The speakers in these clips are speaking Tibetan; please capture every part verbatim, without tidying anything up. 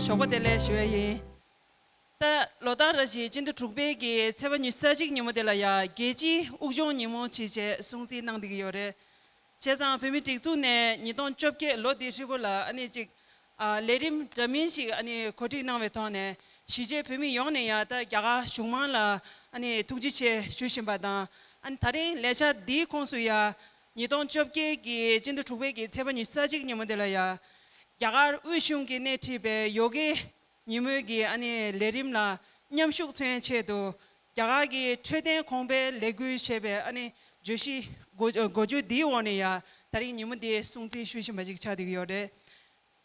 ཞོགས་པ་བདེ་ལེགས་ཞུ་ཡ་ཡིན། ད་ལོ་ལྟར་རེ་བཞིན་སྤྱི་ཟླ་དྲུག་པའི་གི་ཚེས་པ་ཉི་ཤུ་རྩ་གཅིག་ཉིན་མོ་དེ་ལ་ཡ་རྒྱལ་སྤྱིའི་དབུགས་སྦྱོང་ཉིན་མོ་ཅེས་བྱས་སྲུང་བརྩི་གནང་བསྡད་ཀྱི་ཡོད་རེད། བྱས་ཙང་བོད་མིའི་སྒྲིག་འཛུགས་ནས་ཉིས་སྟོང་བཅོ་བརྒྱད་ལོ་འདི་ཧྲིལ་པོ་ལ་ཨ་ནི་ཅིག་ཨ་ལས་རིམ་འདྲ་མིན་ཞིག་ཨ་ནི་གོ་སྒྲིག་གནང་བའི་ཐོག་ནས་གཞིས་བྱེས་བོད་མི་ཡོངས་ནས་ཡ་ད་རྒྱ་གར་གཞུང་མང་ལ་ཨ་ནི་ཐུགས་རྗེ་ཆེ་ཞུ་བཞིན་པ་དང་། ཨ་ནི་ད་རིང་ལས་འཆར་འདིའི་ཁོངས་སུ་ཡ་ཉིས་སྟོང་བཅོ་བརྒྱད་ཀྱི་སྤྱི་ཟླ་དྲུག་པའི་གི་ཚེས་པ་ཉི་ཤུ་རྩ་གཅིག་ཉིན་མོ་དེ་ལ་ཡ་རྒྱ་གར་དབུས་གཞུང་གིས་སྣེ་ཁྲིད་པའི་ཡོ་གའི་ཉིན་མོའི་གི་ཨ་ནི་ལས་རིམ་ལ་མཉམ་ཞུགས་འཚོལ་ཆེད་དུ་རྒྱ་གར་གྱི་འཕྲོད་བསྟེན་གོང་འཕེལ་ལས་འགུལ་ཞེས་པའི་ཨ་ནི་བརྗོད་གཞི་འགོ་འགོ་བརྗོད་འདིའི་འོག་ནས་ཡ་ད་རིང་ཉིན་མོ་འདི་སྲུང་བརྩི་ཞུ་བཞིན་པ་ཅིག་ཆགས་བསྡད་ཀྱི་ཡོད་རེད།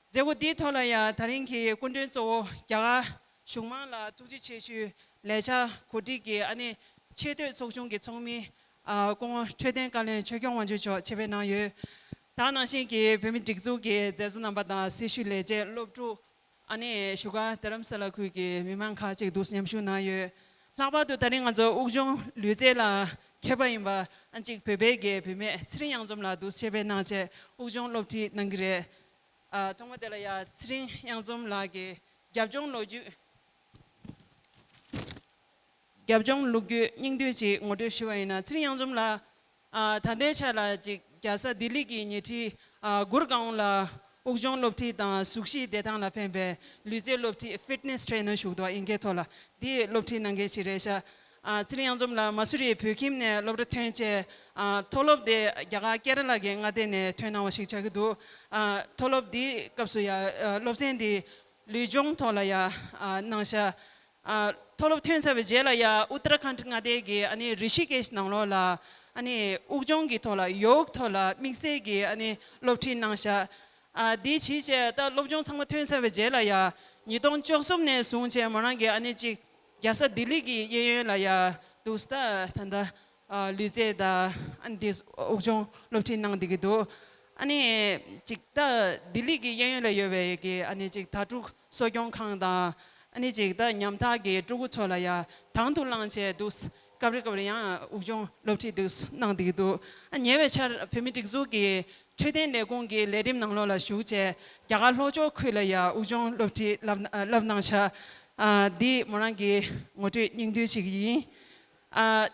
མཛད་སྒོ་འདིའི་ཐོག་ལ་ཡ་ད་རིང་གི་སྐུ་མགྲོན་གཙོ་བོ་རྒྱ་གར་གཞུང་མང་ལ་ཐུགས་རྗེ་ཆེ་ཞུའི་ལས་འཆར་གོ་སྒྲིག་གི་ཨ་ནི་ཆེས་མཐོའི་ཚོགས་ཆུང་གི་ཚོགས་མི་ཨ་སྐུ་ངོ་འཕྲོད་བསྟེན་བཀའ་བློན་ཆོས་སྐྱོང་དབང་ཕྱུག་མཆོག་ཆེད་ཕེབས་གནང་ཡོད། ད་ནང་བཞིན་གྱི་བོད་མི་སྒྲིག་འཛུགས་ཀྱི་མཛད་གཙོ་རྣམ་པ་དང་སྲི་ཞུ་ལས་བྱེད་སློབ་ཕྲུག་ཨ་ནི་བཞུགས་སྒར་རྡ་རམ་ས་ལ་ཁུལ་གྱི་མི་མང་ཁག་ཅིག་འདུག་མཉམ་ཞུགས་གནང་ཡོད། ལྷག་པར་དུ་ད་རིང་ང་ཚོ་དབུགས་སྦྱོང་ལུས་རྩལ་ལ་མཁས་པ་ཡིན་པ་ཨ་ཅིག་བོད་པའི་གི་བུད་མེད་ཚེ་རིང་གཡང་འཛོམས་ལགས་འདུག་ཆེད་ཕེབས་གནང་བྱས་དབུགས་སྦྱོང་སློབ་ཁྲིད་གནང་གི་རེད། ཨ་ཐོག་མ་དེ་ལ་ཡ་ཚེ་རིང་གཡང་འཛོམས་ལགས་ཀྱི་རྒྱབ་ལྗོངས་ལོ་རྒྱུས། རྒྱབ་ལྗོངས་ལོ་རྒྱུས་སྙིང་བསྡུས་ཅིག་ངོ་སྤྲོད་ཞུ་བ་ཡིན་ན། ཚེ་རིང་གཡང་འཛོམས་ལགས། ཨ་ད་ལྟའི་ཆ་ལ་ཅིག་རྒྱལ་ས་ལྡི་ལི་གི་ཉེ་འཁྲིས་ཨ་གུར་གའོན་ལ་དབུགས་སྦྱོང་སློབ་ཁྲིད་དང་གཟུགས་གཞི་བདེ་ཐང་ལ་ཕན་པའི་ལུས་རྩལ་སློབ་ཁྲིད། ཕིཊ་ནེ་སི་ཊེ་ནར་ཞུ་གི་འདུག་ཨིན་སྐད་ཐོག་ལ། འདི་སློབ་ཁྲིད་གནང་མཁན་ཞིག་རེད་ཤག་ཨ་ཚེ་རིང་གཡང་འཛོམས་ལགས་མ་སུ་རིའི་བོད་ཁྱིམ་ནས་སློབ་གྲྭ་ཐོན་བྱས་ཨ་མཐོ་སློབ་དེ་རྒྱ་གར་ཀེ་ར་ལ་གི་མངའ་སྡེ་ནས་ཐོན་གནང་བ་ཞིག་ཆགས་ཀྱི་འདུག་ཨ་མཐོ་སློབ་འདིའི་སྐབས་སུ་ཡ་ཨ་སློབ་ཚན་འདི་ལུས་སྦྱོང་ཐོག་ལ་ཡ་ཨ་གནང་ཤག་ཨ་མཐོ་སློབ་ཐོན་ཚར་བའི་རྗེས་ལ་ཡ་ཨུ་ཏར་ཁཱན་མངའ་སྡེ་གི་ཨ་ནི་རི་ཤི་ཀེཤ་ནང་ལོགས་ལ་ཨ་ནི་དབུགས་སྦྱོང་གི་ཐོག་ལ་ཡོག་ཐོག་ལ་དམིགས་བསལ་གྱི་ཨ་ནི་སློབ་ཁྲིད་གནང་ཤག་ཨ་འདི་བྱས་བྱས་ད་སློབ་སྦྱོང་ཚང་མ་ཐོན་ཚར་བའི་རྗེས་ལ་ཡ་ཉིས་སྟོང་བཅུ་གསུམ་ནས་བཟུང་བྱས་མོ་རང་གིས་ཨ་ནི་ཅིག་རྒྱལ་ས་ལྡི་ལི་གི་གཡས་གཡོན་ལ་ཡ་འདུག་སེ་ད་ད་ལྟ་ཨ་ལུས་རྩལ་དང་ཨ་ནི་འདི་དབུགས་སྦྱོང་སློབ་ཁྲིད་གནང་བསྡད་ཀྱི་འདུག་ཨ་ནི་ཅིག་ད་ལྡི་ལི་གི་གཡས་གཡོན་ལ་ཡོད་པའི་གི་ཨ་ནི་ཅིག་དྭ་ཕྲུག་གསོ་སྐྱོང་ཁང་དང་ཨ་ནི་ཅིག་ད་ཉམ་ཐག་གི་ཕྲུ་གུ་ཚོ་ལ་ཡ་དང་དུ་བླངས་བྱས་འདུག་སྐབས་རེ་སྐབས་རེ་ཡང་དབུགས་སྦྱོང་སློབ་ཁྲིད་འདུག་གནང་བསྡད་ཀྱི་འདུག་ཨ་ཉེ་བའི་ཆར་བོད་མི་སྒྲིག་འཛུགས་ཀྱི་འཕྲོད་བསྟེན་ལས་ཁུངས་ཀྱི་ལས་རིམ་ནང་ལོགས་ལ་ཞུགས་བྱས་རྒྱ་གར་ལྷོ་ཕྱོགས་ཁུལ་ལ་ཡ་དབུགས་སྦྱོང་སློབ་ཁྲིད་བསླབ་བསླབ་གནང་ཤག་ཨ་འདི་མོ་རང་གི་ངོ་སྤྲོད་སྙིང་བསྡུས་ཤིག་ཡིན། ཨ་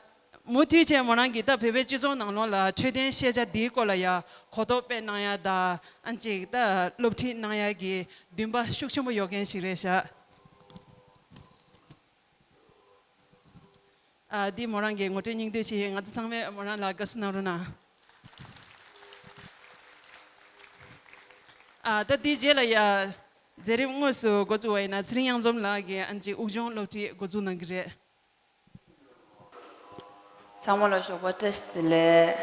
མུ་མཐུད་བྱས་མོ་རང་གིས་ད་བོད་པའི་སྤྱི་ཚོགས་ནང་ལོགས་ལ་འཕྲོད་བསྟེན་ཤེས་བྱ་འདིའི་སྐོར་ལ་ཡ་གོ་རྟོགས་སྤེལ་གནང་ཡ་དང་ཨ་ཅིག་ད་སློབ་ཁྲིད་གནང་ཡ་གི་འདུན་པ་ཤུགས་ཆེན་པོ་ཡོད་མཁན་ཞིག་རེད་ཤག་ཨ་འདི་མོ་རང་གི་ངོ་སྤྲོད་སྙིང་བསྡུས་ཤིག་ཡིན། ང་ཚོ་ཚང་མས་མོ་རང་ལ་དགའ་བསུ་གནང་རོགས་གནང་། ཨ་ད་འདིའི་རྗེས་ལ་ཡ་མཛད་རིམ་དངོས་སུ་འགོ་བཙུགས་པ་ཡིན་ན་ཚེ་རིང་གཡང་འཛོམས་ལགས་ཀྱིས་ཨ་ཅིག་དབུགས་སྦྱོང་སློབ་ཁྲིད་འགོ་འཛུགས་གནང་གི་རེད། ཚང་མ་ལ་ཞོགས་པ་བཀྲ་ཤིས་བདེ་ལེགས།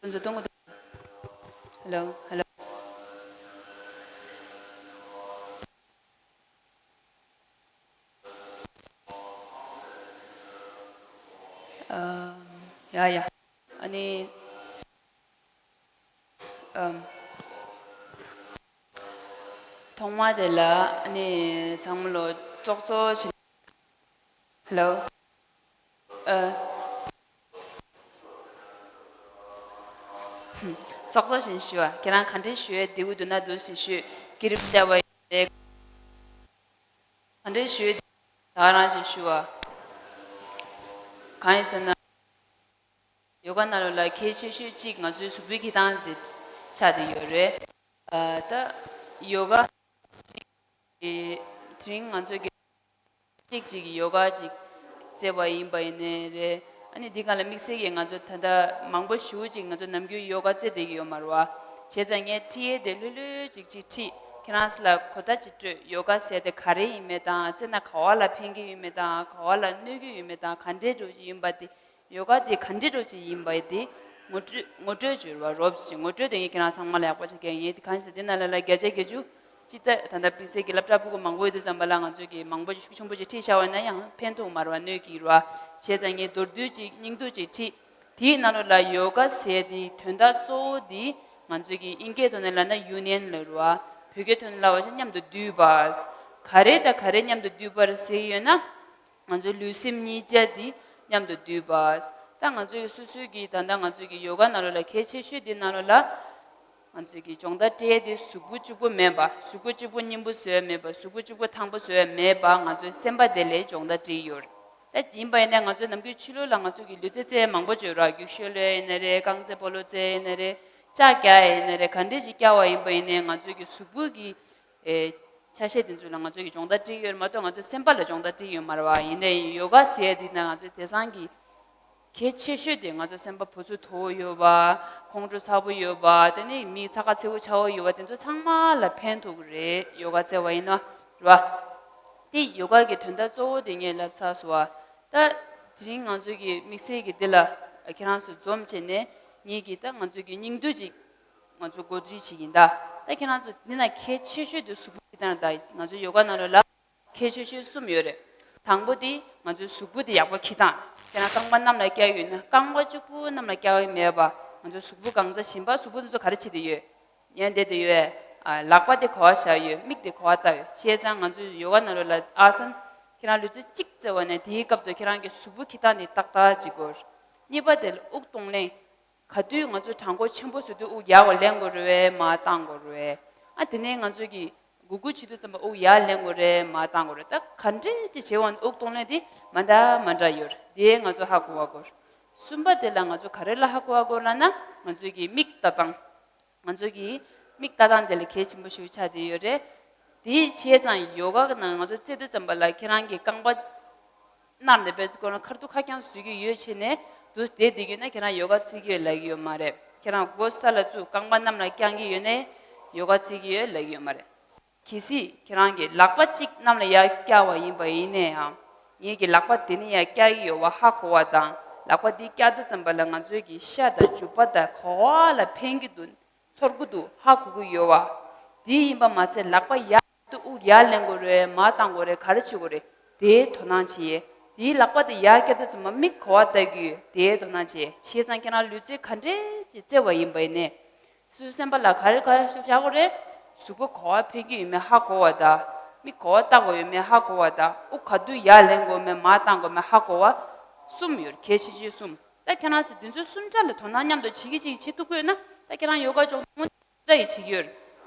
ཧེ་ལོ། ཧེ་ལོ། ཨ་ཡ་ཡ། ཨ་ནི། ཨམ། ཐོག་མ་དེ་ལ་ཨ་ནི་ཚང་མ་ལོ་ཙོག་ཙོག་བྱེད། ཧེ་ལོ། ཨ། ཙོག་ཙོག་བྱེད་ཞུ་བ། ཁྱེད་རང་ག་འདྲ་ཞུ་ཡས་བདེ་པོ་འདུག་ན་འདུག་སེ་ཞུ། སྐྱིད་རིམ་བྱ་བ་ཡིན་པས། ག་འདྲ་ཞུ་ཡས་ད་ག་རང་ཞིག་ཞུ་བ། གང་ཡིན་ཟེར་ན། ཡོ་ག་ནང་ལོགས་ལ་གལ་ཆེ་ཤོས་གཅིག་ང་ཚོའི་གཟུགས་པོའི་འཁྱེར་སྟངས་དེ་ཆགས་བསྡད་ཡོད་རེད། ཨ་ད་ཡོ་ག་དེ་རིང་ང་ཚོ་གི་གཅིག་གཅིག་གི་ཡོ་ག་ཅིག་རྩེ་བ་ཡིན་པ་ཡིན་ནའི་རེད། ཨ་ནི་འདི་ག་ལ་དམིགས་བསལ་གྱི་ང་ཚོ་ད་ལྟ་མང་པོ་ཞེ་པོ་ཅིག་ང་ཚོ་ནམ་རྒྱུན་ཡོ་ག་རྩེ་བསྡད་ཀྱི་ཡོད་མ་རེད་བ། བྱས་ཙང་ངས་ཁྲིད་ཡས་དེ་ལྷོད་ལྷོད་ཅིག་ཅིག་ཁྲིད། ཁྱེད་རང་ཚོ་ལ་གོ་བརྡ་ཅིག་སྤྲོད། ཡོ་ག་ཟེར་དེ་ག་རེ་ཡིན་མིན་དང་རྩེ་ན་ག་བ་ལ་ཕན་གྱི་ཡོད་མེད་དང་ག་བ་ལ་གནོད་ཀྱི་ཡོད་མེད་དང་ག་འདྲའི་འདྲ་ཅིག་ཡིན་པ་དེ། ཡོ་ག་དེ་ག་འདྲའི་འདྲ་ཅིག་ཡིན་པ་དེ་ངོ་སྤྲོད་ངོ་སྤྲོད་བྱོས་རོགས། རོབ་ཅིག་ངོ་སྤྲོད་དེ་ངས་ཁྱེད་རང་ཚང་མ་ལ་ཡག་པོ་ཅིག་སྐད་ངས་དེ་གང་ཞིག་དེ་ན་ལ་ལ་བརྒྱ་ཆ་བརྒྱད་ཅུ་ཅིག་ད་ད་ལྟ་དམིགས་བསལ་གྱི་སློབ་གྲྭ་ཕྲུ་གུ་མང་པོ་ཡོད་དུས་ཙམ་པ་ལ་ང་ཚོ་གི་མང་པོ་ཅིག་ཤུགས་ཆེན་པོ་ཅིག་ཁྲིད་བཞག་པ་ཡིན་ན་ཡང་ཕན་ཐོགས་མ་རེད་བ། གནོད་ཀྱི་རེད་བ། བྱས་ཙང་ངས་མདོར་བསྡུས་ཅིག་སྙིང་བསྡུས་ཅིག་ཁྲིད། དེའི་ནང་ལོགས་ལ་ཡོ་ག་ཟེར་དེའི་དོན་དག་གཙོ་བོ་དེ་ང་ཚོ་གི་དབྱིན་སྐད་ཐོག་ནས་ལབ་ན་ཡུ་ནི་ཡན་ལབ་རེད་བ། བོད་སྐད་ཐོག་ནས་ལབ་པ་ཞིག་མཉམ་དུ་འདུས་པ། ག་རེ་དང་ག་རེ་མཉམ་དུ་འདུས་པ་རེད་ཟེར་གྱི་ཡོད་ན། ང་ཚོའི་ལུས་སེམས་གཉིས་ཆ་འདི་མཉམ་དུ་འདུས་པ། ད་ང་ཚོའི་སོ་སོའི་གི་ད་ལྟ་ང་ཚོའི་གི་ཡོ་ག་ནང་ལོགས་ལ་གལ་ཆེ་ཤོས་འདི་ནང་ལོགས་ལ། ང་ཚོས་ཀྱི་སྦྱོང་བརྡར་སྤྲད་དེ་གཟུགས་པོ་གཅིག་པུ་མེད་པ། གཟུགས་པོ་གཅིག་པུ་སྙིང་པོ་བཟོས་མེད་པ། གཟུགས་པོ་གཅིག་པུ་ཐང་པོ་བཟོས་མེད་པ། ང་ཚོའི་སེམས་པ་དེ་ལས་སྦྱོང་བརྡར་སྤྲད་ཡོད་རེད། ད་ཡིན་པ་ཡིན་ནའི་ང་ཚོའི་ནམ་རྒྱུན་ཕྱི་ལོགས་ལ་ང་ཚོ་གི་ལུས་རྩལ་རྩེད་མང་པོ་བྱོས་ར། རྒྱུག་ཤོད་ལོས་ཡིན་ན་རེད། རྐང་རྩེད་སྤོ་ལོ་རྩེད་ཡིན་ན་རེད། ལྕགས་རྒྱག་ཡིན་ན་རེད། ག་འདྲས་ཞིག་རྒྱག་པ་ཡིན་པ་ཡིན་ནའི་ང་ཚོའི་གི་གཟུགས་པོ་གི་ཨེ་ཆ་ཤས་དེ་ཚོ་ལ་ང་ཚོས་ཀྱི་སྦྱོང་བརྡར་སྤྲད་ཡོད་མ་གཏོགས་ང་ཚོའི་སེམས་པ་ལ་སྦྱོང་བརྡར་སྤྲད་ཡོད་མ་རེད་བ། ཡིན་ནའི་ཡོ་ག་ཟེར་ཡ་འདི་ན་ང་ཚོའི་དེང་སང་གི་གལ་ཆེ་ཤོས་དེ་ང་ཚོའི་སེམས་པ་བུ་ཚོ་དོ་ཡོད་པ། ཁོང་ཁྲོ་ཚ་པོ་ཡོད་པ། དེ་ནས་མི་ཚ་ཁ་ཚ་པོ་ཆ་པོ་ཡོད་པ། དེ་ཚོ་ཚང་མ་ལ་ཕན་ཐོགས་ཀྱི་རེད། ཡོ་ག་རྩེ་བ་ཡིན་ན་རེད་བ། དེ་ཡོ་ག་གི་དོན་དག་གཙོ་བོ་དེ་ངས་ལབ་ཚར་སོང་བ། ད་དེ་རིང་ང་ཚོའི་གི་དམིགས་བསལ་གྱི་འདི་ལ་ཁྱེད་རང་ཚོ་འཛོམས་བྱས་ནས་ངེད་ཀྱིས་ད་ང་ཚོའི་གི་སྙིང་བསྡུས་ཅིག་ང་ཚོ་འགོ་འཛུགས་བྱེད་ཀྱིན་གདའ། ད་ཁྱེད་རང་ཚོ་འདི་ན་གལ་ཆེ་ཤོས་དེ་གཟུགས་པོ་འཁྱེར་སྟངས་རེད། ད་ང་ཚོ་ཡོ་ག་ནང་ལོགས་ལ་གལ་ཆེ་ཤོས་གསུམ་ཡོད་རེད། དང་པོ་དེ་ང་ཚོའི་གཟུགས་པོ་དེ་ཡག་པོ་འཁྱེར་སྟངས། ཁྱེད་རང་རྐང་པ་གནམ་ལ་བཀྱག་ཡོད་ན་རྐང་པ་གཅིག་པུ་གནམ་ལ་བཀྱག་གི་མེད་པ། ང་ཚོའི་གཟུགས་པོ་གང་ཚ་ཞིམ་པ། གཟུགས་པོ་འདི་ཚོ་ག་རེ་བྱེད་དེ་ཡོད། ཉན་བསྡད་དེ་ཡོད། ཨ། ལག་པ་དེ་ག་པར་བཞག་ཡོད། མིག་དེ་ག་པར་བལྟ་ཡོད། བྱས་ཙང་ང་ཚོའི་ཡོ་ག་ནང་ལོགས་ལ་ཨ་སན། ཁྱེད་རང་ལུས་རྩལ་གཅིག་རྩེ་བ་ནས་དེའི་སྐབས་དུ་ཁྱེད་རང་གི་གཟུགས་པོ་འཁྱེར་སྟངས་དེ་ཏག་ཏག་ཅིག་དགོས། གཉིས་པ་དེ་ལ་དབུགས་གཏོང་ལེན། ག་དུས་ང་ཚོ་གྲང་འཁོར་ཆེན་པོ་བཟོ་དུས་དབུགས་ཡར་ལེན་དགོས་རེད་པས། མར་བཏང་དགོས་རེད་པས། ཨ། དེ་ནས་ང་ཚོ་གི་སྒུག་སྒུག་བྱེད་དུས་ཙམ་པ་དབུགས་ཡར་ལེན་དགོས་རེད། མར་བཏང་དགོས་རེད། ད་ག་འདྲས་ཅིག་བྱེད་པ་ན་དབུགས་གཏོང་ལེན་དེ་མ་འདྲ་མ་འདྲ་ཡོད་རེད། དེ་ང་ཚོ་ཧ་གོ་བ་དགོས། གསུམ་པ་དེ་ལ་ང་ཚོ་ག་རེ་ལ་ཧ་གོ་བ་དགོས་ལབ་ན། ང་ཚོ་གི་མིག་ལྟ་སྟངས། ང་ཚོ་གི་མིག་ལྟ་སྟངས་དེ་ལ་གལ་ཆེན་པོ་ཞིག་ཆགས་བསྡད་ཡོད་རེད། དེ་བྱས་ཙང་ཡོ་ག་གི་ནང་ང་ཚོ་རྩེ་དུས་ཙམ་པ་ལ་ཁྱེད་རང་གི་རྐང་པ་གནམ་ལ་བེད་སྐོར་ན་ཁ་ཐུག་ཁ་རྐྱང་བཟོ་གི་ཡོད་བྱས་ནས་འདུག་བསྡད་བསྡད་ཀྱི་ཡོད་ན་ཁྱེད་རང་ཡོ་ག་རྩེ་གི་ཡོད་ལབ་ཀྱི་ཡོད་མ་རེད། ཁྱེད་རང་མགོ་ས་ལ་བཙུགས་རྐང་པ་གནམ་ལ་བརྐྱང་གི་ཡོད་ནའི་ཡོ་ག་རྩེ་གི་ཡོད་ལབ་ཀྱི་ཡོད་མ་རེད། གལ་སྲིད་ཁྱེད་རང་གི་ལག་པ་གཅིག་གནམ་ལ་ཡར་བཀྱག་པ་ཡིན་པ་ཡིན་ནའི་ཡང་། ངེད་ཀྱི་ལག་པ་དེ་ནས་ཡར་བཀྱག་གི་ཡོད་པ་ཧ་གོ་བ་དང་། ལག་པ་འདི་བཀྱག་དུས་ཙམ་པ་ལ་ང་ཚོའི་གི་ཤ་དང་མཇུག་པ་དང་ག་པ་ལ་ཕན་གྱི་འདུག་ཚོར་གྱི་འདུག་ཧ་གོ་གི་ཡོད་པ། དེ་ཡིན་པ་མ་ཚད་ལག་པ་ཡར་དུ་དབུགས་ཡར་ལེན་དགོས་རེད། མར་བཏང་དགོས་རེད། ག་རེ་བྱེད་དགོས་རེད། དེའི་དོ་སྣང་བྱེད་ཡས། དེའི་ལག་པ་དེ་ཡར་བཀྱག་དུས་ཙམ་པ་མིག་ག་པ་ལྟ་གི་ཡོད། དེའི་དོ་སྣང་བྱེད་ཡས། བྱས་ཙང་ཁྱེད་རང་ལུས་རྩལ་ག་འདྲས་ཅིག་རྩེ་བ་ཡིན་པ་ཡིན་ནའི། སོ་སོའི་སེམས་པ་ལ་ག་རེ་ག་རེ་བཞག་དགོས་རེད། གཟུགས་པོ་ག་པར་ཕན་གྱི་ཡོད་མེད་ཧ་གོ་བ་དང་། མིག་ག་པར་ལྟ་དགོས་ཡོད་མེད་ཧ་གོ་བ་དང་། དབུགས་ག་དུས་ཡར་ལེན་དགོས་མེད་མར་བཏང་དགོས་མེད་ཧ་གོ་བ། གསུམ་ཡོད། གལ་ཆེ་ཤོས་གསུམ། ད་ཁྱེད་རང་ཚོ་འདི་ཚོ་གསུམ་ཆ་ལ་དོ་སྣང་མཉམ་དུ་བྱེད་ཀྱི་བྱེད་ཀྱི་བྱེད་ཐུབ་ཀྱི་ཡོད་ན། ད་ཁྱེད་རང་ཡོ་ག་སྦྱོང་སྟངས་འདྲ་ཡི་བྱེད་ཀྱི་ཡོད།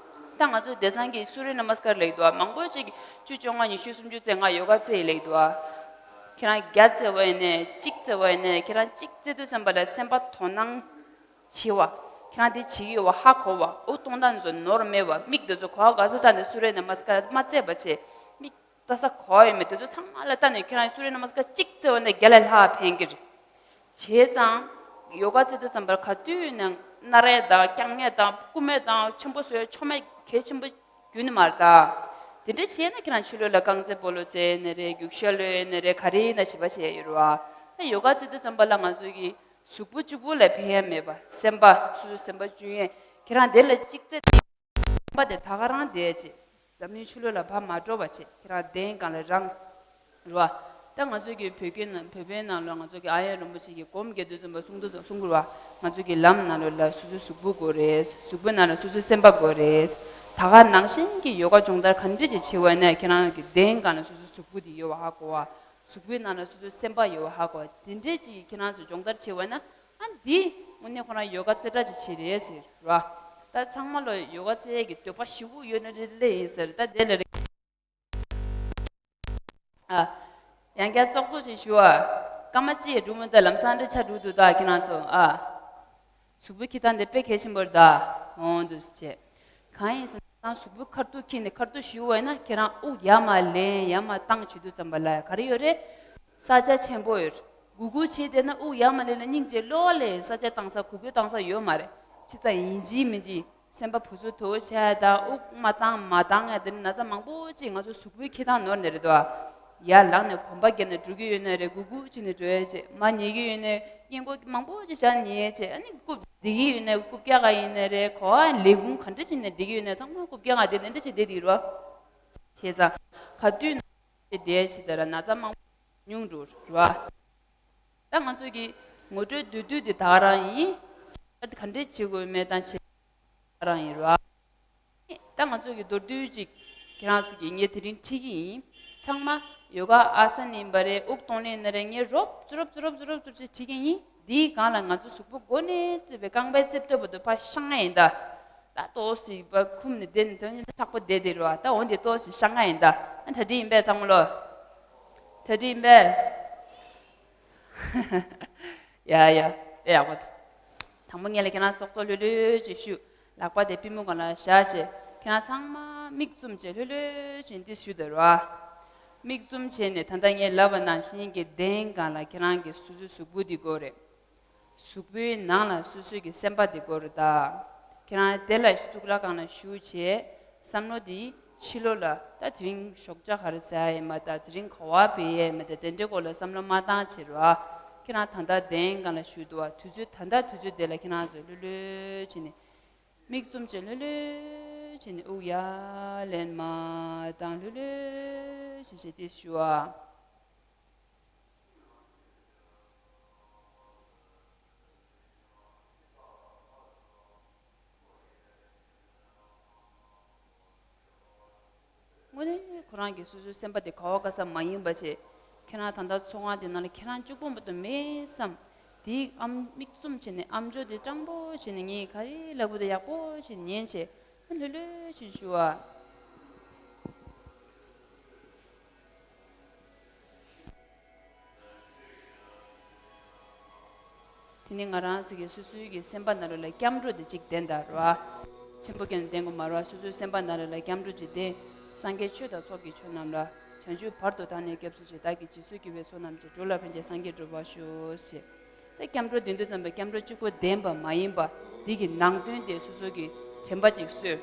ད་ང་ཚོ་དེང་སང་གི་སུ་རྱ་ན་མ་སྐར་ལབ་ཀྱི་འདུག་ཨ། མང་པོ་ཅིག་གིས་བཅུ་བཅོ་ལྔ་ཉི་ཤུ་སུམ་ཅུ་རྩེ་ལྔ་ཡོ་ག་རྩེ་ཡི་ལབ་ཀྱི་འདུག་ཨ། ཁྱེད་རང་བརྒྱ་རྩེ་བ་ཡིན་ནའི་གཅིག་རྩེ་བ་ཡིན་ནའི་ཁྱེད་རང་གཅིག་རྩེ་དུས་ཙམ་པ་ལ་སེམས་པ་དོ་སྣང་བྱེད་པ། ཁྱེད་རང་དེ་བྱེད་ཀྱི་ཡོད་པ་ཧ་གོ་བ། དབུགས་གཏོང་སྟངས་དེ་ཚོ་ནོར་མེད་པ། མིག་དེ་ཚོ་ག་པ་ག་ས་བལྟས་ནས་སུ་རྱ་ན་མ་སྐར་མ་རྩེ་བ་བྱས། མིག་ལྟ་ས་ག་པ་ཡོད་མེད་དེ་ཚོ་ཚང་མ་ལ་བལྟས་ནས་ཁྱེད་རང་སུ་རྱ་ན་མ་སྐར་གཅིག་རྩེ་བ་ནས་བརྒྱ་ལས་ལྷག་ཕན་གྱི་རེད། བྱས་ཙང་ཡོ་ག་རྩེ་དུས་ཙམ་པར་ག་དུས་ནས་མནར་ཡས་དང་བརྐྱང་ཡས་དང་བཀུམ་ཡས་དང་ཆེན་པོ་བཟོ་ཡས་ཆོ་མེད་གལ་ཆེན་པོ་རྒྱུན་ནས་མ་རེད་ད། དེ་འདྲ་བྱས་ན་ཁྱེད་རང་ཕྱི་ལོགས་ལ་རྐང་རྩེད་སྤོ་ལོ་རྩེ་ཡིན་ནའི་རེད། རྒྱུག་ཤར་གློད་ཡིན་ནའི་རེད། ག་རེ་ཡིན་ན་ཞིབ་པ་བྱེད་ཡས་ཡོད་རེད་བ། ད་ཡོ་ག་རྩེ་དུས་ཙམ་པ་ལ་ང་ཚོ་གི་གཟུགས་པོ་གཅིག་པུ་ལ་ཕན་ཡས་མེད་པ། སེམས་པ་སོ་སོའི་སེམས་པ་བཅུན་ཡས། ཁྱེད་རང་དེ་ལ་གཅིག་རྩེ་སྟེ། སེམས་པ་དེ་ད་ག་རང་བསྡད་བྱས། འཛམ་གླིང་ཕྱི་ལོགས་ལ་ཕར་མ་འགྲོ་བ་བྱས། ཁྱེད་རང་གདན་སྒང་ལ་རང་རེད་བ། ད་ང་ཚོ་གི་བོད་སྐད་ནང་བོད་པའི་ནང་ལ་ང་ཚོ་གི་ཨ་ཡེ་རིན་པོ་ཆེ་གིས་སྒོམ་རྒྱག་དུས་ཙམ་པ་གསུང་དུས་གསུང་གི་རེད་བ། ང་ཚོ་གི་ལམ་ནང་ལོགས་ལ་སོ་སོའི་གཟུགས་པོ་དགོས་རེད། གཟུགས་པོའི་ནང་ལ་སོ་སོའི་སེམས་པ་དགོས་རེད། ད་ག་ནང་བཞིན་གྱི་ཡོ་ག་སྦྱོང་བརྡར་ག་འདྲ་ཅིག་བྱེད་པ་ཡིན་ན་ཁྱེད་རང་གི་གདན་སྒང་ལ་སོ་སོའི་གཟུགས་པོ་དེ་ཡོད་པ་ཧ་གོ་བ། གཟུགས་པོའི་ནང་ལ་སོ་སོའི་སེམས་པ་ཡོད་པ་ཧ་གོ་བ། དེ་འདྲས་ཅིག་ཁྱེད་རང་ཚོ་སྦྱོང་བརྡར་བྱེད་པ་ན། ཨ་འདི་དངོས་གནས་ཁོ་རང་ཡོ་ག་རྩེ་གྲས་ཅིག་བྱེད་རེད་ཟེར་ར། ད་ཚང་མ་ལ་ཡོ་ག་རྩེ་ཡས་ཀྱི་འདོད་པ་ཞེ་པོ་ཡོད་ན་རེད་ལེ་ཡིན་ཟེར། ད་དེ་ལ་རེད། ཨ། ཡང་བསྐྱར་ཙོག་ཙོག་ཅིག་ཞུ་ཨ། སྐར་མ་གཅིག་ཡས་འགྲོ་མི་འདུག་ལམ་སང་འདྲ་ཆགས་འགྲོ་འདུག་ད་ཁྱེད་རང་ཚོ་ཨ། གཟུགས་པོ་འཁྱེར་སྟངས་དེ་དཔེ་གལ་ཆེན་པོ་རེད་ད། འོང་འདུག་ཟེར་བྱས། གང་ཡིན་ཟེར་ན་གཟུགས་པོ་ཁ་ཐུག་འཁྱེར་ནས་ཁ་ཐུག་ཞུ་བ་ཡིན་ན་ཁྱེད་རང་དབུགས་ཡར་མར་ལེན་ཡར་མར་བཏང་བྱེད་དུས་ཙམ་པ་ལ་ག་རེ་ཡོད་རེད། ས་ཆ་ཆེན་པོ་ཡོད། སྒུག་སྒུག་བྱས་བསྡད་ན་དབུགས་ཡར་མར་ལེན་ན་སྙིང་རྗེ་གློ་བ་ལས་ས་ཆ་བཏང་ས་གུག་གུག་བཏང་ས་ཡོད་མ་རེད། ཕྱི་ཙང་ཡིན་གཅིག་མིན་གཅིག་སེམས་པ་བུ་ཚོ་དོ་བོ་བྱ་ཡ་དང་དབུགས་མ་བཏང་མ་བཏང་ཡ་དེ་ནི་ན་ཚ་མང་པོ་ཅིག་ང་ཚོ་གཟུགས་པོའི་འཁྱེར་སྟངས་ནོར་ནས་རེད་དོ། ཡར་ལངས་ནས་གོམ་པ་བརྒྱབ་ནས་འགྲོ་གི་ཡོད་ན་རེད། སྒུག་སྒུག་བྱས་ནས་འགྲོ་ཡ་བྱེད། མར་ཉལ་གི་ཡོད་ན་སྔས་མགོ་མང་པོ་ཅིག་བཞག་ཉལ་ཡ་བྱེད། ཨ་ནི་རྐུབ་བསྡད་ཀྱི་ཡོད་ན་རྐུབ་བཀྱག་ག་ཡིན་ན་རེད། གོ་བ་ལས་ཁུངས་ག་འདྲ་བྱས་ནས་བསྡད་ཀྱི་ཡོད་ན་ཚང་མ་རྐུབ་བཀྱག་ག་བསྡད་ནས་འདྲ་བྱས་བསྡད་དེ་རོ། བྱས་ཙང་ག་དུས་ན་བསྡད་བྱས་དེ་ལ་ན་ཚ་མང་པོ་ཉུང་འགྲོ་རེད་བ། ད་ང་ཚོ་གི་ངོ་སྤྲོད་མདོར་བསྡུས་དེ་ད་ག་རང་ཡིན། ད་ག་འདྲས་བྱེད་དགོས་མེད་དང་བྱེད་ད་ག་རང་ཡིན་ར། ད་ང་ཚོ་གི་མདོར་བསྡུས་ཅིག་ཁྱེད་རང་ཚོ་གི་ངས་དེ་རིང་ཁྲིད་ཀྱི་ཡིན། ཚང་མ་ཡོ་ག་ཨ་སན་ཡིན་པ་རེད། དབུགས་གཏོང་ལེན་ཡིན་ན་རེད། ངས་རོབ་ཙུ་རོབ་ཙུ་རོབ་ཙུ་རོབ་ཙུ་ཅིག་ཁྲིད་ཀྱི་ཡིན། འདིའི་སྒང་ལ་ང་ཚོ་གཟུགས་པོ་མགོ་ནས་གཙོས་པའི་རྐང་པའི་རྩེ་ལྟོས་བར་དུ་ཕར་བཤང་ཡ་ཡིན་ད། ད་ཏོག་ཙམ་པ་ཁུམ་ནས་བསྡད་ནས་དོན་ལྷག་པོ་བསྡད་དེ་རེད་བ། ད་འོན་ཏེ་ཏོག་ཙམ་བཤང་ང་ཡིན། ད་ཨ་གྲ་སྒྲིག་ཡིན་པས་ཚང་མ་ལོ། གྲ་སྒྲིག་ཡིན་པས། ཡ་ཡ། དེ་ཡག་པོ་འདུག་དང་པོ་ངས་ལ་ཁྱེད་རང་ཚོགས་གཙོ་ལྷོད་ལྷོད་ཅིག་བཞུགས། ལག་པ་དེ་པུས་མོ་སྒང་ལ་བཞག་བྱས། ཁྱེད་རང་ཚང་མ་མིག་བཙུམ་བྱས་ལྷོད་ལྷོད་བྱས་འདི་བཞུགས་དང་ར། མིག་བཙུམ་བྱས་ནས་ད་ལྟ་ངས་ལབ་པ་ནང་བཞིན་གྱི་གདན་སྒང་ལ་ཁྱེད་རང་གི་སོ་སོའི་གཟུགས་པོ་འདི་དགོས་རེད། གཟུགས་པོའི་ནང་ལ་སོ་སོའི་གི་སེམས་པ་འདི་དགོས་རེད་ད། ཁྱེད་རང་དེ་ལ་གཙུག་ལག་ཁང་ལ་བཞུགས་བྱས། བསམ་བློ་འདི་ཕྱི་ལོགས་ལ་ད་དེ་རིང་ཞོགས་ཇ་ག་རེ་ཟ་ཡ་ཡིན་མ། ད་དེ་རིང་ག་པར་ཕེབས་ཡ་ཡིན་མ། ད་དེ་འདྲའི་སྐོར་ལ་བསམ་བློ་མ་བཏང་བྱས་ར། ཁྱེད་རང་ད་ལྟ་གདན་སྒང་ལ་བཞུགས་འདུག་བ། དུས་ཚོད་ད་ལྟ་དུས་ཚོད་དེ་ལ་ཁྱེད་རང་ཚོ་ལྷོད་ལྷོད་བྱས་ནས། མིག་བཙུམ་བྱས་ལྷོད་ལྷོད་བྱས་ནས་དབུགས་ཡར་ལེན་མར་བཏང་། ལྷོད་ལྷོད་བྱས་བྱས་དེ་བཞུགས་ཨ། དངོས་གནས་ཁོ་རང་གི་སོ་སོའི་སེམས་པ་དེ་ག་པ་ག་ས་མ་ཡིན་པ་བྱས། ཁྱེད་རང་ད་ལྟ་ཚོགས་ཁང་དེ་ནང་ལ་ཁྱེད་རང་གཅིག་པོ་མ་གཏོགས་མེད་བསམ། དེའི་ཨམ་མིག་བཙུམ་བྱས་ནས་ཨམ་ཅོག་དེ་སྤྲང་པོ་བྱས་ནས་ངས་ག་རེ་ལབ་དགོས་དེ་ཡག་པོ་བྱས་ཉན་བྱས། ལྷོད་ལྷོད་བྱས་བཞུགས་ཨ། དེ་ནས་ང་རང་ཚོ་གི་སོ་སོའི་གི་སེམས་པ་ནང་ལོགས་ལ་སྐྱབས་འགྲོ་དེ་གཅིག་བསྟེན་དང་ར། ཆེན་པོ་གན་བསྟེན་དགོས་མ་ར། སོ་སོའི་སེམས་པ་ནང་ལོགས་ལ་སྐྱབས་འགྲོ་གཅིག་བསྟེན། སངས་རྒྱས་ཆོས་དང་ཚོགས་ཀྱི་མཆོག་རྣམས་ལ། བྱང་ཆུབ་བར་དུ་བདག་ནི་སྐྱབས་སུ་མཆི། བདག་གིས་རྗེས་སུ་སྐྱོང་བའི་ཚོགས་རྣམས་ཀྱིས། འགྲོ་ལ་ཕན་ཕྱིར་སངས་རྒྱས་འགྲུབ་པར་ཤོག་ཅེས། ད་སྐྱབས་འགྲོ་བསྟེན་དུས་ཙམ་པ་སྐྱབས་འགྲོ་གཅིག་པོ་བསྟེན་པ་མ་ཡིན་པ། འདི་གི་ནང་དོན་དེ་སོ་སོ་གི་དྲན་པ་གཅིག་གསོས།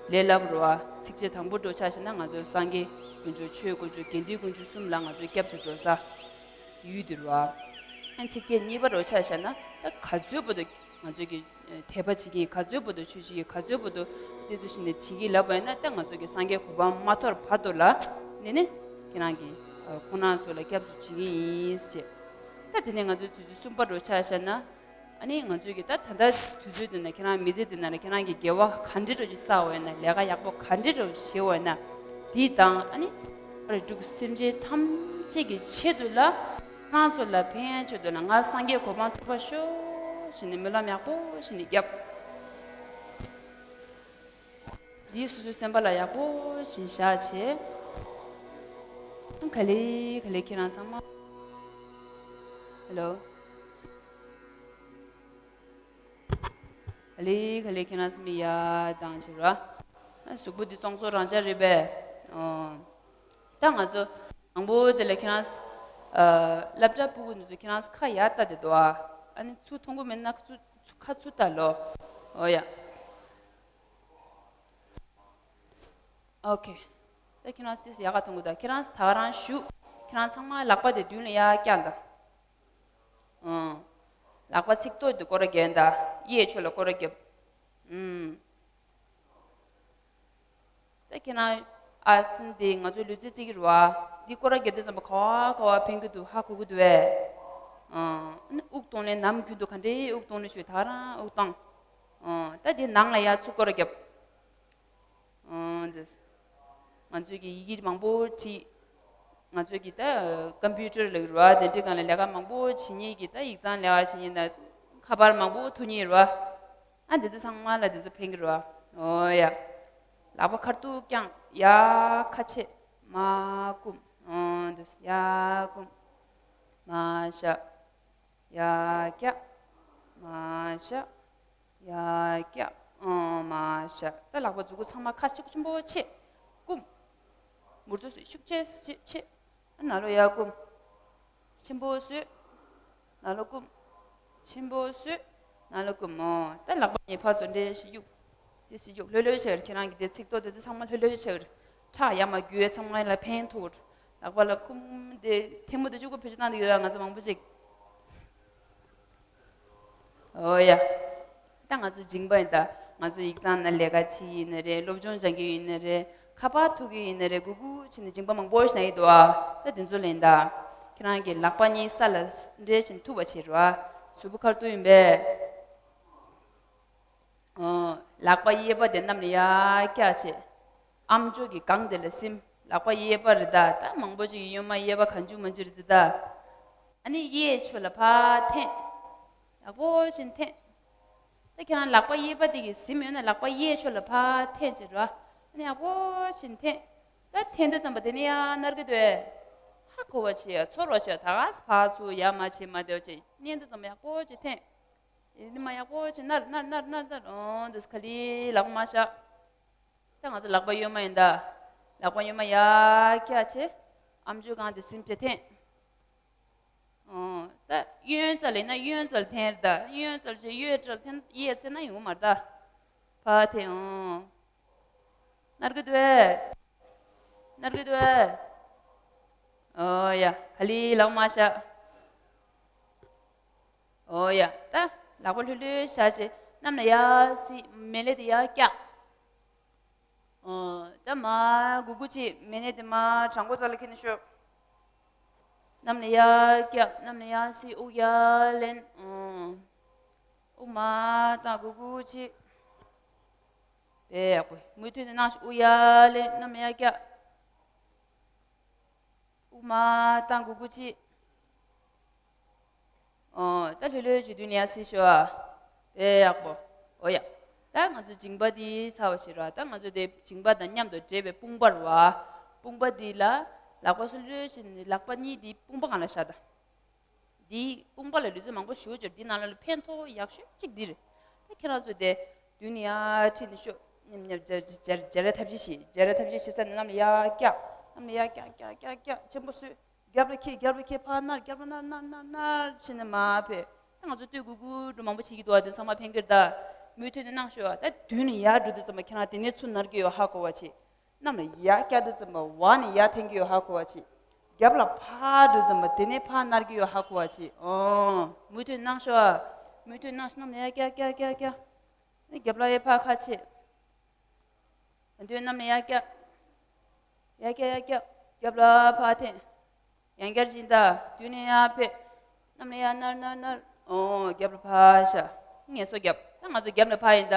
ལས་སླ་པོ་རེད་བ། ཚིགས་བཅད་དང་པོ་འདྲ་ཆ་བཞག་ན་ང་ཚོ་སངས་རྒྱས་དཀོན་མཆོག་ཆོས་དཀོན་མཆོག་དགེ་འདུན་དཀོན་མཆོག་གསུམ་ལ་ང་ཚོ་སྐྱབས་སུ་འགྲོ་ས་ཡུལ་དེ་རེད་བ། ཨ་ཚིགས་བཅད་གཉིས་པ་འདྲ་ཆ་བཞག་ན་ད་ག་ཚོད་བར་དུ་ང་ཚོ་གི་དད་པ་བྱེད་ཀྱི་ཡིན། ག་ཚོད་བར་དུ་ཆོས་བྱེད་ཀྱི་ཡིན། ག་ཚོད་བར་དུ་དེ་ཚོ་བྱས་ནས་བྱེད་ཀྱི་ལབ་པ་ཡིན་ན། ད་ང་ཚོ་གི་སངས་རྒྱས་གོ་འཕང་མ་ཐོབ་བར་དུ་ལ་ནས་ནས་ཁྱེད་རང་གི་ཁོང་རྣམ་ཚོ་ལ་སྐྱབས་སུ་མཆི་གི་ཡིན་ཅེས། ད་དེ་ནས་ང་ཚོའི་དུས་ཚོད་གསུམ་པ་འདྲ་ཆ་བཞག་ན། ཨ་ནི་ང་ཚོས་ཀྱི་ད་ད་ལྟ་དུས་ཚོད་འདི་ན་ཁྱེད་རང་མི་ཚེ་འདི་ན་ལ་ཁྱེད་རང་གི་དགེ་བ་ག་འདྲ་འདྲ་ཅིག་བསགས་པ་ཡོད་ན། ལས་ཀ་ཡག་པོ་ག་འདྲ་འདྲ་བྱས་པ་ཡོད་ན། འདི་དང་ཨ་ནི་ཨ་རི་འབྲུག་སེམས་ཅན་ཐམས་ཅད་ཀྱི་ཆེད་དུ་ལ། ཁྱེད་རང་ཚོ་ལ་ཕན་ཆེད་དུ་ལ་ང་སངས་རྒྱས་གོ་འཕང་ཐོབ་པར་ཤོག་ཞེས་ནས་སྨོན་ལམ་ཡག་པོ་ཞིག་ནས་བརྒྱབ། འདི་སོ་སོའི་སེམས་པ་ལ་ཡག་པོ་ཞིག་བཞག་བྱས། ག་ལེ་ག་ལེ་ཁྱེད་རང་ཚང་མ། ཧེ་ལོ། ག་ལེ་ག་ལེ་ཁྱེད་རང་སེམས་ཡར་བཏང་བྱས་ར། ཨ་གཟུགས་པོ་འདི་གཙང་བཙོག་རང་འཇགས་རེད་པས། ཨོ། ད་ང་ཚོ་དང་པོ་དེ་ལ་ཁྱེད་རང་། ཨ་སློབ་གྲྭ་ཕྲུ་གུ་འདི་ཚོ་ཁྱེད་རང་ཁ་ཡར་ལྟ་དེ་འདུག་ཨ། ཨ་ནི་ཚུར་མཐོང་གི་མེད་ན་ཁ་ཚུར་ཁ་ཚུར་ལྟ་ལོ། ཨོ་ཡ། ཨོ་ཁེ། ད་ཁྱེད་རང་སིས་ཡག་ག་མཐོང་གི་འདུག་ཁྱེད་རང་ད་ག་རང་བཞུགས། ཁྱེད་རང་ཚང་མ་ལག་པ་དེ་མདུན་ལ་ཡར་བཀྱག་དང་། ཨང་། ལག་པ་ཚིགས་ཏོ་དེ་སྐོར་ར་བརྒྱབ་དང་། གཡས་ཕྱོགས་ལ་སྐོར་ར་བརྒྱབ། ཨུམ། ད་ཁྱེད་རང་ཨ་སིན་དེ་ང་ཚོའི་ལུས་རྩལ་རྩེད་ཀྱི་རེད་བ། འདི་སྐོར་ར་བརྒྱབ་དུས་ཙམ་པ་ག་བ་ག་བ་ཕན་གྱི་འདུག་ཧ་གོ་གི་འདུག་བས། ཨང་། དབུགས་གཏོང་ལེན་ནམ་རྒྱུན་དུ་ག་འདྲའི་དབུགས་གཏོང་ལེན་ཞུས། ད་ག་རང་དབུགས་བཏང་། ཨང་། ད་འདི་ནང་ལ་ཡར་ཚུར་སྐོར་ར་བརྒྱབ། ཨང་། འདི། ང་ཚོས་ཀྱི་ཡི་གེ་མང་པོ་བྲིས། ང་ཚོས་ཀྱི་ད་ཀམ་པུ་ཊར་ལ་རུ་བ་དེ་འདྲའི་སྒང་ལ་ལས་ཀ་མང་པོ་བྱེད་མཁན་གྱི་ད་ཡིག་ཚང་ལས་ཀ་བྱེད་མཁན་ད་ཁ་པར་མང་པོ་ཐུག་མཁན་རུ་བ། ཨ་འདི་ཚོ་ཚང་མ་ལ་འདི་ཚོ་ཕན་གྱི་རུ་བ། ཨོ་ཡ། ལག་པ་ཁ་ཐུག་བརྐྱངས། ཡ་ཁ་ཕྱེ། མར་བསྐུམ། ཨོ་འདི་ཡ་བསྐུམ། མར་བཞག་ཡར་བཀྱག་མར་བཞག་ཡར་བཀྱག་ཨང་། མར་བཞག་ད་ལག་པ་མཛུག་གུ་ཚང་མ་ཁ་ཤུགས་ཆེན་པོ་ཕྱེ། བསྐུམ། མུར་ཙོ་བཟོས་ཤུགས་ཆེ་ཆེ་ཕྱེ། ཨ་ནང་ལོགས་ཡར་བསྐུམ། ཆེན་པོ་བཟོས། ནང་ལོགས་བསྐུམ། ཆེན་པོ་བཟོས། ནང་ལོགས་བསྐུམ། ཨོ། ད་ལག་པ་གཉིས་ཕར་ཚུར་འདྲེས་ཤིག་གཡུག་དེ་སི་གཡུག་ལྷོད་ལྷོད་བྱས། ཁྱེད་རང་གི་དེ་ཚིགས་ཏོ་དེ་ཚོ་ཚང་མ་ལྷོད་ལྷོད་བྱས། ཁྲག་ཡར་མར་རྒྱུ་བའི་ཚང་མ་ལ་ཕན་ཐོགས། ལག་པ་ལ་བསྐུམ་དེ་ཐལ་མོ་དེ་གཅིག་པོ་བེད་སྤྱོད་བཏང་དེ་ཡོད་ལ་ང་ཚོ་མང་པོ་ཞིག་ཨོ་ཡ། ད་ང་ཚོ་མཇིང་པ་ཡིན། ད་ང་ཚོ་ཡིག་ཚང་ནང་ལས་ཀ་བྱེད་ཡིན་ན་རེད། སློབ་སྦྱོང་སྦྱང་གི་ཡིན་ན་རེད། ཁ་པར་ཐུག་གི་ཡིན་ན་རེད། སྒུག་སྒུག་བྱས་ནས་མཇིང་པ་མང་པོ་ཞིག་ན་ཡིན་འདུག་ཨ། ད་དེ་ཚོ་ལ་ཡིན། ད་ཁྱེད་རང་གི་ལག་པ་གཉིས་ས་ལ་འདྲེས་བྱས་ཐུག་པ་བྱེད་རོགས་ཨ། གཟུགས་པོ་ཁ་ཐུག་ཡིན་པས། ཨོ། ལག་པ་གཡས་པ་དེ་གནམ་ལ་ཡར་བཀྱག་བྱས། ཨམ་ཅོག་གི་སྒང་དེ་ལ་སིམ། ལག་པ་གཡས་པ་རེད་ད། ད་མང་པོ་ཅིག་གི་གཡོན་མ་གཡས་པ་གང་བྱུང་མང་བྱུང་རེད་ད། ཨ་ནི་གཡས་ཕྱོགས་ལ་ཕར་འཐེན། ཡག་པོ་བྱས་འཐེན། ད་ཁྱེད་རང་ལག་པ་གཡས་པ་དེ་གི་གཟིམ་ཡོད་ན་ལག་པ་གཡས་ཕྱོགས་ལ་ཕར་འཐེན་བྱེད་རོགས། ཨ་ནི་ཡག་པོ་བྱས་ནས་འཐེན། ད་འཐེན་དུས་ཙམ་པ་དེ་ནས་ཡར་ནར་གི་འདུག་གས། ཧ་གོ་བ་བྱེད་ཡ། ཚོར་བ་བྱེད་ཡ། ད་ག་ས་ཕར་ཚུར་ཡར་མར་བྱེད་མ་བདེ་བ་བྱེད། མནན་དུས་ཙམ་པ་ཡག་པོ་བྱས་འཐེན། ཨེ་ནི་མར་ཡག་པོ་བྱས་ནར་ནར་ནར་ནར་ནར། འོ་འདུག་སེ་ག་ལེར་ལག་པ་མར་བཞག། ད་ང་ཚོ་ལག་པ་གཡོན་མ་ཡིན་ད། ལག་པ་གཡོན་མ་ཡར་བཀྱག་བྱས། ཨམ་ཅོག་སྒང་དེ་ཟིམ་བྱས་འཐེན། ཨོ། ད་གཡོན་རྩ་ལ་ཡིན་ན་གཡོན་རྩ་ལ་འཐེན་རེད་ད། གཡོན་རྩ་ལ་བྱས་གཡས་རྩ་ལ་འཐེན། གཡས་འཐེན་ན་ཡོང་གི་མ་རེད་ད། ཕར་འཐེན། ཨོ། ནར་གི་འདུག་གས། ནར་གི་འདུག་གས། ཨོ་ཡ། ག་ལེར་ལག་པ་མར་བཞག། ཨོ་ཡ། ད་ལག་པ་ལྷོད་ལྷོད་བཞག་བྱས། གནམ་ལ་ཡར་གཟིགས། མལ་ལས་དེ་ཡར་བཀྱག། ཨོ། ད་མར་གུག་གུག་བྱེད། མལ་ལས་དེ་མར་བྲང་ཁོག་རྩ་ལ་འཁྱེར་ནས་ཤོག། གནམ་ལ་ཡར་བཀྱག། གནམ་ལ་ཡར་གཟིགས། དབུགས་ཡར་ལེན། ཨོ། དབུགས་མར་བཏང་། གུག་གུག་བྱེད། དཔེ་ཡག་པོ། མུ་མཐུད་ནས་གནང་ཤོག། དབུགས་ཡར་ལེན། གནམ་ལ་ཡར་བཀྱག། དབུགས་མར་བཏང་། གུག་གུག་བྱེད། ཨོ། ད་ལྷོད་ལྷོད་བྱས་མདུན་ལ་ཡར་གཟིགས་ཤོག་ཨ། དཔེ་ཡག་པོ། ཨོ་ཡ། ད་ང་ཚོ་མཇིང་པ་འདི་ཚར་བ་ཞིག་རེད། ད་ང་ཚོ་དེ་མཇིང་པ་དང་མཉམ་དུ་འབྲེལ་བའི་དཔུང་པ་རེད་པ། དཔུང་པ་འདི་ལ་ལག་པ་ལྷོད་ལྷོད་བྱས་ནས་ལག་པ་གཉིས་འདི་དཔུང་པ་སྒང་ལ་བཞག་ད། འདི་དཔུང་པ་ལ་ལུས་རྩལ་མང་པོ་ཞེ་པོ་ཅིག་ཡོད། འདི་ནང་ལ་ཕན་ཐོགས་ཡག་ཤོས་གཅིག་འདི་རེད། ད་ཁྱེད་རང་ཚོ་དེ་མདུན་ནས་ཡར་ཁྲིད་ནས་ཤོག། མཉམ་མཉམ་སྦྱར་སྦྱར་སྦྱར་ཡ་ཐབས་ཤེས་བྱེད། སྦྱར་ཡ་ཐབས་ཤེས་བྱེད་ས་ནས་གནམ་ལ་ཡར་བཀྱག། གནམ་ལ་ཡར་བཀྱག་བཀྱག་བཀྱག་བཀྱག། ཆེན་པོ་བཟོས། རྒྱབ་ལ་འཁྱེར། རྒྱབ་ལ་འཁྱེར། ཕར་ནར། རྒྱབ་ལ་ནར་ནར་ནར་ནར་བྱས་ནས་མར་ཕེབས། ད་ང་ཚོ་སྟོད་གུག་གུག་འགྲོ་མང་པོ་བྱེད་ཀྱི་འདུག་ཨ། དེ་ཚང་མ་ཕན་གྱི་རེད་ད། མུ་མཐུད་ནས་གནང་ཤོག་ཨ། ད་མདུན་ནས་ཡར་འགྲོ་དུས་ཙམ་པ་ཁྱེད་རང་དེ་ནས་ཚུར་ནར་གྱི་ཡོད་ཧ་གོ་བ་བྱེད། གནམ་ལ་ཡར་བཀྱག་དུས་ཙམ་པ་འོག་ནས་ཡར་འཐེན་གྱི་ཡོད་ཧ་གོ་བ་བྱེད། རྒྱབ་ལ་ཕར་འགྲོ་དུས་ཙམ་པ་དེ་ནས་ཕར་ནར་གྱི་ཡོད་ཧ་གོ་བ་བྱེད། ཨོ། མུ་མཐུད་གནང་ཤོག་ཨ། མུ་མཐུད་གནང་ཤོག། གནམ་ལ་ཡར་བཀྱག་བཀྱག་བཀྱག་བཀྱག། ནི་རྒྱབ་ལ་ཡར་ཕར་ཁ་ཕྱེ། ད་མདུན་གནམ་ལ་ཡར་བཀྱག། ཡར་བཀྱག་ཡར་བཀྱག། རྒྱབ་ལ་ཕར་འཐེན། ཡང་བསྐྱར་བྱས་ད། མདུན་ནས་ཡར་ཕེབས། གནམ་ལ་ཡར་ནར་ནར་ནར། ཨོ། རྒྱབ་ལ་ཕར་བཞག། ངལ་གསོ་རྒྱབ། ད་ང་ཚོ་རྒྱབ་ནས་ཕར་ཡིན་ད།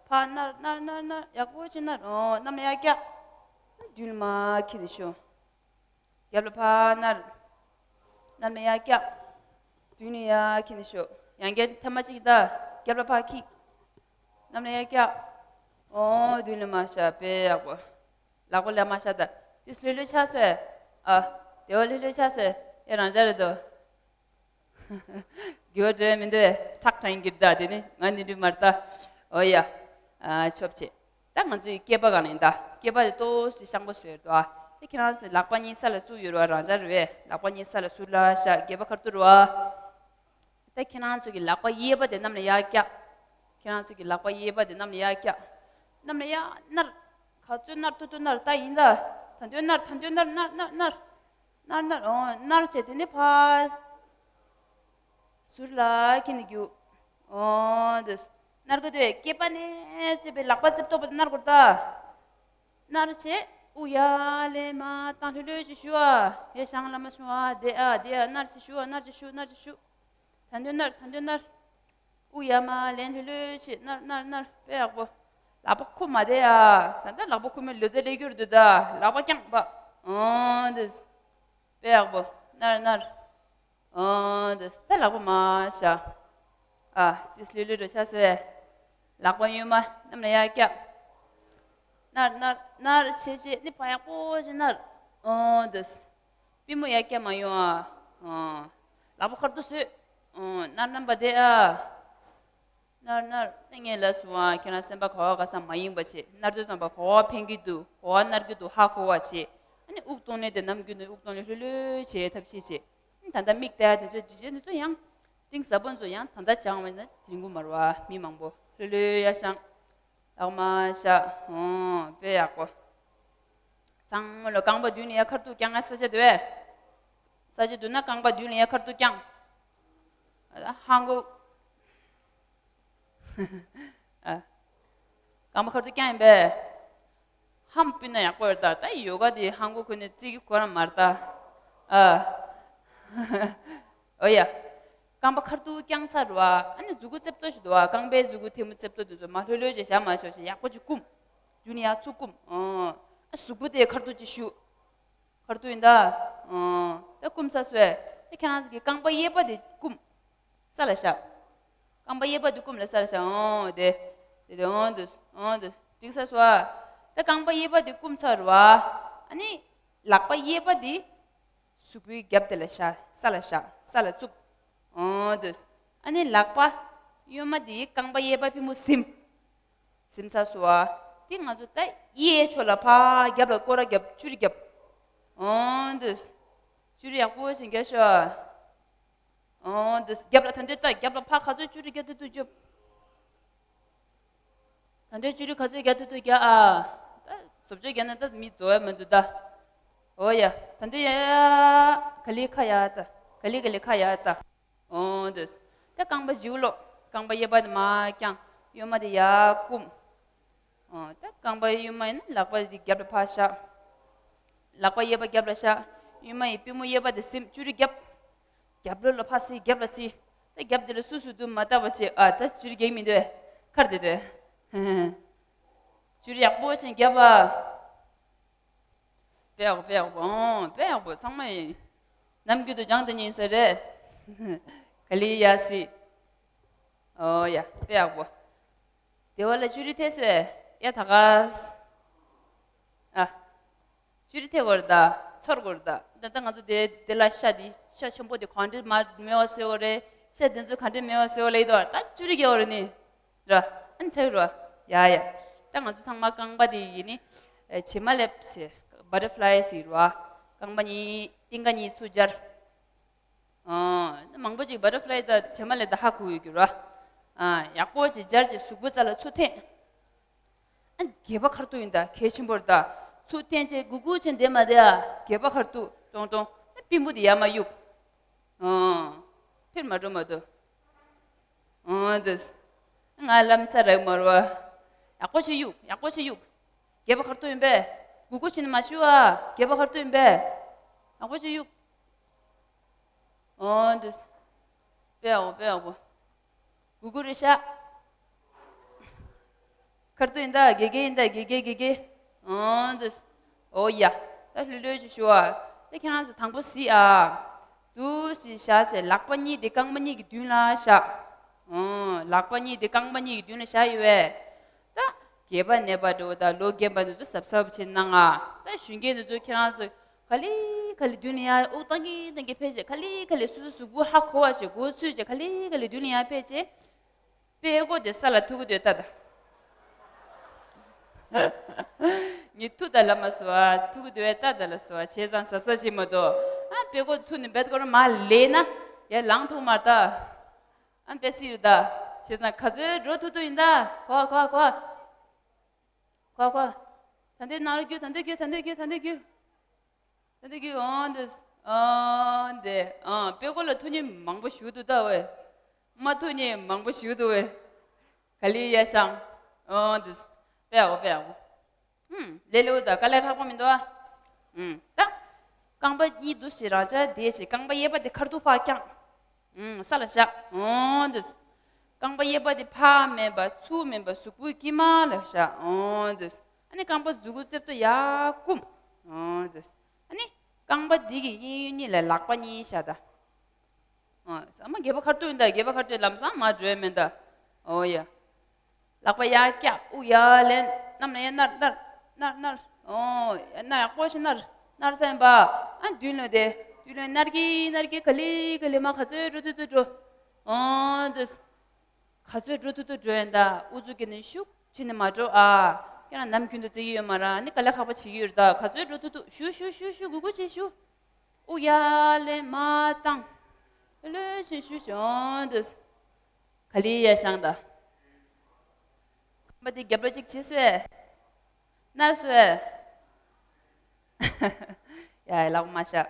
ཕར་ནར་ནར་ནར་ནར། ཡག་པོ་བྱས་ནར། ཨོ། གནམ་ལ་ཡར་བཀྱག། མདུན་ལ་མར་འཁྱེར་ནས་ཤོག། རྒྱབ་ལ་ཕར་ནར། གནམ་ལ་ཡར་བཀྱག། མདུན་ནས་ཡར་འཁྱེར་ནས་ཤོག། ཡང་བསྐྱར་ཐེངས་མ་གཅིག་ད། རྒྱབ་ལ་ཕར་འཁྱེར། གནམ་ལ་ཡར་བཀྱག། ཨོ། མདུན་ལ་མར་བཞག། དཔེ་ཡག་པོ། ལག་པ་ལ་མར་བཞག་ད། ཏིས་ལྷོད་ལྷོད་ཆགས་སོང་ཨ། བདེ་བ་ལྷོད་ལྷོད་ཆགས་སོང་ཨེ། རང་འཇགས་རེད་དོ། འགྱུར་བ་འགྲོ་ཡ་མི་འདུག་ཨེ། ཁྲག་དྲག་གི་རེད་ད་དེ་ནི། ང་ནི་འདྲི་མར་ད། ཨོ་ཡ། ཨ། ཆོབ་ཆེ། ད་ང་ཚོའི་སྐེད་པ་སྒང་ནས་ད། སྐེད་པ་དེ་ཏོག་ཙམ་ཤང་པོ་བཟོས་འདུག་ཨ། དེ་ཁྱེད་རང་ཚོའི་ལག་པ་གཉིས་ས་ལ་བཙུགས་ཡོད་རེད་པ། རང་འཇགས་རེད་པས། ལག་པ་གཉིས་ས་ལ་ཟུར་ལ་བཞག། སྐེད་པ་ཁ་ཐུག་རེད་པ། ད་ཁྱེད་རང་ཚོ་གི་ལག་པ་གཡས་པ་དེ་གནམ་ལ་ཡར་བཀྱག། ཁྱེད་རང་ཚོ་གི་ལག་པ་གཡས་པ་དེ་གནམ་ལ་ཡར་བཀྱག། གནམ་ལ་ཡར་ནར། ག་ཚོད་ནར་ཐུབ་ཐུབ་ནར། ད་ཡིན་ད། ད་འདོད་ནར། ད་འདོད་ནར། ནར་ནར་ནར། ནར་ནར། ཨོ། ནར་བྱས་དེ་ནས་ཕར་ཟུར་ལ་འཁྱེར་ནས་རྒྱུག། ཨོ། དེ་ནར་གི་འདུག་ཨེ། སྐེད་པ་ནས་བཙུགས་པའི་ལག་པ་རྩེབ་ཏོག་པ་དེ་ནར་དགོས་རེད་ད། ནར་བྱས། དབུགས་ཡར་ལེན། མར་བཏང་། ལྷོད་ལྷོད་ཅིག་བཞུགས་ཨ། ཡར་བཞེངས་ལ་མར་བཞུགས་ཨ། བསྡད་ཨ། བསྡད་ཨ། ནར་ཅིག་བཞུགས་ཨ། ནར་ཅིག་བཞུགས། ནར་ཅིག་བཞུགས། ད་འདོད་ནར། ད་འདོད་ནར། དབུགས་ཡར་མར་ལེན། ལྷོད་ལྷོད་བྱས། ནར་ནར་ནར། དཔེ་ཡག་པོ། ལག་པ་ཁུར་མ་བསྡད་ཨ། ད་ལྟ་ལག་པ་ཁུར་མི་ལུས་རྩལ་སླེབས་ཀྱི་རེད་འདུག་ད། ལག་པ་རྐྱང་པ། ཨོ། འདི། དཔེ་ཡག་པོ། ནར་ནར། ཨོ། འདི། ད་ལག་པ་མར་བཞག། ཨ། ཏིས་ལྷོད་ལྷོད་རུ་ཆགས་སོང་ཨེ། ལག་པ་གཡོན་མ་གནམ་ལ་ཡར་བཀྱག། ནར་ནར་ནར་བྱས་བྱས་ནི་ཕར་ཡག་པོ་ཞིག་ནར། ཨོ། འདི། པུས་མོ་ཡར་བཀྱག་མ་ཡོང་ཨ། ཨོ། ལག་པ་ཁ་ཐུག་བཟོས། ཨོ། ནར་ནར་བ་བསྡད་ཨ། ནར་ནར། ད་ངས་ལབ་སོང་ཨ། ཁྱེད་རང་སེམས་པ་ག་བ་ག་ས་མ་གཡེངས་པ་བྱེད། ནར་དུས་ཙམ་པ་ག་བ་ཕན་གྱི་འདུག་ག་བ་ནར་གྱི་འདུག་ཧ་གོ་བ་བྱེད། ཨ་ནི་དབུགས་གཏོང་ལེན་དེ་ནམ་རྒྱུན་དུ་དབུགས་གཏོང་ལེན་ལྷོད་ལྷོད་བྱེད་ཐབས་ཤེས་བྱེད། ཨ་ནི་ད་ལྟ་མིག་བལྟ་ཡ་དེ་ཚོ་ཇི་བྱེད་དེ་ཚོ་ཡང་གཏིང་ཟབ་པོ་ཚོ་ཡང་ད་ལྟ་སྦྱངས་པ་ན་འཛིན་གྱི་མ་རེད་པ། མི་མང་པོ་ལྷོད་ལྷོད་ཡར་བཞེངས། ལག་མར་བཞག། ཨོ། དཔེ་ཡག་པོ། ཚང་མ་ལོ་རྐང་པ་མདུན་ལ་ཡར་ཁ་ཐུག་བརྐྱང་ཡ། ས་ཆ་འདུག་གས། ས་ཆ་འདུག་ན་རྐང་པ་མདུན་ལ་ཡར་ཁ་ཐུག་བརྐྱང་། ཧང་གུ། ཨ། རྐང་པ་ཁ་ཐུག་བརྐྱང་ཡིན་པས། ཧམ་སྤུས་ན་ཡག་པོ་ཡོད་ད། ད་ཡོ་ག་དེ་ཧང་གུ་ཁོ་ནས་རྩིས་ཀྱི་ཁོ་རང་མ་རེད་ད། ཨ། ཨོ་ཡ། རྐང་པ་ཁ་ཐུག་བརྐྱང་ཚར་བ། ཨ་ནི་མཛུ་གུ་རྩེབ་ཏོ་ཞིག་འདུག་པ། རྐང་པའི་མཛུ་གུ་ཐལ་མོ་རྩེབ་ཏོ་དེ་ཚོ་མར་ལྷོད་ལྷོད་བྱས་བཞག་མ་ཆོག་བྱས་ཡག་པོ་ཅིག་བསྐུམ། མདུན་ནས་ཡར་ཚུར་བསྐུམ། ཨོ། ཨ། གཟུགས་པོ་དེ་ཁ་ཐུག་ཅིག་གཞུ། ཁ་ཐུག་ཡིན་ད། ཨོ། ད་བསྐུམ་ཚར་སོང་ཨེ། ད་ཁྱེད་རང་ཚོ་གི་རྐང་པ་གཡས་པ་དེ་བསྐུམ། ས་ལ་བཞག། རྐང་པ་གཡས་པ་དེ་བསྐུམ་ལ་ས་ལ་བཞག་འོང་དེ། དེ་དེ་འོང་དུས་འོང་དུས་འགྲིག་ས་སོ། ད་རྐང་པ་གཡས་པ་དེ་བསྐུམ་ཚར་བ། ཨ་ནི་ལག་པ་གཡས་པ་དེ་གཟུགས་པོའི་རྒྱབ་དེ་ལ་བཞག་ས་ལ་བཞག་ས་ལ་བཙུགས། འོང་དུས་ཨ་ནི་ལག་པ་གཡོན་མ་དེ་རྐང་པ་གཡས་པ་པུས་མོ་ཟིམ། ཟིམ་ཚར་སོ། དེ་ང་ཚོ་ད་གཡས་ཕྱོགས་ལ་ཕར་རྒྱབ་ལ་སྐོར་ར་རྒྱབ་ཅུ་རི་རྒྱབ། འོང་དུས་ཅུ་རི་ཡག་པོ་ཞིག་རྒྱབ་ཤོག་འོ་འདི་རྒྱབ་ལ་ད་འདོད་ལྟ་རྒྱབ་ལ་ཕར་ག་ཚོད་ཅུ་རི་རྒྱག་ཐུབ་ཐུབ་རྒྱོབ། ད་འདོད་ཅུ་རི་ག་ཚོད་རྒྱག་ཐུབ་ཐུབ་རྒྱག་ཨ། ད་བཟོ་བཅོས་རྒྱག་ན་ད་མི་རྫོགས་ཡ་མི་འདུག་ད། འོ་ཡ་ད་འདོད་ཡ། ག་ལི་ཁ་ཡ་ད། ག་ལི་ག་ལི་ཁ་ཡ་ད། འོ་འདི། ད་རྐང་པ་བཞིའུ་ལོ། རྐང་པ་གཡས་པ་དེ་མར་བརྐྱངས། གཡོན་མ་དེ་ཡར་བསྐུམ། ཨོ། ད་རྐང་པ་གཡོན་མ་ཡིན་ན་ལག་པ་འདི་རྒྱབ་ལ་ཕར་བཞག་ལག་པ་གཡས་པ་རྒྱབ་ལ་བཞག་གཡོན་མ་ཡི་པུས་མོ་གཡས་པ་དེ་ཟིམ་ཅུ་རི་རྒྱབ། རྒྱབ་ལོགས་ལ་ཕར་སི་རྒྱབ་ལ་སི། ད་རྒྱབ་འདི་ལ་སུ་སུ་འདུག་མ་བལྟ་བ་བྱེད་ཨ། ད་ཅུ་རི་རྒྱག་མི་འདུག་ཨེ། ཁར་དེ་དེ། ཅུ་རི་ཡག་པོ་ཞིག་རྒྱབ་ཨ། དཔེ་ཡག་པོ་དཔེ་ཡག་པོ་ཨོ་དཔེ་ཡག་པོ་ཚང་མ་ཡིན། ནམ་རྒྱུན་དུ་སྦྱང་དེ་ཉིན་ཟེར་རེད། ག་ལི་ཡ་སི། ཨོ་ཡ་དཔེ་ཡག་པོ། དེ་བ་ལ་ཅུ་རི་ཐེ་སོས་ཡ་ད་ག་ཨ། ཅུ་རི་ཐེ་གོ་ར་ད་ཚོར་གོ་ར་ད་ད་ད་ང་ཚོ་དེ་དེ་ལ་ཤ་དེ་ཤ་ཆེན་པོ་དེ་གང་འདྲ་མ་མེད་པ་སེ་བ་རེད། ཤ་དེ་ཚོ་གང་འདྲ་མེད་པ་སེ་བ་ལ་ཡི་དོ་ད་ཅུ་རི་གེ་བ་རེད་ནི། ར། ཨན་ཆག་ར། ཡ་ཡ། ད་ང་ཚོ་ཚང་མ་རྐང་པ་དེ་ཡིན་ནི། བྱེ་མ་ལེབ་ཟེར། བ་ཊར་ཕ་ལའི་ཟེར་ར། རྐང་པ་གཉིས་རྟིང་ཀ་གཉིས་ཚུར་སྦྱར། ཨ། མང་པོ་ཅིག་བ་ཊར་ཕ་ལའི་དང་བྱེ་མ་ལེབ་དང་ཧ་གོ་ཡོད་ཀྱི་ར། ཨ། ཡག་པོ་ཅིག་སྦྱར་ཅིག་གཟུགས་པོ་རྩ་ལ་ཚུར་འཐེན། ཨ། སྒལ་པ་ཁར་ཐུག་ཡིན་ད་གལ་ཆེན་པོ་རེད་ད། ཚུར་འཐེན་ཅིག་གུག་གུག་ཅིག་བསྡད་མ་བསྡད་ཨ། སྒལ་པ་ཁར་ཐུག་ཏོང་ཏོང་། ཨ། པུས་མོ་དེ་ཡར་མར་གཡུག་ཨ། ཕེར་མ་འགྲོ་མ་འདུག་འོ་འདི། ང་ལམ་ཚ་རག་མ་རུ་བ། ཡག་པོ་ཞིག་གཡུག་ཡག་པོ་ཞིག་གཡུག་སྒལ་པ་ཁར་ཐུག་ཡིན་པས། གུག་གུག་བྱས་ནས་མ་ཞུ་ཨ། སྒལ་པ་ཁར་ཐུག་ཡིན་པས། ཡག་པོ་ཞིག་གཡུག་འོ་འདི། དཔེ་ཡག་པོ་དཔེ་ཡག་པོ། གུག་གུག་རེད་ཤག་ཁར་ཐུག་ཡིན་ད་དགེ་དགེ་ཡིན་ད་དགེ་དགེ་དགེ་དགེ། འོ་འདི། འོ་ཡ། ད་ལྷོད་ལྷོད་ཅིག་ཞུ་ཨ། ད་ཁྱེད་རང་ཚོ་དང་པོ་གཟིགས་ཨ། འདུག་སེ་བཞག་བྱས་ལག་པ་གཉིས་དེ་རྐང་པ་གཉིས་ཀྱི་མདུན་ལ་བཞག་ཨོ། ལག་པ་གཉིས་དེ་རྐང་པ་གཉིས་ཀྱི་མདུན་ལ་བཞག་ཡོད་པས། ད་སྒལ་པ་ན་བ་འདྲ་བོ་དང་ལོ་རྒན་པ་འདི་ཚོ་གཟབ་གཟབ་བྱེད་གནང་ཨ། ད་གཞོན་སྐྱེས་འདི་ཚོ་ཁྱེད་རང་ཚོ་ག་ལེ་ག་ལེ་མདུན་ལ་ཡར་དབུགས་བཏང་གིན་བཏང་གིན་ཕེབས་བྱས་ག་ལེ་ག་ལེ་སོ་སོ་གཟུགས་པོ་ཧ་གོ་བ་བྱས་མགོ་ཚོས་བྱས་ག་ལེ་ག་ལེ་མདུན་ལ་ཡར་ཕེབས་བྱས། དཔྲལ་མགོ་དེ་ས་ལ་ཐུག་གི་འདུག་ད་ད། ངས་ཐུག་ད་ལ་མ་སོ་ཨ། ཐུག་གི་འདུག་ད་ད་ལ་སོ་ཨ། བྱས་ཙང་གཟབ་གཟབ་བྱེད་མ་གཏོགས་ཨ། དཔྲལ་མགོ་ཐུག་ནས་བེད་སྐོར་མ་ལས་ན་ཡར་ལངས་ཐུབ་མ་རེད་ད། ཨ་ནི་དཔེ་སྲིད་རེད་ད། བྱས་ཙང་ག་ཚོད་འགྲོ་ཐུབ་ཐུབ་ཡིན་ད། གོ་གོ་གོ། གོ་གོ། ད་འདོད་ནང་ལ་རྒྱུགས། ད་འདོད་རྒྱུགས། ད་འདོད་རྒྱུགས། ད་འདོད་རྒྱུགས། ད་འདོད་རྒྱུགས། འོང་འདུག་འོང་འདི། ཨང་། དཔྲལ་མགོ་ལ་ཐུག་མཁན་མང་པོ་ཞིག་འདུག་ད་ཝེ། མ་ཐུག་མཁན་མང་པོ་ཞིག་འདུག་ཝེ། ག་ལེ་ཡ་ཤང་། འོང་འདུག་དཔེ་ཡག་པོ་དཔེ་ཡག་པོ། ཨུམ། ལེ་ལེ་འུ་ད་དཀའ་ལས་ཁག་པོ་མི་འདུག་ཨ། ཨུམ། ད། རྐང་པ་གཉིས་འདུག་སེ་རང་ཅག་བསྡད་བྱས་རྐང་པ་གཡས་པ་དེ་ཁར་ཐུག་ཕར་བརྐྱངས། ཨུམ། ས་ལ་བཞག་འོང་འདུག་རྐང་པ་གཡས་པ་དེ་ཕར་མིན་པ་ཚུར་མིན་པ་གཟུགས་པོའི་དཀྱིལ་མ་ལ་བཞག་འོང་འདུག་ཨ་ནི་རྐང་པ་མཛུབ་གུ་རྩེ་ཏོ་ཡར་བསྐུམ། འོང་འདུག་ཨ་ནི་རྐང་པ་འདི་གི་གཡས་གཡོན་གཉིས་ལ་ལག་པ་གཉིས་བཞག་ད། ཨོ། ཚང་མ་སྒལ་པ་ཁར་ཐུག་ཡིན་ད། སྒལ་པ་ཁར་ཐུག་ལམ་སང་མར་འགྲོ་ཡ་མིན་ད། ཨོ་ཡ། ལག་པ་ཡར་བཀྱག་དབུགས་ཡར་ལེན། གནམ་ལ་ཡར་མནར་མནར་མནར་མནར། ཨོ། ཡར་མནར་ཡག་པོ་ཞིག་མནར། མནར་ཚར་ཡིན་པ། ཨ་མདུན་ལ་དེ། མདུན་ལ་མནར་གི་མནར་གི་ག་ལེ་ག་ལེ་མར་ག་ཚོད་འགྲོ་ཐུབ་ཐུབ་འགྲོ། ཨོ་འདུག་ག་ཚོད་འགྲོ་ཐུབ་ཐུབ་འགྲོ་ཡིན་ད། ཨུ་ཚུགས་ཀྱིས་ནི་ཤུགས་ཆེ་ནི་མ་འགྲོ་ཨ། ཁྱེད་རང་ནམ་རྒྱུན་དུ་བརྩི་གི་ཡོད་མ་རེད། ཨ་ནི་དཀའ་ལས་ཁག་པོ་བྱེད་ཀྱི་ཡོད་རེད་ད། ག་ཚོད་འགྲོ་ཐུབ་ཐུབ་ཞུ་ཞུ་ཞུ་ཞུ་གུ་གུ་བྱེད་ཞུ། དབུགས་ཡར་ལེན་མར་བཏང་། ལྷོད་ལྷོད་བྱེད་ཞུ་ཞུ་འོང་འདུག་ག་ལེ་ཡ་ཤང་ད། རྐང་པ་འདི་རྒྱབ་ལོགས་གཅིག་བྱེད་སོས། མནར་སོས། ཡ་ཡ་ལག་པ་མར་བཞག་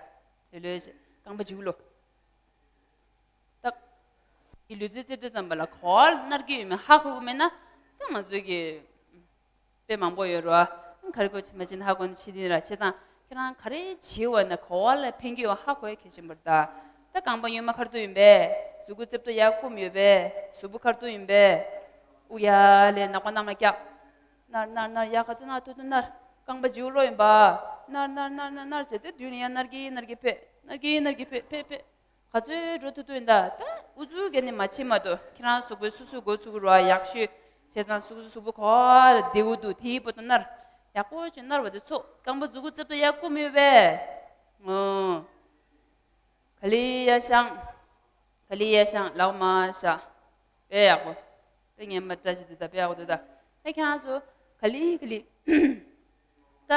ལྷོད་ལྷོད་བྱེད། རྐང་པ་མཇུག་ལོག་ད། འདི་ལུས་རྩལ་རྩེ་དུས་ཙམ་པ་ལ་ག་པར་མནར་གྱི་ཡོད་མེད་ཧ་གོ་གི་མེད་ན། ད་ང་ཚོའི་གི་དཔེ་མང་པོ་ཡོད་རེད་བ། ག་རེ་དགོས་བྱེད་མ་བྱེད་ན་ཧ་གོ་ནི་ཕྱི་དིན་ར། བྱས་ཙང་ཁྱེད་རང་ག་རེ་བྱེད་པ་ན་ག་པར་ལ་ཕན་གྱི་ཡོད་ཧ་གོ་ཡ་གལ་ཆེན་པོ་རེད་ད། ད་རྐང་པ་གཡོན་མ་ཁར་ཐུག་ཡིན་པས། གཟུགས་པོ་རྩེ་ཏོ་ཡར་བསྐུམ་ཡོད་པས། གཟུགས་པོ་ཁར་ཐུག་ཡིན་པས། དབུགས་ཡར་ལེན། ནག་པ་གནམ་ལ་བཀྱག་མནར་མནར་མནར། ཡར་ག་ཚོད་མནར་ཐུབ་ཐུབ་མནར། རྐང་པ་མཇུག་ལོག་ཡིན་པ། མནར་མནར་མནར་མནར་མནར་བྱས་ཏེ་མདུན་ལ་ཡར་མནར་གྱི་མནར་གྱི་ཕེབས། མནར་གྱི་མནར་གྱི་ཕེབས་ཕེབས་ཕེབས། ག་ཚོད་འགྲོ་ཐུབ་ཐུབ་ཡིན་ད། ད་ ཨུ་ཚུགས་ག་ནས་མ་བྱེད་མ་གཏོགས། ཁྱེད་རང་གཟུགས་པོའི་སོ་སོའི་མགོ་ཚུགས་རོགས། ཡག་ཤོས་བྱས་ཙང་གཟུགས་སོ་སོ་སོ་པོ་ག་བ་ལ་བདེ་པོ་འདུག་དེའི་བར་དུ་མནར། ཡག་པོ་ཅིག་མནར་བ་དེ་ཚོ། རྐང་པ་མཛུབ་གུ་རྩེ་ཏོ་ཡར་བསྐུམ་ཡོད་པས། ཨོ། ག་ལེ་ཡར་བཞེངས། ག་ལེ་ཡར་བཞེངས། ལག་མར་བཞག་དཔེ་ཡག་པོ། དཔེ་ངན་པ་འདྲ་ཅིག་འདུག་ད། དཔེ་ཡག་པོ་འདུག་ད། ད་ཁྱེད་རང་ཚོ་ག་ལེ་ག་ལེ། ད་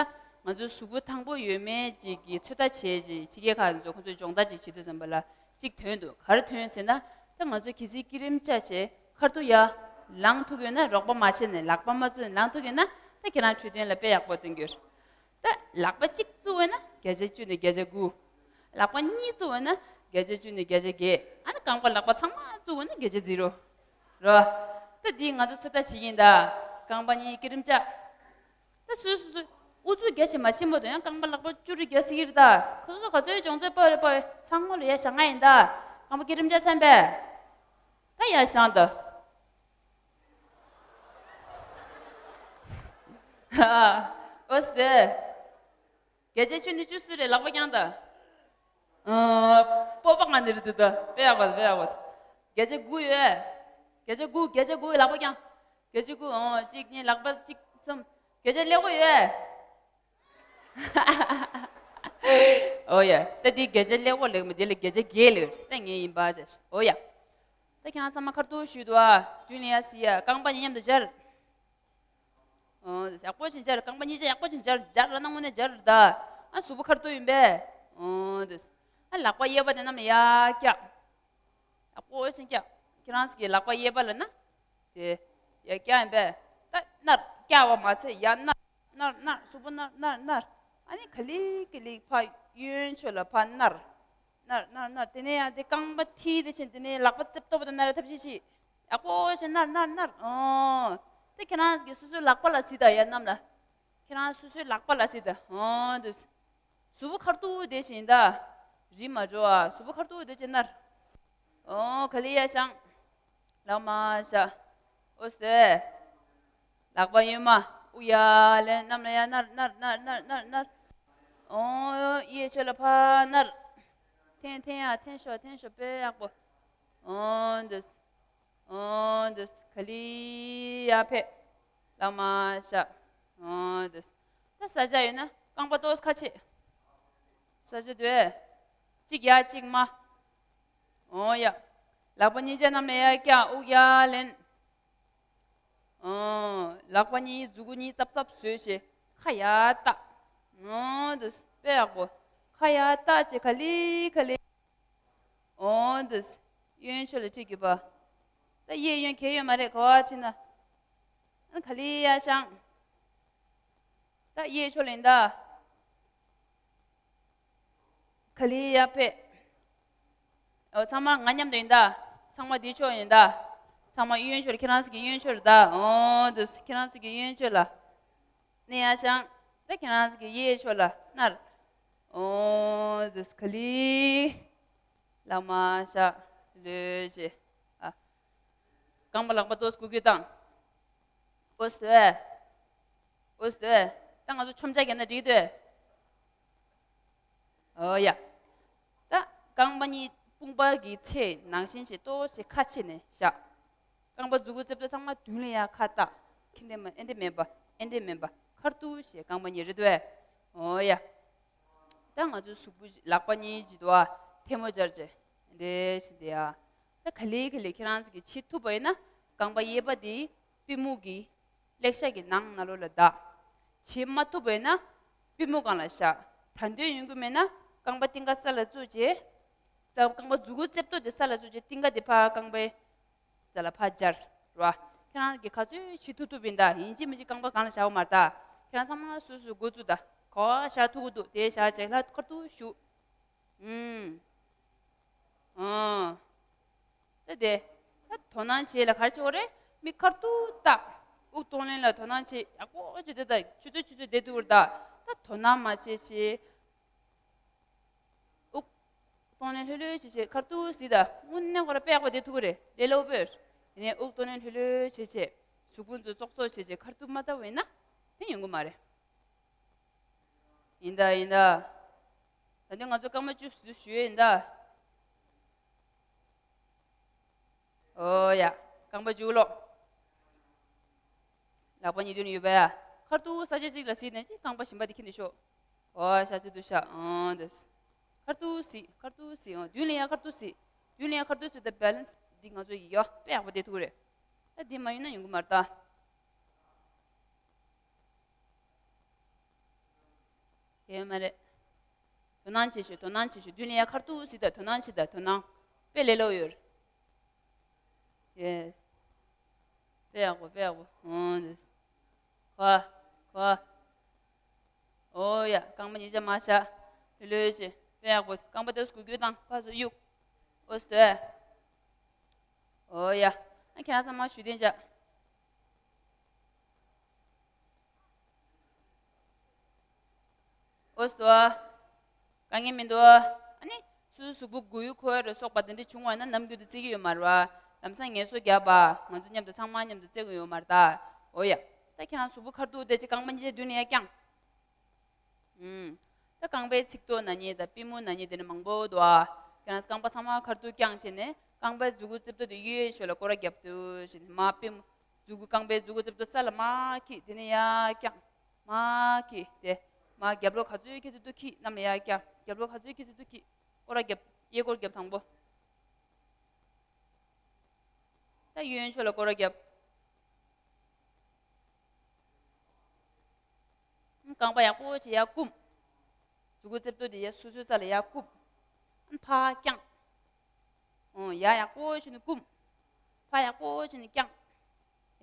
ང་ཚོ་གཟུགས་པོ་ཐང་པོ་ཡོད་མེད་ཅིག་གི་ཚོད་ལྟ་བྱས་ཅིག་ཕྱི་རྒྱལ་ཁག་ཚོ་ཁོ་ཚོས་སྦྱོང་བརྡར་ཅིག་བྱེད་དུས་ཙམ་པ་ལ་ཅིག་ཐོན་འདུག་ག་རེ་ཐོན་ཟེར་ན། ད་ང་ཚོ་གལ་སྲིད་སྐྱིལ་ཀྲུང་བཅའ་བྱས་ཁ་ཐུག་ཡར་ལངས་ཐུབ་ཡོད་ན། རོགས་པ་མ་བྱས་ནས་ལག་པ་མ་བཙུགས་ནས་ལངས་ཐུབ་ཡོད་ན། ད་ཁྱེད་རང་འཕྲོད་བསྟེན་ལ་དཔེ་ཡག་པོ་སྟོན་གྱི་ཡོད། ད་ལག་པ་གཅིག་བཙུགས་ཡོད་ན་བརྒྱ་ཆ་བཅུ་ནས་བརྒྱ་ཆ་དགུ། ལག་པ་གཉིས་བཙུགས་ཡོད་ན་བརྒྱ་ཆ་བཅུ་ནས་བརྒྱ་ཆ་བརྒྱད། ཨ་ནི་རྐང་པ་ལག་པ་ཚང་མ་བཙུགས་ཡོད་ན་བརྒྱ་ཆ་ཛི་རོ། རོ། ད་འདི་ང་ཚོ་ཚོད་ལྟ་བྱེད་ཀྱི་ཡིན་ད། རྐང་པ་གཉིས་སྐྱིལ་ཀྲུང་བཅའ། ད་སོ་སོ་སོ་ཨུ་ཚུགས་རྒྱ་ཆེ་མ་ཆེན་པོ་དང་། ཡང་རྐང་པ་ལག་པ་བཅུ་རེ་རྒྱ་སྲིད་ཀྱི་རེད་ད། ཁོ་ཚོ་ག་ཚོད་སྦྱོང་ཚད་པ་རེད་པ། ཚང་མ་ལ་ཡ་བཞག་ང་ཡིན་ད། རྐང་པ་སྐྱིལ་ཀྲུང་བཅའ་ཚན་པས། ད་ཡ་བཞག་ད། ཨོ་སྟེ། བརྒྱ་ཆ་བཅུ་ནས་བཅུ་གསུམ་རེ་ལག་པ་བརྐྱངས་ད། ཨ། སྤོབས་པ་ང་ནི་རེད་འདུག་ད། དཔེ་ཡག་པོ་དཔེ་ཡག་པོ། བརྒྱ་ཆ་དགུ་ཡོད། བརྒྱ་ཆ་དགུ། བརྒྱ་ཆ་དགུ་ལག་པ་བརྐྱངས། བརྒྱ་ཆ་དགུ། ཨོ། གཅིག་གཉིས། ལག་པ་གཅིག་གསུམ། བརྒྱ་ཆ་ཀླད་ཀོར་ཡོད། ཨོ་ཡ། ད་འདི་བརྒྱ་ཆ་ཀླད་ཀོར་ལེགས་མ། འདི་ལ་བརྒྱ་ཆ་བརྒྱད་ལེགས། ད་ངས་ཡིན་པ་བྱས། ཨོ་ཡ། ད་ཁྱེད་རང་ཚང་མ་ཁ་ཐུག་བཞུགས་འདུག་ཨ། མདུན་ལ་ཡ་གཟིགས་ཡ། རྐང་པ་གཉིས་མཉམ་དུ་སྦྱར། ཨོ། ཡག་པོ་ཞིག་སྦྱར། རྐང་པ་གཉིས་ཆ་ཡག་པོ་ཞིག་སྦྱར། སྦྱར་ལབ་ན་དངོས་གནས་སྦྱར་ད། ཨ། གཟུགས་པོ་ཁ་ཐུག་ཡིན་པས། ཨོ་དེ། ཨ། ལག་པ་གཡས་པ་དེ་གནམ་ལ་ཡར་བཀྱག་ཡག་པོ་ཞིག་བཀྱག་ཁྱེད་རང་ཚོ་གི་ལག་པ་གཡས་པ་ལབ་ན་དེ་ཡར་བཀྱག་ཡིན་པས། ད་མནར། བཀྱག་པ་མ་ཚད་ཡར་མནར། མནར་མནར། གཟུགས་པོ་མནར་མནར་མནར། ཨ་ནི་ག་ལེ་ག་ལེ་ཕར་གཡོན་ཕྱོགས་ལ་ཕར་མནར། མནར་མནར་མནར། དེ་ནས་ཡང་དེ་རྐང་པ་མཐིལ་དེ་ཕྱིན། དེ་ནས་ལག་པ་རྩེ་ཏོག་པ་དེ་མནར། ཐབས་ཤེས་བྱེད། ཡག་པོ་ཞིག་མནར་མནར་མནར། ཨོ། དེ་ཁྱེད་རང་གིས་སོ་སོའི་ལག་པ་ལ་གཟིགས་དང་། ཡར་གནམ་ལ། ཁྱེད་རང་སོ་སོའི་ལག་པ་ལ་གཟིགས་དང་། ཨོ་དེ། གཟུགས་པོ་ཁ་ཐུག་བསྡད་བཞིན་ད། རིལ་མ་འགྲོ་ཨ། གཟུགས་པོ་ཁ་ཐུག་བསྡད་བྱས་མནར། ཨོ། ག་ལེ་ཡར་བཞེངས། ལག་མར་བཞག་ཨོ་སྟེ། ལག་པ་གཡོན་མ། དབུགས་ཡར་ལེན། གནམ་ལ་ཡར་མནར་མནར་མནར་མནར། ཨོ། གཡས་ཕྱོགས་ལ་ཕར་མནར། འཐེན་འཐེན་ཡ། འཐེན་ཤོག་འཐེན་ཤོག་དཔེ་ཡག་པོ། ཨོ་འདུག་ཨོ་འདུག་ག་ལེ་ཡར་ཕེབས། ལག་མར་བཞག་ཨོ་འདུག་ད་ས་ཆ་ཡོད་ན་རྐང་པ་ཏོག་ཙམ་ཁ་ཕྱེ། ས་ཆ་དེ། གཅིག་ཡར་གཅིག་མར། ཨོ་ཡ། ལག་པ་གཉིས་ཆ་གནམ་ལ་ཡར་བཀྱག་དབུགས་ཡར་ལེན། ཨོ། ལག་པ་གཉིས་མཛུ་གུ་གཉིས་ཙབ་ཙབ་བཟོས་བྱས་ཁ་ཡར་བལྟ། ཨོ་འདུག་དཔེ་ཡག་པོ། ཁ་ཡར་བལྟ་བྱས་ག་ལེ་ག་ལེ། ཨོ་འདུག་གཡོན་ཕྱོགས་ལ་ཁྲིད་དགོས་པ། ད་གཡས་གཡོན་གང་ཡང་ཡོད་མ་རེད། ག་པར་ཁྲིད་ན། ཨ། ག་ལེ་ཡར་བཞེངས། ད་གཡས་ཕྱོགས་ལ་ཡིན་ད། ག་ལེ་ཡར་ཕེབས། ཨོ། ཚང་མ་ང་མཉམ་དུ་ཡིན་ད། ཚང་མ་འདི་ཕྱོགས་ཡིན་ད། ཚང་མ་གཡོན་ཕྱོགས། ཁྱེད་རང་ཚོ་གི་གཡོན་ཕྱོགས་རེད་ད། ཨོ་འདུག་ཁྱེད་རང་ཚོ་གི་གཡོན་ཕྱོགས་ལ། ནས་ཡར་བཞེངས། ད་ཁྱེད་རང་ཚོ་གི་གཡས་ཕྱོགས་ལ་མནར། ཨོ་འདུག་ག་ལེ། ལག་མར་བཞག་ལོས་བྱེད། ཨ། རྐང་པ་ལག་པ་ཏོག་ཙམ་སྒུར་སྒུར་བཏང་། ཨོ་སྟེ། ཨོ་སྟེ། ད་ང་ཚོ་མཆོང་བརྒྱབ་ན་འགྲིག་འདུག་ཨོ་ཡ། ད་རྐང་པ་གཉིས་དཔུང་པ་གི་ཚད་ནང་བཞིན་བྱས་ཏོག་ཙམ་ཁ་ཕྱེ་ནས་བཞག་རྐང་པ་མཛུ་གུ་རྩེ་ཏོག་ཚང་མ་མདུན་ལ་ཡར་ཁ་བལྟ། ཁྱེད་འདྲ་མ། ཨེ་འདྲ་མེད་པ། ཨེ་འདྲ་མེད་པ། ཁ་ཐུག་བྱས་རྐང་པ་གཉིས་རེད་འདུག་ཨོ་ཡ། ད་ང་ཚོའི་གཟུགས་པོ་ལག་པ་གཉིས་ཀྱི་དུ་བ་ཐལ་མོ་སྦྱར་བྱས་འདྲེ་ཞིག་འདི་ཡ། ད་ག་ལེ་ག་ལེ་ཁྱེད་རང་ཚོ་གིས་བྱེད་ཐུབ་པ་ཡིན་ན་རྐང་པ་གཡས་པ་དེ་པུས་མོ་གི་ཀླད་ཤ་གི་ནང་ན་ལོགས་ལ་བལྟ། བྱེད་མ་ཐུབ་པ་ཡིན་ན་པུས་མོ་སྒང་ལ་བཞག་ད་འདོད་ཡོང་གི་མེད་ན་རྐང་པ་རྟིང་ཀ་ས་ལ་བཙུགས་བྱས། རྩ། རྐང་པ་མཛུ་གུ་རྩེ་ཏོག་དེ་ས་ལ་བཙུགས་བྱས་རྟིང་ཀ་དེ་ཕར་རྐང་པའི་རྩ་ལ་ཕར་སྦྱར། རོ། ཁྱེད་རང་གིས་ག་ཚོད་བྱེད་ཐུབ་ཐུབ་ཡིན་ད། ཡིན་གཅིག་མིན་གཅིག་རྐང་པ་སྒང་ལ་བཞག་པ་མ་རེད་ད། ཁྱེད་རང་ཚང་མ་སོ་སོའི་འགོ་བཙུགས་ད། ག་པར་བཞག་ཐུབ་ཀྱི་འདུག་དེ་བཞག་བྱས་ལྷ་ཁ་ཐུག་བཞུགས། ཨུམ། ཨ། ད་དེ། ད་དོ་སྣང་བྱེད་ལ་ག་རེ་བྱེད་དགོས་རེད། མིག་ཁ་ཐུག་བལྟ། དབུགས་གཏོང་ལེན་ལ་དོ་སྣང་བྱེད། ཡག་པོ་བྱས་དེ་ད་ཆུ་ཚོད་ཆུ་ཚོད་བསྡད་ཐུབ་ཀྱི་རེད་ད། ད་དོ་སྣང་མ་བྱེད་བྱས། དབུགས་གཏོང་ལེན་ལྷོད་ལྷོད་བྱེད་བྱེད་ཁ་ཐུག་གཟིགས་ད། དངོས་གནས་ཁོ་རང་དཔེ་ཡག་པོ་བསྡད་ཐུབ་ཀྱི་རེད། ལས་སླ་པོ་ཡོད། དེ་ནས་དབུགས་གཏོང་ལེན་ལྷོད་ལྷོད་བྱེད་བྱེད། གཟུགས་ཕུང་ཚོ་ཙོག་ཙོག་བྱེད་བྱེད་ཁ་ཐུག་མ་བལྟ་བ་ཡིན་ན་དེ་ཡོང་གི་མ་རེད། ཡིན་ད་ཡིན་ད། ད་ནི་ང་ཚོ་སྐར་མ་བཅུ་ཞུ་ཡོད་ཡིན་ད། ཨོ་ཡ། རྐང་པ་མཇུག་ལོག་ལག་པ་གཉིས་མདུན་ཡོད་པ་ཡ། ཁ་ཐུག་ས་ཆ་གཅིག་ལ་གཟིགས་ནས་ཅི་རྐང་པ་གཞན་པ་དེ་ཁྱེར་ནས་ཤོག་ཨོ་ཤ་ཚུལ་དུ་ཤ་ཨང་དེ། ཁ་ཐུག་གཟིགས། ཁ་ཐུག་གཟིགས་ཨང་། མདུན་ལ་ཡ་ཁ་ཐུག་གཟིགས། མདུན་ལ་ཡ་ཁ་ཐུག་གཟིགས། ད་བེ་ལན་སི་འདི་ང་ཚོ་ཡི་ཡ་དཔེ་ཡག་པོ་བསྡད་ཐུག་རེད། ད་འདི་མ་ཡོང་ན་ཡོང་གི་མ་རེད་ད། ཡོད་མ་རེད། དོ་སྣང་བྱེད་ཤོག་དོ་སྣང་བྱེད་ཤོག་མདུན་ལ་ཡ་ཁ་ཐུག་གཟིགས་ད། དོ་སྣང་བྱེད་ད། དོ་སྣང་། དཔེ་ལས་སླ་པོ་ཡོད་རེད། ཡེས། དཔེ་ཡག་པོ་དཔེ་ཡག་པོ། ཨོ་འདི། ཁ། ཁ། ཨོ་ཡ། རྐང་པ་གཉིས་ཆ་མར་བཞག་ལྷོད་ལྷོད་བྱེད། དཔེ་ཡག་པོ། རྐང་པ་དེ་སྒུར་སྒུར་བཏང་། ཕར་ཚུར་གཡུག་ཨོ་སྟོད། ཨོ་ཡ། ཨ་ཁྱེད་རང་ཚང་མ་ཞུ་དན་བྱ། ཨོ་སྟོ། དཀའ་ངལ་མི་འདུག་ཨ་ནི། སོ་སོའི་གཟུགས་པོ་སྒུར་ཡུལ་ཁོ་ཡ་རེ་སོགས་པ་དེ་འདྲ་བྱུང་བ་ན་ནམ་རྒྱུན་དུ་བརྩི་གི་ཡོད་མ་རེད་བ། ལམ་སང་ངལ་གསོ་རྒྱབ་པ། ང་ཚོ་མཉམ་དུ་ཚང་མ་མཉམ་དུ་བརྩི་གི་ཡོད་མ་རེད་ད། ཨོ་ཡ། ད་ཁྱེད་རང་གཟུགས་པོ་ཁ་ཐུག་བསྡད་བྱས་རྐང་པ་གཉིས་ཆ་མདུན་ལ་ཡར་བརྐྱངས། ཨུམ། ད་རྐང་པའི་ཚིགས་ཐོ་ན་ནི་དང་པུས་མོ་ན་ནི་དེ་འདྲ་མང་པོ་འདུག་ཨ། ཁྱེད་རང་རྐང་པ་ཚང་མ་ཁ་ཐུག་བརྐྱངས་བྱས་ནས་རྐང་པའི་མཛུ་གུ་རྩེ་ཏོ་དེ་གཡས་གཡོན་ཕྱོགས་ལ་སྐོར་ར་རྒྱབ་བྱས་ནས་མར་པུས་མོ། མཛུ་གུ་རྐང་པའི་མཛུ་གུ་རྩེ་ཏོ་ས་ལ་མར་འཁྱེར། དེ་ནས་ཡར་བརྐྱངས། མར་འཁྱེར་ཏེ། མར་རྒྱབ་ལོགས་ག་ཚོད་འཁྱེར་ཐུབ་ཐུབ་འཁྱེར། གནམ་ལ་ཡར་བརྐྱངས། རྒྱབ་ལོགས་ག་ཚོད་འཁྱེར་ཐུབ་ཐུབ་འཁྱེར། སྐོར་ར་རྒྱབ། གཡས་སྐོར་རྒྱབ་དང་པོ། ད་གཡོན་ཕྱོགས་ལ་སྐོར་ར་རྒྱབ། རྐང་པ་ཡག་པོ་བྱས་ཡར་བསྐུམ། མཛུ་གུ་རྩེ་ཏོ་དེ་ཡར་སོ་སོའི་རྩ་ལ་ཡར་བསྐུམ། ཕར་བརྐྱངས། ཨོ་ཡར་ཡག་པོ་བྱས་ནས་བསྐུམ། ཕར་ཡག་པོ་བྱས་ནས་བརྐྱངས།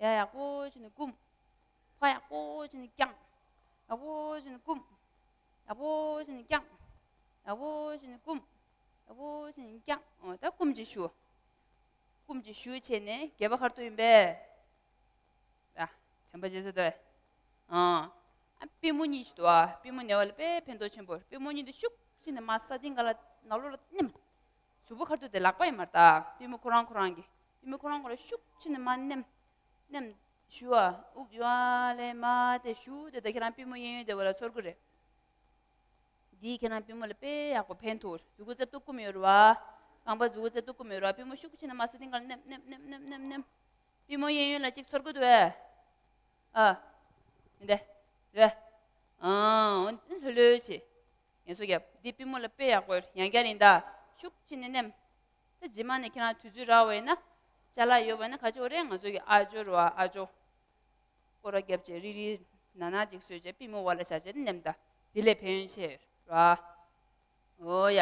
ཡར་ཡག་པོ་བྱས་ནས་བསྐུམ། ཕར་ཡག་པོ་བྱས་ནས་བརྐྱངས། ཡག་པོ་བྱས་ནས་བསྐུམ། ཡག་པོ་བྱས་ནས་བརྐྱངས། ཡག་པོ་བྱས་ནས་བསྐུམ། ཡག་པོ་བྱས་ནས་བརྐྱངས། ཨོ་ད་བསྐུམ་བྱས་བཞུགས། བསྐུམ་བྱས་བཞུགས་བྱས་ནས་སྒལ་པ་ཁ་ཐུག་ཡིན་པས། ཨ། དྲན་པ་བརྗེད་ས་དོ། ཨ། ཨ་པུས་མོ་གཉིས་ཤིག་འདུག་ཨ། པུས་མོ་ཉེ་བ་ལ་དཔེ་ཕན་ཐོགས་ཆེན་པོ། པུས་མོ་གཉིས་དེ་ཤུགས་ཆེ་ནས་མར་ས་སྟེང་ག་ལ་ནང་ལོགས་ལ་མནན། གཟུགས་པོ་ཁ་ཐུག་དེ་ལག་པ་ཡིན་མ་རེད་ད། པུས་མོ་ཁོ་རང་ཁོ་རང་གི། པུས་མོ་ཁོ་རང་ཁོ་རང་ཤུགས་ཆེ་ནས་མར་མནན། མནན། བཞུགས་ཨ། དབུགས་ཡར་ལེན་མར་བསྡད། བཞུགས་བསྡད་ད་ཁྱེད་རང་པུས་མོ་གཡས་གཡོན་བསྡད་པ་ལ་ཚོར་གི་རེད། འདིས་ཁྱེད་རང་པུས་མོ་ལ་དཔེ་ཡག་པོ་ཕན་ཐོགས། མཛུ་གུ་རྩེ་ཏོ་བསྐུམ་ཡོད་རེད་བ། རྐང་པ་མཛུ་གུ་རྩེ་ཏོ་བསྐུམ་ཡོད་རེད་བ། པུས་མོ་ཤུགས་ཆེ་ནས་མར་ས་སྟེང་ག་ལ་མནན་མནན་མནན། པུས་མོ་གཡས་གཡོན་ལ་གཅིག་ཚོར་གི་འདུག་ཨེ། ཨ། མི་འདུག་ཨེ། ཨ། ཨོ་ལྷོད་ལྷོད་བྱེད། ངལ་གསོ་རྒྱབ། འདི་པུས་མོ་ལ་དཔེ་ཡག་པོ་ཡོད། ཡང་བསྐྱར་ཡིན་ད། ཤུགས་ཆེ་ནས་མནན། ད་རྗེས་མ་ནས་ཁྱེད་རང་དུས་ཚོད་རག་པ་ཡིན་ན། ཅ་ལག་ཡོད་པ་ཡིན་ན། ག་ཅི་ཡོད་རེད། ང་ཚོ་གི་ཨ་ཇོ་རེད་བ། ཨ་ཇོ། སྐོར་ར་རྒྱབ་བྱས་རིལ་རིལ་ནར་ནར་ཅིག་བཟོས་བྱས་པུས་མོ་བར་ལ་བཞག་བྱས་མནན་ད། དེ་ལས་ཕན་ཡོན་ཆེ་ར། ཨོ་ཡ།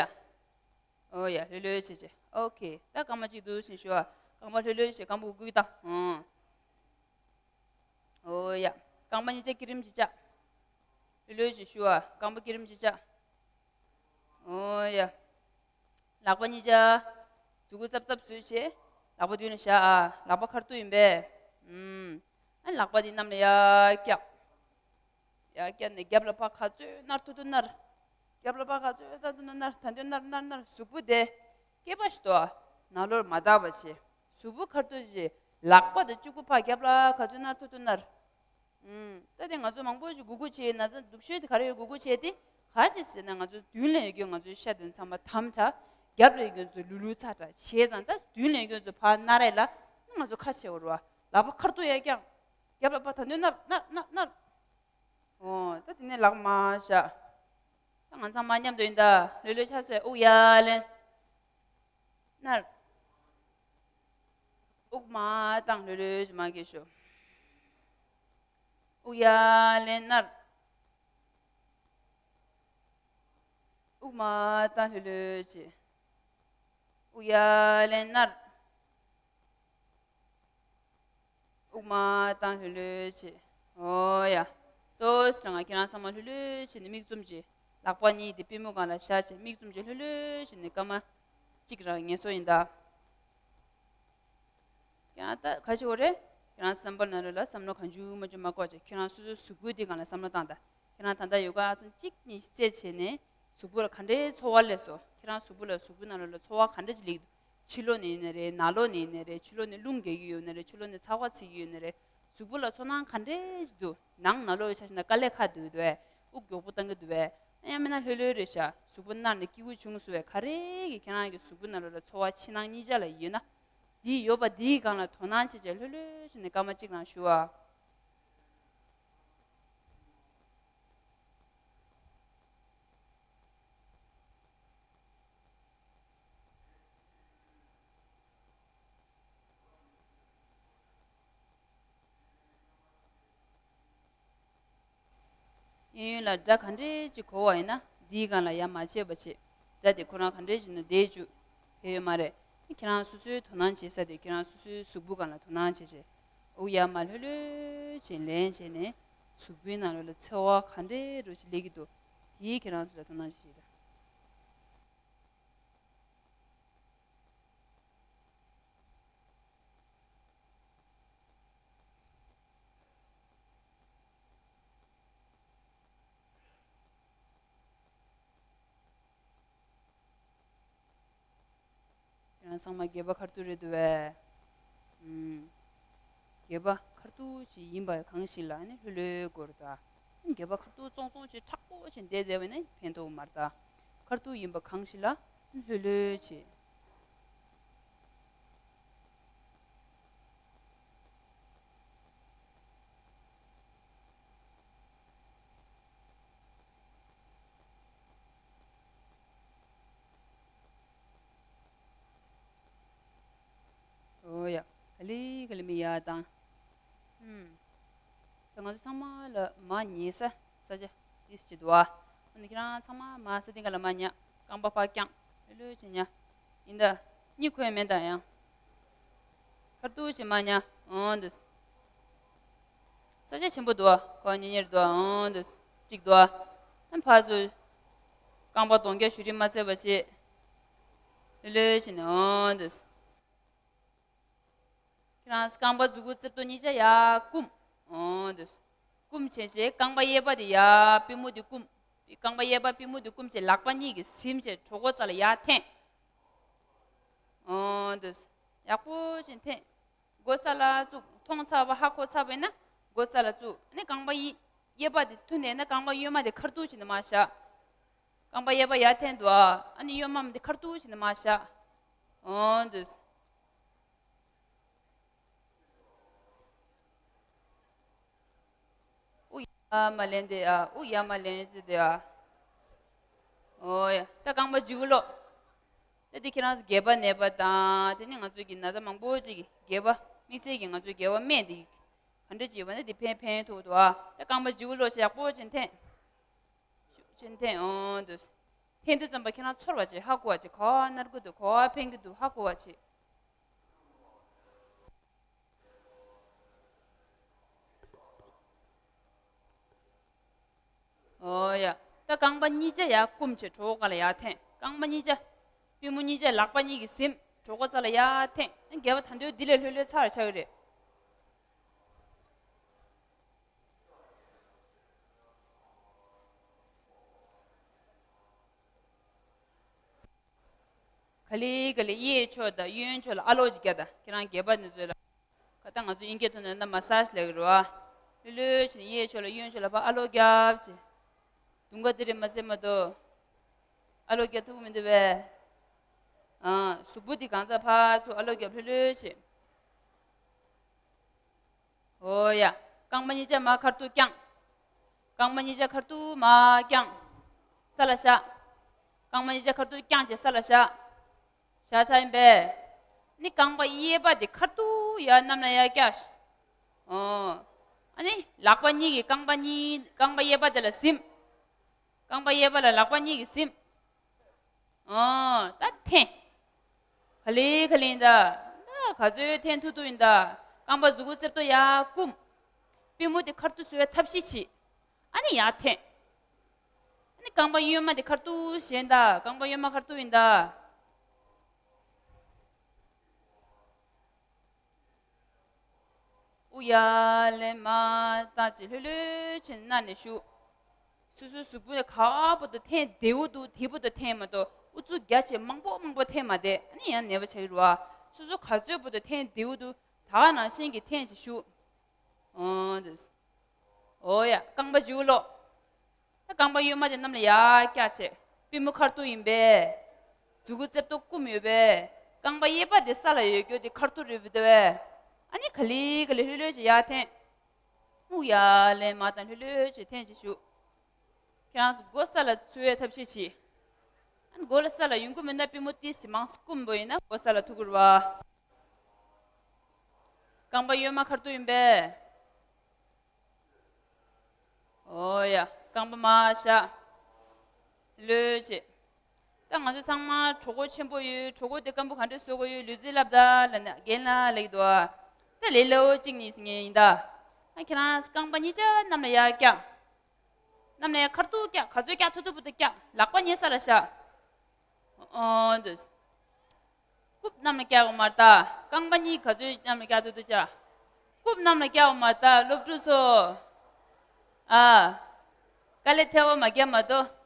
ཨོ་ཡ། ལྷོད་ལྷོད་བྱེད་བྱེད། ཨོ་ཁེ། ད་རྐང་པ་གཅིག་འདུག་སེ་ཞུ་ཨ། རྐང་པ་ལྷོད་ལྷོད་བྱེད། རྐང་པ་གུག་གུག་བཏང་། ཨོ། ཨོ་ཡ། རྐང་པ་གཉིས་ཆ་སྐྱིལ་ཀྲུང་བྱེད་བྱ། ལྷོད་ལྷོད་བྱེད་ཞུ་ཨ། རྐང་པ་སྐྱིལ་ཀྲུང་བྱེད་བྱ། ཨོ་ཡ། ལག་པ་གཉིས་ཆ་མཛུ་གུ་ཙབ་ཙབ་བཟོས་བྱས། ལག་པ་མདུན་ལ་བཞག་ཨ། ལག་པ་ཁ་ཐུག་ཡིན་པས། ཨུམ། ཨ་ལག་པ་འདི་གནམ་ལ་ཡར་བཀྱག་ཡར་བཀྱག་ནས་རྒྱབ་ལ་ཕར་ག་ཚོད་ནར་ཐུབ་ཐུབ་ནར། རྒྱབ་ལ་ཕར་ག་ཚོད་ནར་ཐུབ་ཐུབ་ནར། ད་འདོད་ནར་ནར་ནར། གཟུགས་པོ་དེ་སྐེད་པ་ཞིག་ཏུ་ནང་ལོགས་མ་བརྡབས་པ་བྱས། གཟུགས་པོ་ཁ་ཐུག་བྱས། ལག་པ་དང་གཅུ་གུ་ཕར་རྒྱབ་ལ་ག་ཚོད་ནར་ཐུབ་ཐུབ་ནར། ཨུམ། ད་དེ་ང་ཚོ་མང་པོ་ཞིག་གུག་གུག་བྱེད། ན་ཚ་སྡུག་ཤོས་དེ་ག་རེ་ཡོད། གུག་གུག་བྱེད་དེ་ག་ཅི་ཟེར་ན། ང་ཚོ་མདུན་ལ་ཡོད་རྒྱུ་ང་ཚོའི་ཤ་དེ་ཚང་མ་དམ་དྲགས། རྒྱབ་ལ་ཡོད་རྒྱུ་ཚོ་ལུས་ལུས་ཚ་དྲགས་བྱས་ཙང་། ད་མདུན་ལ་ཡོད་རྒྱུ་ཚོ་ཕར་ནར་ཡས་ལ་ང་ཚོ་ཁ་ཕྱེ་བ་རེད་བ། ལག་པ་ཁ་ཐུག་ཡར་བཀྱག་རྒྱབ་ལ་ཕར་ད་འདོད་ནར་ནར་ནར་ནར། ཨོ། ད་དེ་ནས་ལག་མར་བཞག་ད་ང་ཚང་མ་མཉམ་དུ་ཡིན་ད། ལྷོད་ལྷོད་ཆ་བཟོས། དབུགས་ཡར་ལེན། ནར། དབུགས་མར་བཏང་། ལྷོད་ལྷོད་ཅིག་མར་བརྒྱབ་ཤོག་དབུགས་ཡར་ལེན། ནར། དབུགས་མར་བཏང་། ལྷོད་ལྷོད་ཅིག་དབུགས་ཡར་ལེན། ནར། དབུགས་མར་བཏང་། ལྷོད་ལྷོད་བྱེད། ཨོ་ཡ། ཏོག་ཙམ་ང་ཁྱེད་རང་ཚང་མ་ལྷོད་ལྷོད་བྱས་ནས་མིག་བཙུམ་བྱེད། ལག་པ་གཉིས་དེ་པུས་མོ་སྒང་ལ་བཞག་བྱས་མིག་བཙུམ་བྱེད། ལྷོད་ལྷོད་བྱས་ནས་སྐར་མ་གཅིག་རང་ངལ་གསོ་ཡིན་ད། ཁྱེད་རང་ད་ག་ཅི་ཡོད་རེད། ཁྱེད་རང་བསམ་པ་ནང་ལོགས་ལ་བསམ་བློ་གང་བྱུང་མང་བྱུང་མ་བཀོག་བྱས། ཁྱེད་རང་སོ་སོའི་གཟུགས་པོ་དེ་སྒང་ལ་བསམ་བློ་བཏང་ད། ཁྱེད་རང་ད་ལྟ་ཡོ་ག་ཨ་སན་གཅིག་གཉིས་རྩེད་བྱས་ནས་གཟུགས་པོ་ལ་ག་འདྲའི་ཚོར་བ་སླེབས་སོང་། ཁྱེད་རང་གཟུགས་པོ་ལ་གཟུགས་པོ་ནང་ལོགས་ལ་ཚོར་བ་ག་འདྲ་ཅིག་སླེབས་འདུག་ཕྱི་ལོགས་ནས་ཡིན་ནའི་རེད། ནང་ལོགས་ནས་ཡིན་ནའི་རེད། ཕྱི་ལོགས་ནས་རླུང་རྒྱག་གི་ཡོད་ནའི་རེད། ཕྱི་ལོགས་ནས་ཚ་བ་ཚིག་གི་ཡོད་ནའི་རེད། གཟུགས་པོ་ལ་ཚོར་སྣང་ག་འདྲ་ཞིག་འདུག་ནང་ནང་ལོགས་ཆ་བཞག་ན་དཀའ་ལས་ཁག་འདུག་འདུག་གས། དབུགས་མགྱོགས་པོ་བཏང་གི་འདུག་གས། ཡང་མིན་ན་ལྷོད་ལྷོད་རེད་ཤག་གཟུགས་པོ་ནར་ནས་སྐྱིད་པོ་བྱུང་སོང་བས། ག་རེ་གི་ཁྱེད་རང་གི་གཟུགས་པོ་ནང་ལོགས་ལ་ཚོར་བ་ཕྱི་ནང་གཉིས་ཆ་ལ་ཡོད་ན། འདི་ཡོད་པ་འདིའི་སྒང་ལ་དོ་སྣང་བྱེད་བྱས་ལྷོད་ལྷོད་བྱས་ནས་སྐར་མ་གཅིག་རང་བཞུགས་ཨ། གཡས་གཡོན་ལ་སྒྲ་ག་འདྲས་ཅིག་གོ་བ་ཡིན་ན་འདིའི་སྒང་ལ་ཡ་མ་བྱས་པ་བྱེད། སྒྲ་དེ་ཁོ་རང་ག་འདྲས་ཅིག་ནས་བསྡད་བཅུག་ཕན་ཡོད་མ་རེད། ཁྱེད་རང་སོ་སོའི་དོ་སྣང་བྱེད་ས་དེ་ཁྱེད་རང་སོ་སོའི་གཟུགས་པོ་སྒང་ལ་དོ་སྣང་བྱེད་བྱས། དབུགས་ཡར་མར་ལྷོད་ལྷོད་བྱས་ལེན་བྱས་ནས་གཟུགས་པོའི་ནང་ལོགས་ལ་འཚེར་བ་ག་འདྲས་རུ་ཞིག་སླེབས་ཀྱི་འདུག་དེའི་ཁྱེད་རང་ཚོ་ལ་དོ་སྣང་བྱེད་ཤིག་ད། ཁྱེད་རང་ཚང་མ་སྒལ་པ་ཁ་ཐུག་རེད་འདུག་བས། ཨུམ། སྒལ་པ་ཁ་ཐུག་ཅིག་ཡིན་པ་གང་ཞིག་ལ་ནི་ལྷོད་ལྷོད་དགོས་རེད་ད། སྒལ་པ་ཁ་ཐུག་ཙོང་ཙོང་ཅིག་མཁྲེགས་པོ་ཅིག་བསྡད་བསྡད་པ་ནི་ཕན་ཐོགས་མ་རེད་ད། ཁ་ཐུག་ཡིན་པ་གང་ཞིག་ལ་ལྷོད་ལྷོད་བྱེད། ཨོ་ཡ། ག་ལེ་ག་ལེ་མི་ཡ་དང་། ཧུམ། ད་ང་ཚོ་ཚང་མ་ལ་མ་ཉལ་ས་ས་ཆ་ཏིས་ཅི་འདུག་ཨ། འོ་ན་ཁྱེད་རང་ཚང་མ་མ་ས་སྟེང་ག་ལ་མ་ཉལ། རྐང་པ་ཕར་བརྐྱངས་ལྷོད་ལྷོད་བྱས་ཉལ། ཡིན་ད། གཉིད་ཁུག་མེད་ད་ཡང་། ཁ་ཐུག་ཅིག་མ་ཉལ། འོ་འདུག་ས་ཆ་ཆེན་པོ་འདུག་ཨ། ཁོ་ཉེ་ཉེར་འདུག་ཨ། འོ་འདུག་གཅིག་འདུག་ཨ། ཨ་ཕར་ཚུར། རྐང་པ་གདོང་རྒྱབ་གཞུ་རིས་མ་བཙལ་བ་བྱེད། ལྷོད་ལྷོད་བྱས་ནས་འོ་འདུག་ཁྱེད་རང་རྐང་པ་མཛུབ་གུ་རྩེ་ཏོག་གཉིས་ཆ་ཡར་བསྐུམ། འོ་འདུག་བསྐུམ་བྱས་བྱས་རྐང་པ་གཡས་པ་དེ་ཡར་པུས་མོ་དེ་བསྐུམ། རྐང་པ་གཡས་པ་པུས་མོ་དེ་བསྐུམ་བྱས་ལག་པ་གཉིས་ཀྱིས་ཟིམ་བྱས་གྲོད་ཁོག་རྩ་ལ་ཡར་འཐེན། འོ་འདུག་ཡག་པོ་བྱས་འཐེན། མགོ་ས་ལ་བཙུགས། མཐོང་ཚར་བ་ཧ་གོ་ཚར་བ་ཡིན་ན་མགོ་ས་ལ་བཙུགས། ཨ་ནི་རྐང་པ་གཡས་གཡས་པ་དེ་མཐུད་ནས་ན་རྐང་པ་གཡོན་མ་དེ་ཁ་ཐུག་བྱས་ནས་མར་བཞག་རྐང་པ་གཡས་པ་ཡར་འཐེན་འདུག་ཨ། ཨ་ནི་གཡོན་མ་དེ་ཁ་ཐུག་བྱས་ནས་མར་བཞག་འོ་འདུག་དབུགས་ཡར་མར་ལེན་དེ་ཨ། དབུགས་ཡར་མར་ལེན་ཅི་དེ་ཨ། ཨོ་ཡ། ད་རྐང་པ་མཇུག་ལོག་ད་དེ་ཁྱེད་རང་ཚོ་སྒལ་པ་ན་བ་དང་དེ་ནི་ང་ཚོའི་གི་ན་ཚ་མང་པོ་ཅིག་གི་སྒལ་པ་དམིགས་བསལ་གྱི་ང་ཚོའི་སྒལ་པ་སྨད་དེ་ག་འདྲ་ཅིག་ཡོད་པ་ན་དེ་ཕན་ཕན་ཐོགས་འདུག་ཨ། ད་རྐང་པ་མཇུག་ལོག་ཅིག་ཡག་པོ་ཅིག་འཐེན། ཅིག་འཐེན་འོང་དུས། འཐེན་དུས་ཙམ་པ་ཁྱེད་རང་ཚོར་བ་ཅིག་ཧ་གོ་བ་ཅིག་ག་པར་ན་གི་འདུག་ག་པར་ཕན་གི་འདུག་ཧ་གོ་བ་ཅིག་ཨོ་ཡ། ད་རྐང་པ་གཉིས་ཆ་ཡར་བསྐུམ་བྱས་གྲོད་ཁོག་སྒང་ལ་ཡར་འཐེན། རྐང་པ་གཉིས་ཆ། པུས་མོ་གཉིས་ཆ་ལག་པ་གཉིས་ཀྱིས་ཟིམ། གྲོད་ཁོག་རྩ་ལ་ཡར་འཐེན། སྒལ་པ་ད་དུང་འདི་ལས་ལྷོད་ལྷོད་ཚར་ཆགས་ཀྱི་རེད། ག་ལེ་ག་ལེ་གཡས་ཕྱོགས་དང་གཡོན་ཕྱོགས་ལ་ཨ་ལོག་ཅིག་རྒྱག་དང་། ཁྱེད་རང་སྒལ་པ་འདི་ཚོ་ལ། ཁ་ད་ང་ཚོ་དབྱིན་སྐད་ཐོག་ནས་ན་མ་སཱཇ་ལབ་ཀྱི་རེད་བ། ལྷོད་ལྷོད་བྱས་ནས་གཡས་ཕྱོགས་ལ་གཡོན་ཕྱོགས་ལ་ཕར་ཨ་ལོག་རྒྱབ་བྱས། དུང་དཀར་དེ་རེད་མ་ཟེར་མ་གཏོགས། ཨ་ལོག་རྒྱབ་ཐུབ་ཀྱི་མི་འདུག་པས། ཨ། གཟུགས་པོ་འདི་གང་ཚ་ཕར་ཚུར་ཨ་ལོག་རྒྱབ་ལྷོད་ལྷོད་བྱས། ཨོ་ཡ། རྐང་པ་གཉིས་ཆ་མར་ཁ་ཐུག་བརྐྱངས། རྐང་པ་གཉིས་ཆ་ཁ་ཐུག་མར་བརྐྱངས། ས་ལ་བཞག་རྐང་པ་གཉིས་ཆ་ཁ་ཐུག་བརྐྱངས་བྱས་ས་ལ་བཞག་བཞག་ཚར་ཡིན་པས། ནི་རྐང་པ་གཡས་པ་དེ་ཁ་ཐུག་ཡར་གནམ་ལ་ཡར་བཀྱགས། ཨོ། ཨ་ནི་ལག་པ་གཉིས་ཀྱིས་རྐང་པ་གཉིས་རྐང་པ་གཡས་པ་དེ་ལ་ཟིམ། རྐང་པ་གཡས་པ་ལ་ལག་པ་གཉིས་ཀྱིས་ཟིམ། ཨོ། ད་འཐེན། ག་ལེ་ག་ལེ་ཡིན་ད། ད་ག་ཚོད་འཐེན་ཐུབ་ཐུབ་ཡིན་ད། རྐང་པ་མཛུག་གུ་རྩེ་ཏོག་ཡར་བསྐུམ། པུས་མོ་དེ་ཁ་ཐུག་བཟོ་བའི་ཐབས་ཤེས་བྱེད། ཨ་ནི་ཡར་འཐེན། ཨ་ནི་རྐང་པ་གཡོན་མ་དེ་ཁ་ཐུག་བཞེངས་ད། རྐང་པ་གཡོན་མ་ཁ་ཐུག་ཡིན་ད། དབུགས་ཡར་ལེན་མར་བཏང་བྱས་ལྷོད་ལྷོད་བྱས་ནས་གནའ་ནས་བཞུགས། སོ་སོའི་གཟུགས་པོ་ག་པར་དུ་འཐེན་བདེ་པོ་འདུག་དེ་པར་དུ་འཐེན་མ་གཏོགས་ཨུ་ཚུགས་རྒྱག་བྱས་མང་པོ་མང་པོ་འཐེན་མ་བསྡད། ཨ་ནི་ཡང་ནད་པ་ཆགས་ཀྱི་རེད་བ། སོ་སོ་ག་ཚོད་པར་དུ་འཐེན་བདེ་པོ་འདུག་ད་ག་ནང་བཞིན་གྱིས་འཐེན་བྱས་བཞུགས། ཨོ་འདུག་ཨོ་ཡ། རྐང་པ་མཇུག་ལོག་ད་རྐང་པ་གཡོན་མ་དེ་གནམ་ལ་ཡར་བཀྱགས་བྱས། པུས་མོ་ཁ་ཐུག་ཡིན་པས། མཛུག་གུ་རྩེ་ཏོག་བསྐུམ་ཡོད་པས། རྐང་པ་གཡས་པ་དེ་ས་ལ་ཡོད་རྒྱུ་དེ་ཁ་ཐུག་རེད་པ་དེ་བས། ཨ་ནི་ག་ལེ་ག་ལེ་ལྷོད་ལྷོད་ཅིག་ཡར་འཐེན། དབུགས་ཡར་ལེན་མར་བཏང་། ལྷོད་ལྷོད་ཅིག་འཐེན་ཅིག་བཞུགས། ཁྱེད་རང་མགོ་ས་ལ་ཚུད་པའི་ཐབས་ཤེས་བྱེད། ཨ་ནི་མགོ་ལ་ས་ལ་ཡོང་གི་མེད་ན་པུས་མོ་ཏོག་ཙམ་མང་ཙམ་བསྐུམ་པ་ཡིན་ན་མགོ་ས་ལ་ཐུག་གི་རེད་པ། རྐང་པ་གཡོན་མ་ཁ་ཐུག་ཡིན་པས། ཨོ་ཡ། རྐང་པ་མར་བཞག། ལྷོད་ལྷོད་བྱེད། ད་ང་ཚོ་ཚང་མ་གྲོད་ཁོག་ཆེན་པོ་ཡོད། གྲོད་ཁོག་དེ་སྐམ་པོ་ག་འདྲས་བཟོ་དགོས་ཡོད། ལུས་རྩལ་བསླབ་དང་ལབ་ནས་རྒན་ལགས་ལབ་ཀྱི་འདུག་ཨ། ད་ལས་སླ་པོ་གཅིག་གཉིས་ཟེར་མཁན་ཡིན་ད། ཨ་ཁྱེད་རང་རྐང་པ་གཉིས་ཆ་གནམ་ལ་ཡར་བཀྱག། གནམ་ལ་ཡར་ཁ་ཐུག་བཀྱག། ག་ཚོད་བཀྱག་ཐུབ་ཐུབ་པོ་དེ་བཀྱག། ལག་པ་གཉིས་ས་ལ་བཞག། ཨོ་འདུག། རྐུབ་གནམ་ལ་བཀྱག་པ་མ་རེད་ད། རྐང་པ་གཉིས་ག་ཚོད་གནམ་ལ་བཀྱག་ཐུབ་ཐུབ་བཀྱག། རྐུབ་གནམ་ལ་བཀྱག་པ་མ་རེད་ད། སློབ་ཕྲུག་ཚོ། ཨ། དཀའ་ལས་ཐལ་བ་མ་རྒྱབ་མ་གཏོགས།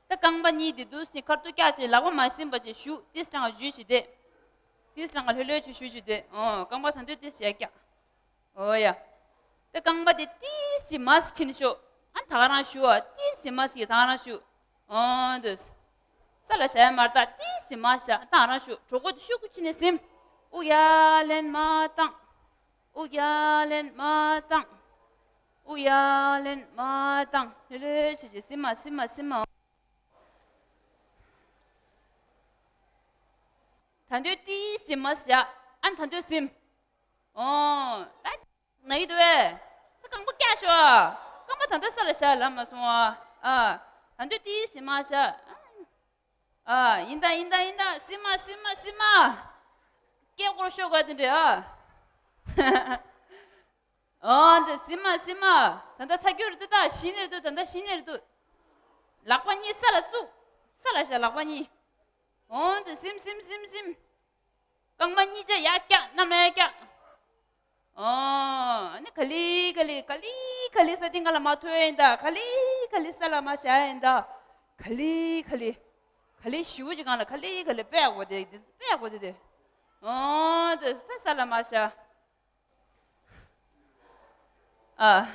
ད་རྐང་པ་གཉིས་དེ་འདུག་སེ་ཁ་ཐུག་བཀྱག་བྱས། ལག་པ་མ་ཟིན་པ་བྱས་བཞུགས། ཏིས་སྒང་བཞུགས་བྱས་བསྡད། ཏིས་སྒང་ལྷོད་ལྷོད་བྱས་བཞུགས་བྱས་བསྡད། ཨོ་རྐང་པ་ད་འདོད་ཏིས་ཡར་བཀྱག། ཨོ་ཡ། ད་རྐང་པ་དེ་ཏིས་ཅིག་མར་ཁྱེར་ཤོག། ཨ་ད་ག་རང་བཞུགས་ཨ། ཏིས་ཅིག་མར་ཁྱེར། ད་ག་རང་བཞུགས། ཨོ་འདུག། ས་ལ་བཞག་ཡ་མ་རེད་ད། ཏིས་ཅིག་མར་བཞག། ད་ག་རང་བཞུགས། གྲོད་ཁོག་དེ་ཤུགས་ཀྱིས་ཁྱེར་ནས་ཟིན། དབུགས་ཡར་ལེན་མར་བཏང་། དབུགས་ཡར་ལེན་མར་བཏང་། དབུགས་ཡར་ལེན་མར་བཏང་། ལྷོད་ལྷོད་བྱེད་བྱེད། ཟིན་མ་ཟིན་མ་ཟིན་མ། ད་འདོད་ཏིས་ཅིག་མར་བཞག། ཨ་ད་འདོད་ཟིན། ཨོ། ད་ན་གི་འདུག་པས། ད་རྐང་པ་བཀྱག་ཤོག། རྐང་པ་ད་ལྟ་ས་ལ་བཞག་ལབ་མ་སོང་ཨ། ཨ། ད་འདོད་ཏིས་ཅིག་མར་བཞག། ཨ། ཡིན་ད་ཡིན་ད་ཡིན་ད། ཟིན་མ་ཟིན་མ་ཟིན་མ། སྐད་སྐོར་ཤོར་ག་དེ་འདྲས་ཨ། ཨོ་འདི་ཟིན་མ་ཟིན་མ། ད་ལྟ་ཚ་རྒྱུ་རེད་འདུག། ད་ཤི་ནི་རེད་འདུག། ད་ལྟ་ཤི་ནི་རེད་འདུག། ལག་པ་གཉིས་ས་ལ་བཙུགས། ས་ལ་བཞག་ལག་པ་གཉིས། ཨོ་འདི་ཟིན་ཟིན་ཟིན་ཟིན། རྐང་པ་གཉིས་ཆ་ཡར་བཀྱག། གནམ་ལ་ཡར་བཀྱག། ཨོ། ཨ་ནི་ག་ལེ་ག་ལེ་ག་ལེ་ག་ལེ་ས་སྟེང་ག་ལ་མར་ཐོན་ཡིན་ད། ག་ལེ་ག་ལེ་ས་ལ་མར་བཞག་ཡིན་ད། ག་ལེ་ག་ལེ་ག་ལེ་ཞེ་པོ་ཅིག་སྒང་ལ་ག་ལེ་ག་ལེ་དཔེ་ཡག་པོ་དེ་དཔེ་ཡག་པོ་དེ་དེ། ཨོ་དེ་ས་ལ་མར་བཞག། ཨ།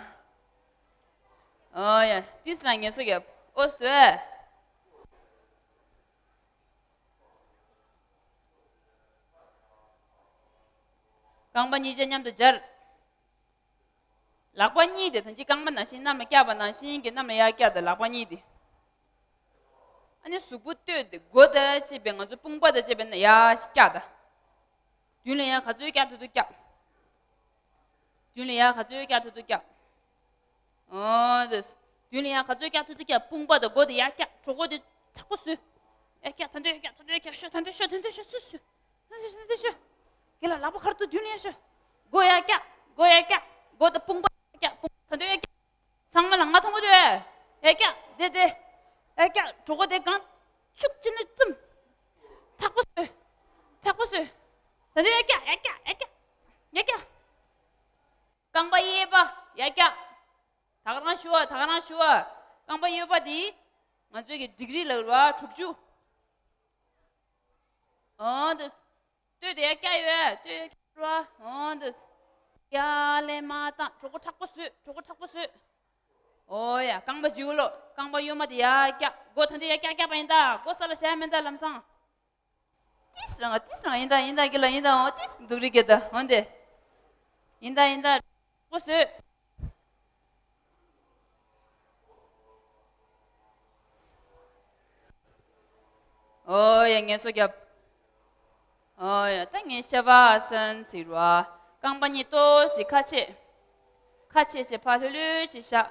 ཨོ་ཡ། ཏིས་རང་ངལ་གསོ་རྒྱབ། ཨོ་སྟོད། རྐང་པ་གཉིས་ཆ་མཉམ་དུ་སྦྱར། ལག་པ་གཉིས་དེ་ད་ཅི་རྐང་པ་ནང་བཞིན་གནམ་ལ་བཀྱག་པ་ནང་བཞིན་གྱི་གནམ་ལ་ཡར་བཀྱག་དང་། ལག་པ་གཉིས་དེ། ཨ་ནི་གཟུགས་པོ་སྟོད་དེ་མགོ་དང་བཅས་པའི་ང་ཚོ་དཔུང་པ་དང་བཅས་པའི་ནང་ཡར་བཀྱག་དང་། མདུན་ལ་ཡར་ག་ཚོད་བཀྱག་ཐུབ་ཐུབ་བཀྱག། མདུན་ལ་ཡར་ག་ཚོད་བཀྱག་ཐུབ་ཐུབ་བཀྱག། ཨོ་དེ། མདུན་ལ་ཡར་ག་ཚོད་བཀྱག་ཐུབ་ཐུབ་བཀྱག། དཔུང་པ་དང་མགོ་དེ་ཡར་བཀྱག། གྲོད་ཁོག་དེ་དྲག་པོ་བཟོས། ཡར་བཀྱག། ད་འདོད་ཡར་བཀྱག། ད་འདོད་ཡར་བཀྱག་ཤོག། ད་འདོད་ཤོག། ད་འདོད་ཤོག། ཚུར་ཤོག། ད་འདོད་ཤོག། ད་འདོད་ཤོག། རྒན་ལགས་ལག་པ་ཁ་ཐུག་མདུན་ལ་ཡར་ཤོག། མགོ་ཡར་བཀྱག། མགོ་ཡར་བཀྱག། མགོ་དང་དཔུང་པ་ཡར་བཀྱག། དཔུང་པ་ད་འདོད་ཡར་བཀྱག། ཚང་མ་ལ་ང་མཐོང་གི་འདུག་ཨེ། ཡར་བཀྱག། དེ་དེ། ཡར་བཀྱག། གྲོད་ཁོག་དེ་གང་ཆུག་ཅིག་ནས་བཙུམ། དྲག་པོ་བཟོས། དྲག་པོ་བཟོས། ད་འདོད་ཡར་བཀྱག། ཡར་བཀྱག། ཡར་བཀྱག། ཡར་བཀྱག། རྐང་པ་གཡས་པ་ཡར་བཀྱག། ད་ག་རང་བཞུགས་ཨ། ད་ག་རང་བཞུགས་ཨ། རྐང་པ་གཡོན་པ་འདི་ང་ཚོའི་གི་ཌིག་རི་ལབ་རེད་པ། དྲུག་ཅུ། ཨོ་འདི། སྟོད་དེ་ཡར་བཀྱག་ཡོད་ཨ། སྟོད་ཡར་བཀྱག་རེད་པ། ཨོ་འདི། ཡར་ལེན་མར་བཏང་། གྲོད་ཁོག་དྲག་པོ་བཟོས། གྲོད་ཁོག་དྲག་པོ་བཟོས། ཨོ་ཡ། རྐང་པ་ལྗིད་ལོ། རྐང་པ་གཡོན་མ་དེ་ཡར་བཀྱག། མགོ་ད་འདི་ཡར་བཀྱག། བཀྱག་པ་ཡིན་ད། མགོ་ས་ལ་བཞག་མིན་ད་ལམ་སང་། ཏིས་རང་ང་། ཏིས་རང་ང་། ཡིན་ད་ཡིན་ད། རྒན་ལགས་ཡིན་ད། འོ་ཏིས་འདུག་རིག་གེ་ད། འོ་འདི། ཡིན་ད་ཡིན་ད། ཁོ་བཟོས། ཨོ་ཡ། ངལ་གསོ་རྒྱབ། ཨོ་ཡ། ད་ངས་ཤ་བ་སན་ཟེར་བ། རྐང་པ་གཉིས་ཏོག་ཙམ་ཁ་ཕྱེ། ཁ་ཕྱེ་བྱས་ཕར་ལྷོད་ལྷོད་བྱས་བཞག།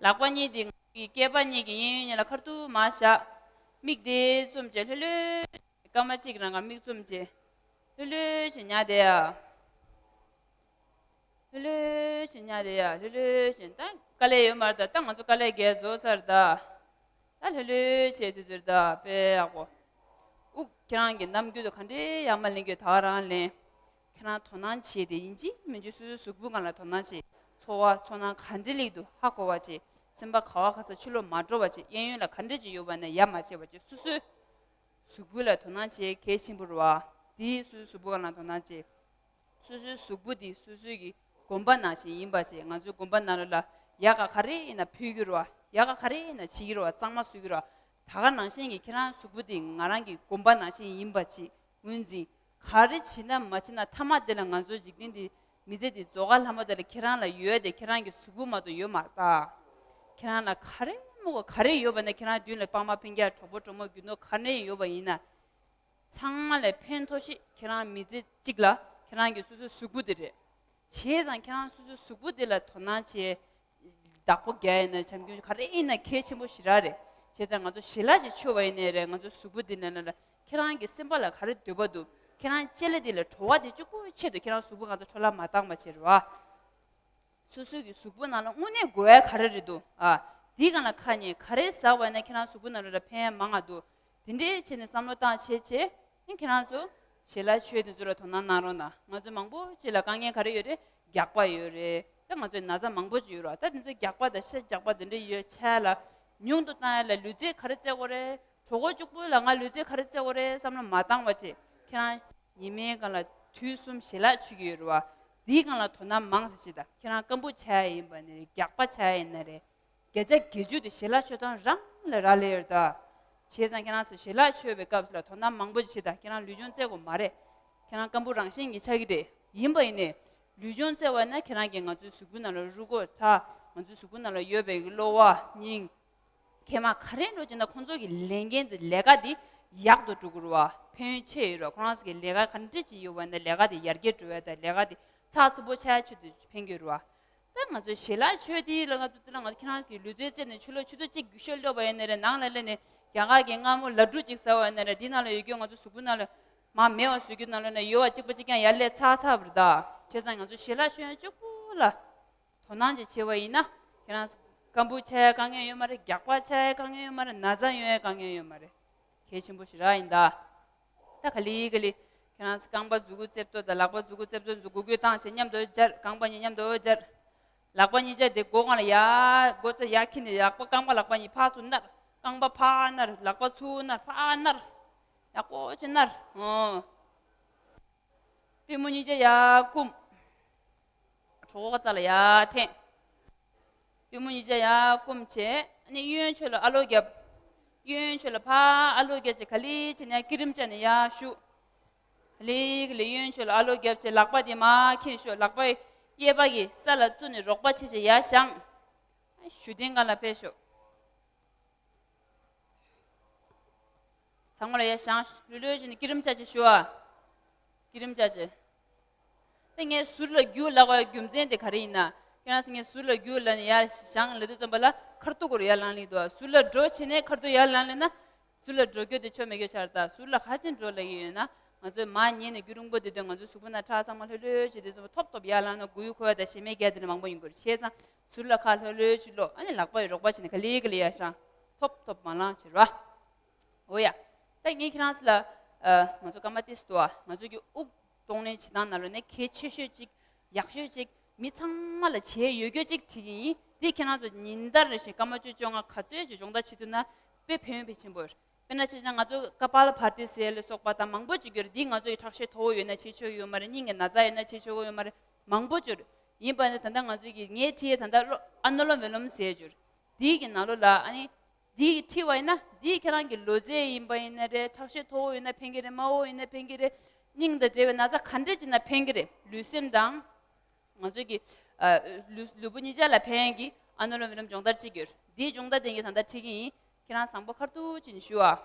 ལག་པ་གཉིས་དེ་ང་གི་སྐེད་པ་གཉིས་ཀྱི་གཡས་གཡོན་གཉིས་ལ་ཁ་ཐུག་མར་བཞག། མིག་དེ་བཙུམ་བྱས་ལྷོད་ལྷོད། སྐར་མ་གཅིག་རང་ག་མིག་བཙུམ་བྱས། ལྷོད་ལྷོད་བྱས་ཉལ་བསྡད་ཡ། ལྷོད་ལྷོད་བྱས་ཉལ་བསྡད་ཡ། ལྷོད་ལྷོད་བྱས། ད་དཀའ་ལས་ཡོད་མ་རེད་ད། ད་ང་ཚོ་དཀའ་ལས་རྒྱག་རྫོགས་ཚར་ད། ད་ལྷོད་ལྷོད་བྱས་དུས་ཚོད་ད་དཔེ་ཡག་པོ། དབུགས་ཁྱེད་རང་གི་ནམ་རྒྱུན་དུ་ག་འདྲའི་ཡར་མར་ལེན་གྱི་ཡོད། ད་ག་རང་ལེན། ཁྱེད་རང་དོ་སྣང་བྱས་ཏེ་ཡིན་གཅིག་མིན་གཅིག་སོ་སོའི་གཟུགས་པོའི་སྒང་ལ་དོ་སྣང་བྱེད། ཚོར་བ་ཚོར་སྣང་ག་འདྲ་སླེབས་འདུག་ཧ་གོ་བ་བྱེད། སེམས་པ་ག་བ་ག་ས་ཕྱི་ལོགས་མ་འགྲོ་བ་བྱེད། གཡས་གཡོན་ལ་ག་འདྲ་ཅིག་ཡོད་པ་ན་ཡར་མར་བྱེད་པ་བྱེད། སོ་སོའི་གཟུགས་པོ་ལ་དོ་སྣང་བྱེད་གལ་ཆེན་པོ་རེད་པ། དེ་སོ་སོའི་གཟུགས་པོ་སྒང་ལ་དོ་སྣང་བྱེད། སོ་སོའི་གཟུགས་པོ་དེ་སོ་སོའི་གི་གོམས་པ་ནང་བཞིན་ཡིན་པ་བྱེད། ང་ཚོའི་གོམས་པ་ནང་ལོགས་ལ་ཡག་ག་ག་རེ་ཡིན་ན་ཕུལ་གྱི་རེད་པ། ཡག་ག་ག་རེ་ཡིན་ན་བྱེད་ཀྱི་རེད་པ། གཙང་མ་བཟོ་གི་རེད་པ། ད་ག་ནང་བཞིན་གྱི་ཁྱེད་རང་གཟུགས་པོ་དེ་ང་རང་གི་གོམས་པ་ནང་བཞིན་ཡིན་པ་བྱེད། ངོས་འཛིན། ག་རེ་བྱེད་ན་མ་བྱེད་ན་མཐའ་མ་དེ་ལ་ང་ཚོ་འཇིག་རྟེན་འདི་མི་ཚེ་འདི་རྫོགས་ཁ་ལྷ་མོ་དེ་ལ་ཁྱེད་རང་ལ་ཡོད་དེ་ཁྱེད་རང་གི་གཟུགས་པོ་མ་གཏོགས་ཡོད་མ་རེད་ད། ཁྱེད་རང་ལ་ག་རེ་མོ་ག་རེ་ཡོད་པ་ན་ཁྱེད་རང་མདུན་ལ་ཕ་མ་སྤུན་ཀྱག་གྲོགས་པོ་གྲོགས་མོ་རྒྱུ་ནོར་ག་རེ་ཡོད་པ་ཡིན་ན། ཚང་མ་ལས་ཕན་ཐོགས་ཤིག་ཁྱེད་རང་མི་ཚེ་གཅིག་ལ་ཁྱེད་རང་གི་སོ་སོའི་གཟུགས་པོ་དེ་རེད། བྱས་ཙང་ཁྱེད་རང་སོ་སོའི་གཟུགས་པོ་དེ་ལ་དོ་སྣང་བྱས། བདག་པོ་རྒྱག་ཡིན་ན་བྱམས་སྐྱོང་ག་རེ་ཡིན་ན་གལ་ཆེན་པོ་ཞེ་དྲག་རེད། བྱས་ཙང་ང་ཚོ་ཞལ་ལག་ཅིག་མཆོད་པ་ཡིན་ནའི་རེད། ང་ཚོའི་གཟུགས་པོ་འདི་ནས་ན་ལ་ཁྱེད་རང་གི་སེམས་པ་ལ་ག་རེ་འདོད་པ་འདུག་ཁྱེད་རང་ལྕེ་ལེ་འདི་ལ་བྲོ་བ་འདི་གཅིག་པུའི་ཆེད་དུ་ཁྱེད་རང་གཟུགས་པོ་ང་ཚོ་འཕྲོ་བརླག་མ་བཏང་བ་བྱེད་རོགས། སོ་སོའི་གི་གཟུགས་པོ་ནང་ལ་དངོས་གནས་དགོས་ཡ་ག་རེ་རེད་འདུག་ཨ། འདིའི་སྒང་ལ་ཁ་ཉན་ག་རེ་ཟ་བ་ཡིན་ན་ཁྱེད་རང་གཟུགས་པོ་ནང་ལ་ཕན་ཡ་མང་ང་འདུག་དེ་འདྲའི་བྱས་ནས་བསམ་བློ་བཏང་བྱས་བྱས། ཨ་ཁྱེད་རང་ཚོ་ཞལ་ལག་མཆོད་དེ་ཚོ་ལ་དོ་སྣང་གནང་རོགས་གནང་། ང་ཚོ་མང་པོ་ཅིག་ལ་དཀའ་ངལ་ག་རེ་ཡོད་རེད། རྒྱགས་པ་ཡོད་རེད། ད་ང་ཚོའི་ན་ཚ་མང་པོ་ཅིག་ཡོད་རེད། ད་དེ་ཚོ་རྒྱགས་པ་དང་ཤ་རྒྱགས་པ་དེ་འདྲ་ཡོད་ཆ་ལ་ཉུང་དུ་བཏང་ཡ་ལ་ལུས་རྩལ་ག་རེ་རྩེ་དགོས་རེད། གྲོད་ཁོག་གཅིག་པུ་ལ་ང་ལུས་རྩལ་ག་རེ་རྩེ་དགོས་རེད་བསམ་བློ་མ་བཏང་བ་བྱས། ཁྱེད་རང་ཉི་མའི་སྒང་ལ་དུས་གསུམ་ཞལ་ལག་མཆོད་ཀྱི་ཡོད་རེད་བ། འདིའི་སྒང་ལ་དོ་སྣང་མང་ཙམ་བྱེད་དང་། ཁྱེད་རང་སྐམ་པོ་ཆགས་ཡ་ཡིན་པ་ནས་རྒྱགས་པ་ཆགས་ཡ་ཡིན་ན་རེད། བརྒྱ་ཆ་བརྒྱད་ཅུ་དེ་ཞལ་ལག་མཆོད་སྟངས་རང་ལ་རག་ལས་ཡོད་ད། བྱས་ཙང་ཁྱེད་རང་ཚོ་ཞལ་ལག་མཆོད་པའི་སྐབས་སུ་ལ་དོ་སྣང་མང་པོ་ཅིག་བྱེད་དང་། ཁྱེད་རང་ལུས་སྦྱོང་རྩེ་དགོས་མ་རེད། ཁྱེད་རང་སྐམ་པོ་རང་བཞིན་གྱིས་ཆགས་ཀྱི་རེད། ཡིན་པ་ཡིན་ནའི་ལུས་སྦྱོང་རྩེ་བ་ན་ཁྱེད་རང་གིས་ང་ཚོའི་གཟུགས་པོ་ནང་ལ་རུས་ཁོག་ཁྲག་ང་ཚོའི་གཟུགས་པོ་ནང་ལ་ཡོད་པའི་གློ་བ་སྙིང་། མཁལ་མ་ག་རེ་འགྲོ་བྱས་ན་ཁོང་ཚོ་གི་ལས་འགན་དེ་ལས་ཀ་དེ་ཡག་ཏུ་འགྲོ་གི་རེད་བ། ཕན་ཡོན་ཆེ་ཡོད་རེད་བ། ཁོ་རང་ཚོ་གི་ལས་ཀ་ག་འདྲ་ཅིག་ཡོད་པ་ན་ལས་ཀ་དེ་ཡར་རྒྱས་འགྲོ་བ་དང་ལས་ཀ་དེ་ཚགས་ཚུད་པོ་ཆགས་ཆེད་དུ་ཕན་གི་རེད་བ། ད་ང་ཚོ་ཞལ་ལག་མཆོད་དེ་ལ་ང་ཚོ་དེ་ལ་ང་ཚོ་ཁྱེད་རང་གི་ལུས་རྩལ་རྩེ་ནས་ཆུ་ལོག་ཆུ་ཚོད་གཅིག་རྒྱུག་ཤར་སླེབས་པ་ཡིན་ན་རེད། ནང་ལ་སླེབས་ནས་རྒྱ་གར་གྱི་མངར་མོ་ལ་ཌུ་གཅིག་ཟ་བ་ཡིན་ན་རེད། འདི་ནང་ལ་ཡོད་རྒྱུ་ང་ཚོ་གཟུགས་པོ་ནང་ལ་མར་མེད་པ་བཟོ་རྒྱུ་ནང་ལ་ནས་ཡོད་པ་གཅིག་པ་གཅིག་རྐྱང་ཡར་སླེབས་ཚར་ཚར་བ་རེད་ད། བྱས་ཙང་ང་ཚོ་ཞལ་ལག་མཆོད་ཡ་གཅིག་པུ་ལ་དོ་སྣང་ཅིག་བྱེད་པ་ཡིན་ན། ཁྱེད་རང་སྐམ་པོ་ཆགས་ཡ་དཀའ་ངལ་ཡོད་མ་རེད། རྒྱགས་པ་ཆགས་ཡ་དཀའ་ངལ་ཡོད་མ་རེད། ན་ཚ་ཡོང་ཡ་དཀའ་ངལ་ཡོད་མ་རེད། གལ་ཆེན་པོ་ཞིག་རག་ཡིན་ད། ད་ག་ལེ་ག་ལེ་ཁྱེད་རང་རྐང་པ་མཛུ་གུ་རྩེ་ཏོ་དང་ལག་པ་མཛུ་གུ་རྩེ་ཏོ་མཛུ་གུ་གུ་བཏང་བྱས་མཉམ་དུ་སྦྱར། རྐང་པ་གཉིས་མཉམ་དུ་སྦྱར། ལག་པ་གཉིས་ཆ་དེ་སྒོ་སྒང་ལ་ཡར་སྒོ་རྩ་ཡར་འཁྱེར་ནས་ལག་པ་རྐང་པ་ལག་པ་གཉིས་ཕར་ཚུར་མནར། རྐང་པ་ཕར་མནར། ལག་པ་ཚུར་མནར། ཕར་མནར། ཡག་པོ་ཅིག་མནར། ཨོ། པུས་མོ་གཉིས་ཆ་ཡར་བསྐུམ། གྲོད་ཁོག་རྩ་ལ་ཡར་འཐེན། པུས་མོ་གཉིས་ཆ་ཡར་བསྐུམ་བྱས། ཨ་ནི་གཡོན་ཕྱོགས་ལ་ཨ་ལོག་རྒྱབ། གཡོན་ཕྱོགས་ལ་ཕར་ཨ་ལོག་རྒྱབ་བྱས་ག་ལེ་བྱས་ནས་ཡར་སྐྱིལ་ཀྲུང་བཅའ་ནས་ཡར་བཞུགས། ག་ལེ་ག་ལེ་གཡོན་ཕྱོགས་ལ་ཨ་ལོག་རྒྱབ་བྱས་ལག་པ་དེ་མར་འཁྱེར་ཤོག་ལག་པ་གཡས་པ་གིས་ས་ལ་བཙུགས་ནས་རོགས་པ་བྱས་བྱས་ཡར་བཞེངས། གཞུ་རྟེན་སྒང་ལ་ཕེབས་ཤོག་ཚང་མ་ལ་ཡར་བཞེངས། ལྷོད་ལྷོད་བྱས་ནས་སྐྱིལ་ཀྲུང་བཅའ་བྱས་ཞུ་ཨ། སྐྱིལ་ཀྲུང་བཅའ་བྱས། ད་ངས་ཟུར་ལ་རྒྱུག་ལབ་པའི་རྒྱུ་མཚན་དེ་ག་རེ་ཡིན་ན། ཁྱེད་རང་ཚོ་ངས་ཟུར་ལ་རྒྱུག་ལབ་ནས་ཡར་བཞེངས་ལབ་དུས་ཙམ་པ་ལ་ཁ་ཐུག་སྐོར་ཡར་ལངས་ལེ་འདུག་ཟུར་ལ་འགྲོ་བྱས་ནས་ཁ་ཐུག་ཡར་ལངས་ལེ་ན། ཟུར་ལ་འགྲོ་རྒྱུ་དེ་ཆོ་མེད་རྒྱུ་ཆགས་རེད་ད། ཟུར་ལ་ག་ཅིག་འགྲོ་ལབ་ཀྱི་ཡོད་ན། ང་ཚོས་མར་ཉལ་ནས་རྒྱུན་རིང་པོ་བསྡད་དུས་ང་ཚོའི་གཟུགས་པོ་ནང་ཁྲག་ཚང་མ་ལྷོད་ལྷོད་བྱས་དུས་ཙམ་པ་ཐོབ་ཐོབ་ཡར་ལངས་ན་མགོ་ཡུ་འཁོར་བ་དང་ཞེ་མེད་རྒྱག་དེ་འདྲ་མང་པོ་ཡོང་གི་རེད། བྱས་ཙང་ཟུར་ལ་ཁ་ལྷོད་ལྷོད་བྱས་ལོག་ཨ་ནི་ལག་པ་ཡི་རོགས་པ་བྱས་ནས་ག་ལེ་ག་ལེ་ཡར་བཞེངས། ཐོབ་ཐོབ་མར་ལངས་བྱས་རོགས། འོ་ཡ། ད་ངས་ཁྱེད་རང་ཚོ་ལ། ཨ། ང་ཚོ་སྐར་མ་ཏོག་ཙམ་འདུག་ཨ། ང་ཚོ་གི་དབུགས་གཏོང་ལེན་བྱེད་སྟངས་ནང་ལོགས་ནས་གལ་ཆེ་ཤོས་གཅིག་ཡག་ཤོས་གཅིག་མི་ཚང་མ་ལ་བྱེད་ཡོད་རྒྱུ་གཅིག་བྲིས་ཀྱི་ཡིན། འདི་ཁྱེད་རང་ཚོ་ཉིན་ལྟར་རེ་བཞིན་སྐར་མ་བཅུ་བཅོ་ལྔ་ག་ཚོད་ཅིག་སྦྱོང་བརྡར་བྱེད་ཐུབ་ན་དཔེ་ཕན་ཡོན་དཔེ་ཆེན་པོ་རེད། དཔེར་ན་ཆ་བཞག་ན་ང་ཚོ་ཀ་པཱལ་བྷ་ཏི་ཟེར་ལ་སོགས་པ་དང་མང་པོ་ཅིག་ཡོད་རེད། འདི་ང་ཚོ་ཡི་ཁྲག་ཤེད་མཐོ་པོ་ཡོད་ན་བྱེད་ཆོག་ཡོད་མ་རེད། སྙིང་གི་ན་ཚ་ཡོད་ན་བྱེད་ཆོག་ཡོད་མ་རེད། མང་པོ་ཅིག་ཡོད་རེད། ཡིན་པ་ནི་ད་ལྟ་ང་ཚོ་གི་ངས་བྲིས་ཡས་ད་ལྟ་ཨ་ནུ་ལོམ་བི་ལོམ་ཟེར་ཅིག་ཡོད་རེད། འདི་གི་ནང་ལོགས་ལ་ཨ་ནི། འདི་བྲིས་པ་ཡིན་ན་འདི་ཁྱེད་རང་གི་ལོ་ཚད་ཡིན་པ་ཡིན་ན་རེད། ཁྲག་ཤེད་མཐོ་པོ་ཡིན་ན་ཕན་གྱི་རེད། དམའ་པོ་ཡིན་ན་ཕན་གྱི་རེད། སྙིང་དང་འབྲེལ་བའི་ན་ཚ་ག་འདྲ་ཅིག་ན་ཕན་གྱི་རེད། ལུས་སེམས་དང་། ང་ཚོ་གི། ཨ། ལུས་ལུས་པོ་གཉིས་ཆ་ལ་ཕན་ཡོན་གྱི་ཨ་ནུ་ལོམ་བི་ལོམ་སྦྱོང་བརྡར་བྱེད་ཀྱི་ཡོད་རེད། འདིའི་སྦྱོང་བརྡར་དེ་ངས་ད་ལྟ་བྲིས་ཀྱི་ཡིན། ཁྱེད་རང་བཟང་པོ་ཁ་ཐུག་ཅིག་ཞུ་ཨ།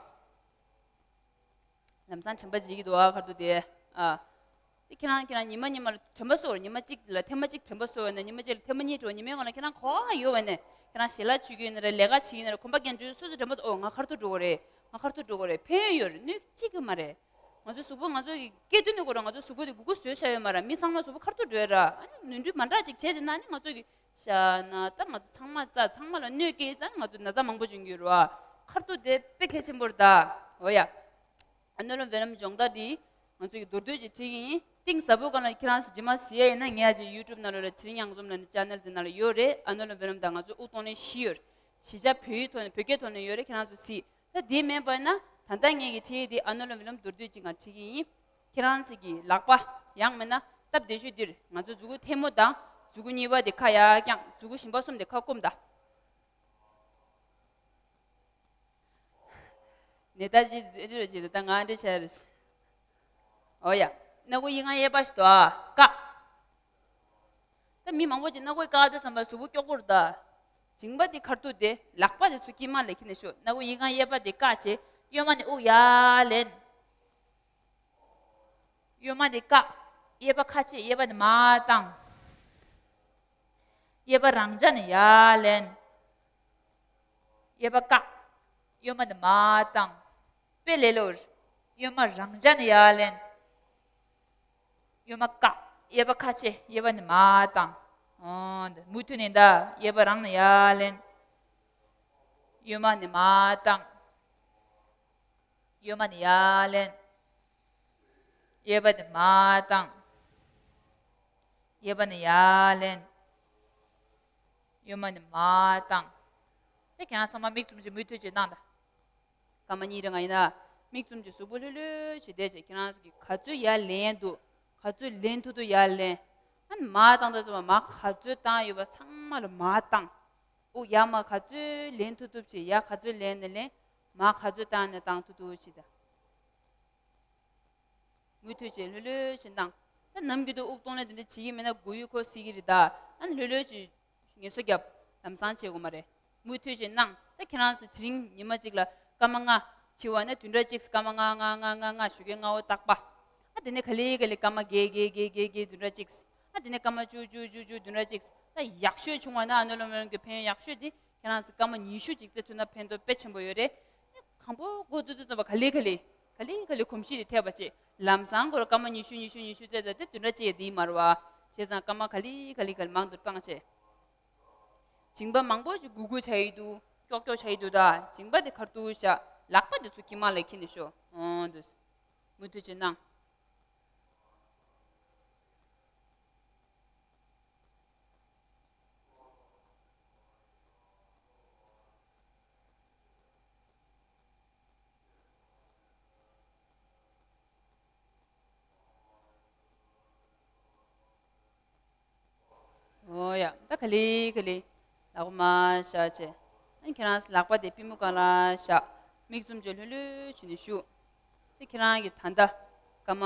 ལམ་སང་དྲན་པ་བརྗེད་ཀྱི་འདུག་ཨ། ཁ་ཐུག་དེ། ཨ། དེ་ཁྱེད་རང་ཁྱེད་རང་ཉི་མ་ཉི་མ་ལ་དྲན་པ་གསོ་བར། ཉི་མ་གཅིག་ལ་ཐེངས་མ་གཅིག་དྲན་པ་གསོ་བ་ན་ཉི་མ་གཅིག་ལ་ཐེངས་མ་གཉིས་འགྲོ་བ། ཉི་མའི་ངོ་ལ་ཁྱེད་རང་ག་པར་ཡོད་པ་ནས་ཁྱེད་རང་ཞལ་ལག་མཆོད་ཀྱི་ཡོད་ན་རེད། ལས་ཀ་བྱེད་ཀྱི་ཡོད་ན་རེད། གོམ་པ་རྒྱག་འགྲོ་སོ་སོ་དྲན་པ་གསོ། ཨོ་ང་ཁ་ཐུག་འགྲོ་གི་རེད། ང་ཁ་ཐུག་འགྲོ་གི་རེད། ཕན་ཡོན་ཡོད་རེད། གནོད་གཅིག་གི་མ་རེད། ང་ཚོའི་གཟུགས་པོ་ང་ཚོ་གི་སྐྱེ་དུས་ནས་ཁོ་རང་ང་ཚོའི་གཟུགས་པོ་དེ་གུ་གུ་བཟོས་བཞག་ཡོད་མ་རེད། མི་ཚང་མ་གཟུགས་པོ་ཁ་ཐུག་འགྲོ་ཡ་ར། ཨ་ནི་ནོར་འཁྲུལ་མ་འདྲ་ཅིག་བྱས་དེ་ན་ཨ་ནི་ང་ཚོ་གི་ཤ་ན་ད་ང་ཚོ་ཚང་མ་རྩ་ཚང་མ་ལ་གནོད་སྐྱེལ་ཙང་ང་ཚོ་ན་ཚ་མང་པོ་འབྱུང་གི་ཡོད་རེད་བ། ཁ་ཐུག་དེ་དཔེ་གལ་ཆེན་པོ་རེད་ད། འོ་ཡ། ཨ་ནུ་ལོམ་བི་ལོམ་སྦྱོང་བརྡར་འདི་ང་ཚོ་གི་མདོར་བསྡུས་ཅིག་བྲིས་ཀྱི་ཡིན། གཏིང་ཟབ་པོའི་སྒང་ལ་ཁྱེད་རང་ཚོ་རྗེས་མ་གཟིགས་ཡ་ཡིན་ན་ངས་ཨ་ཅེ་ཡུ་ཊུབ་ནང་ལོགས་ལ་ཚེ་རིང་གཡང་འཛོམས་ལབ་ནས་ཅེ་ནལ་དེ་ནང་ལ་ཡོད་རེད། ཨ་ནུ་ལོམ་བི་ལོམ་དང་ང་ཚོའི་དབུགས་གཏོང་ལེན་བཞི་ཡོད་རེད། གཞིས་ཆགས་བོད་ཡིག་ཐོག་ནས་བོད་སྐད་ཐོག་ནས་ཡོད་རེད། ཁྱེད་རང་ཚོ་གཟིགས། ད་དེ་མེད་པ་ཡིན་ན་ད་ལྟ་ངས་ཀྱི་བྲིས་ཡས་དེ་ཨ་ནུ་ལོམ་བི་ལོམ་མདོར་བསྡུས་ཅིག་ང་བྲིས་ཀྱི་ཡིན། ཁྱེད་རང་ཚོ་གི་ལག་པ་ཡང་མིན་ན་སྟབས་བདེ་ཤོས་འདིར་ང་ཚོ་མཛུ་གུ་ཐལ་མོ་དང་མཛུ་གུ་གཉིས་པ་དེ་ཁ་ཡར་བརྐྱངས། མཛུ་གུ་གཞན་པ་གསུམ་དེ་ཁ་བསྐུམ་ད། ནེ་ཏཱ་ཇི་རེད་ཅེས་ད་ང་འདྲ་བྱས་རེད། ཨོ་ཡ། སྣ་སྒོ་དབྱེ་སྒང་གཡས་པ་ཞིག་འདུག་ཨ། བཀག་ད་མི་མང་པོ་ཅིག་སྣ་སྒོ་བཀག་དུས་ཙམ་པ་གཟུགས་པོ་ཀྱོག་པོར་གདའ། མཇིང་པ་དེ་ཁ་ཐུག་དེ་ལག་པ་དེ་ཚུར་དཀྱིལ་མ་ལ་འཁྱེར་ནས་ཞོག་སྣ་སྒོ་དབྱེ་སྒང་གཡས་པ་དེ་བཀག་བྱས། གཡོན་མ་ནས་དབུགས་ཡར་ལེན། གཡོན་མ་དེ་བཀག་གཡས་པ་ཁ་ཕྱེ། གཡས་པ་ནས་མར་བཏང་། གཡས་པ་རང་འཇགས་ནས་ཡར་ལེན། གཡས་པ་བཀག་གཡོན་མ་ནས་མར་བཏང་། དཔེ་ལས་སླ་པོ་རེད། གཡོན་མ་རང་འཇགས་ནས་ཡར་ལེན། གཡོན་མ་བཀག་གཡས་པ་ཁ་ཕྱེ། གཡས་པ་ནས་མར་བཏང་། ཨོ། འདི་མུ་མཐུད་ནས་གདའ། གཡས་པ་རང་ནས་ཡར་ལེན། གཡོན་མ་ནས་མར་བཏང་། གཡོན་མ་ནས་ཡར་ལེན། གཡས་པ་ནས་མར་བཏང་། གཡས་པ་ནས་ཡར་ལེན། གཡོན་མ་ནས་མར་བཏང་། དེ་ཁྱེད་རང་ཚང་མ་མིག་བཙུམ་བྱས་མུ་མཐུད་བྱས་གནང་དང་། སྐར་མ་གཉིས་རེ་ལྔ་ཡིན་ན། མིག་བཙུམ་གྱི་གཟུགས་པོ་ལྷོད་ལྷོད་བྱས་བསྡད་བྱས། ཁྱེད་རང་གིས་ག་ཚོད་ཡར་ལེན་འདུག་ག་ཚོད་ལེན་ཐུབ་ཐུབ་ཡར་ལེན། ཨ་ནི་མར་བཏང་དུས་ཙམ་པ་མར་ག་ཚོད་བཏང་ཡོད་པ་ཚང་མ་ལ་མར་བཏང་། དབུགས་ཡར་མར་ག་ཚོད་ལེན་ཐུབ་ཐུབ་བྱས། ཡར་ག་ཚོད་ལེན་ནས་ལེན། མར་ག་ཚོད་བཏང་ནས་བཏང་ཐུབ་ཐུབ་བྱས་ད། མུ་མཐུད་བྱས་ལྷོད་ལྷོད་བྱས་གནང་། ད་ནམ་རྒྱུན་དུ་དབུགས་གཏོང་ལེན་དེ་འདྲ་བྱེད་ཀྱི་མེད་ན་མགོ་ཡུ་འཁོར་སྲིད་ཀྱི་རེད་ད། ཨ་ནི་ལྷོད་ལྷོད་བྱས། ངལ་གསོ་རྒྱབ། ལམ་སང་བྱེད་དགོས་མ་རེད། མུ་མཐུད་བྱས་གནང་། ད་ཁྱེད་རང་ཚོ་དེ་རིང་ཉི་མ་གཅིག་ལ་སྐར་མ་ལྔ་བྱེད་པ་ན་བདུན་ཕྲག་གཅིག་སྐར་མ་ལྔ་ལྔ་ལྔ་ལྔ་ལྔ་ཞུ་གི། སྔ་པོ་རྟག་པ། ཨ་དེ་ནས་ག་ལེ་ག་ལེ་སྐར་མ་བརྒྱད་བརྒྱད་བརྒྱད་བརྒྱད་བརྒྱད་བདུན་ཕྲག་གཅིག་ཨ་དེ་ནས་སྐར་མ་བཅུ་བཅུ་བཅུ་བཅུ་བདུན་ཕྲག་གཅིག་ད་ཡག་ཤོས་བྱུང་བ་ན་ཨ་ནུ་ལོམ་ཝི་ལོམ་གྱི་ཕན་ཡོན་ཡག་ཤོས་དེ་ཁྱེད་རང་ཚོ་སྐར་མ་ཉི་ཤུ་ཅིག་རྩེ་ཐུབ་ན་ཕན་ཐོགས་དཔེ་ཆེན་པོ་ཡོད་རེད། གང་པོ་འགོ་བཙུགས་དུས་ཙམ་པ་ག་ལེ་ག་ལེ་ག་ལེ་ག་ལེ་གོམས་གཤིས་དེ་ཐེབས་པ་བྱེད། ལམ་སང་སྐོར་སྐར་མ་ཉི་ཤུ་ཉི་ཤུ་ཉི་ཤུ་རྩེ་ད་དེ་བདུན་ཕྲག་གཅིག་ཡས་དེ་ཡིན་མ་རེད་བ། བྱས་ཙང་སྐར་མ་ག་ལེ་ག་ལེ་ག་ལེ་མང་དུ་བཏང་བྱས། མཇིང་པ་མང་པོ་ཅིག་སྒུར་སྒུར་བྱ་ཡི་འདུག་ཀྱོག་ཀྱོག་བྱ་ཡི་འདུག་ད་མཇིང་པ་དེ་ཁ་ཐུག་བཞག་ལག་པ་དེ་ཚུར་དཀྱིལ་མ་ལ་འཁྱེར་ནས་ཞོག་ཨོ་འདུག་མུ་མཐུད་བྱས་གནང་། ཨོ་ཡ། ད་ག་ལེ་ག་ལེ་ལག་པ་མར་བཞག་བྱས། ཨ་ནི་ཁྱེད་རང་ལག་པ་དེ་པུས་མོ་སྒང་ལ་བཞག་མིག་བཙུམ་བྱས་ལྷོད་ལྷོད་བྱས་ནས་བཞུགས། དེ་ཁྱེད་རང་གིས་ད་ལྟ་སྐར་མ་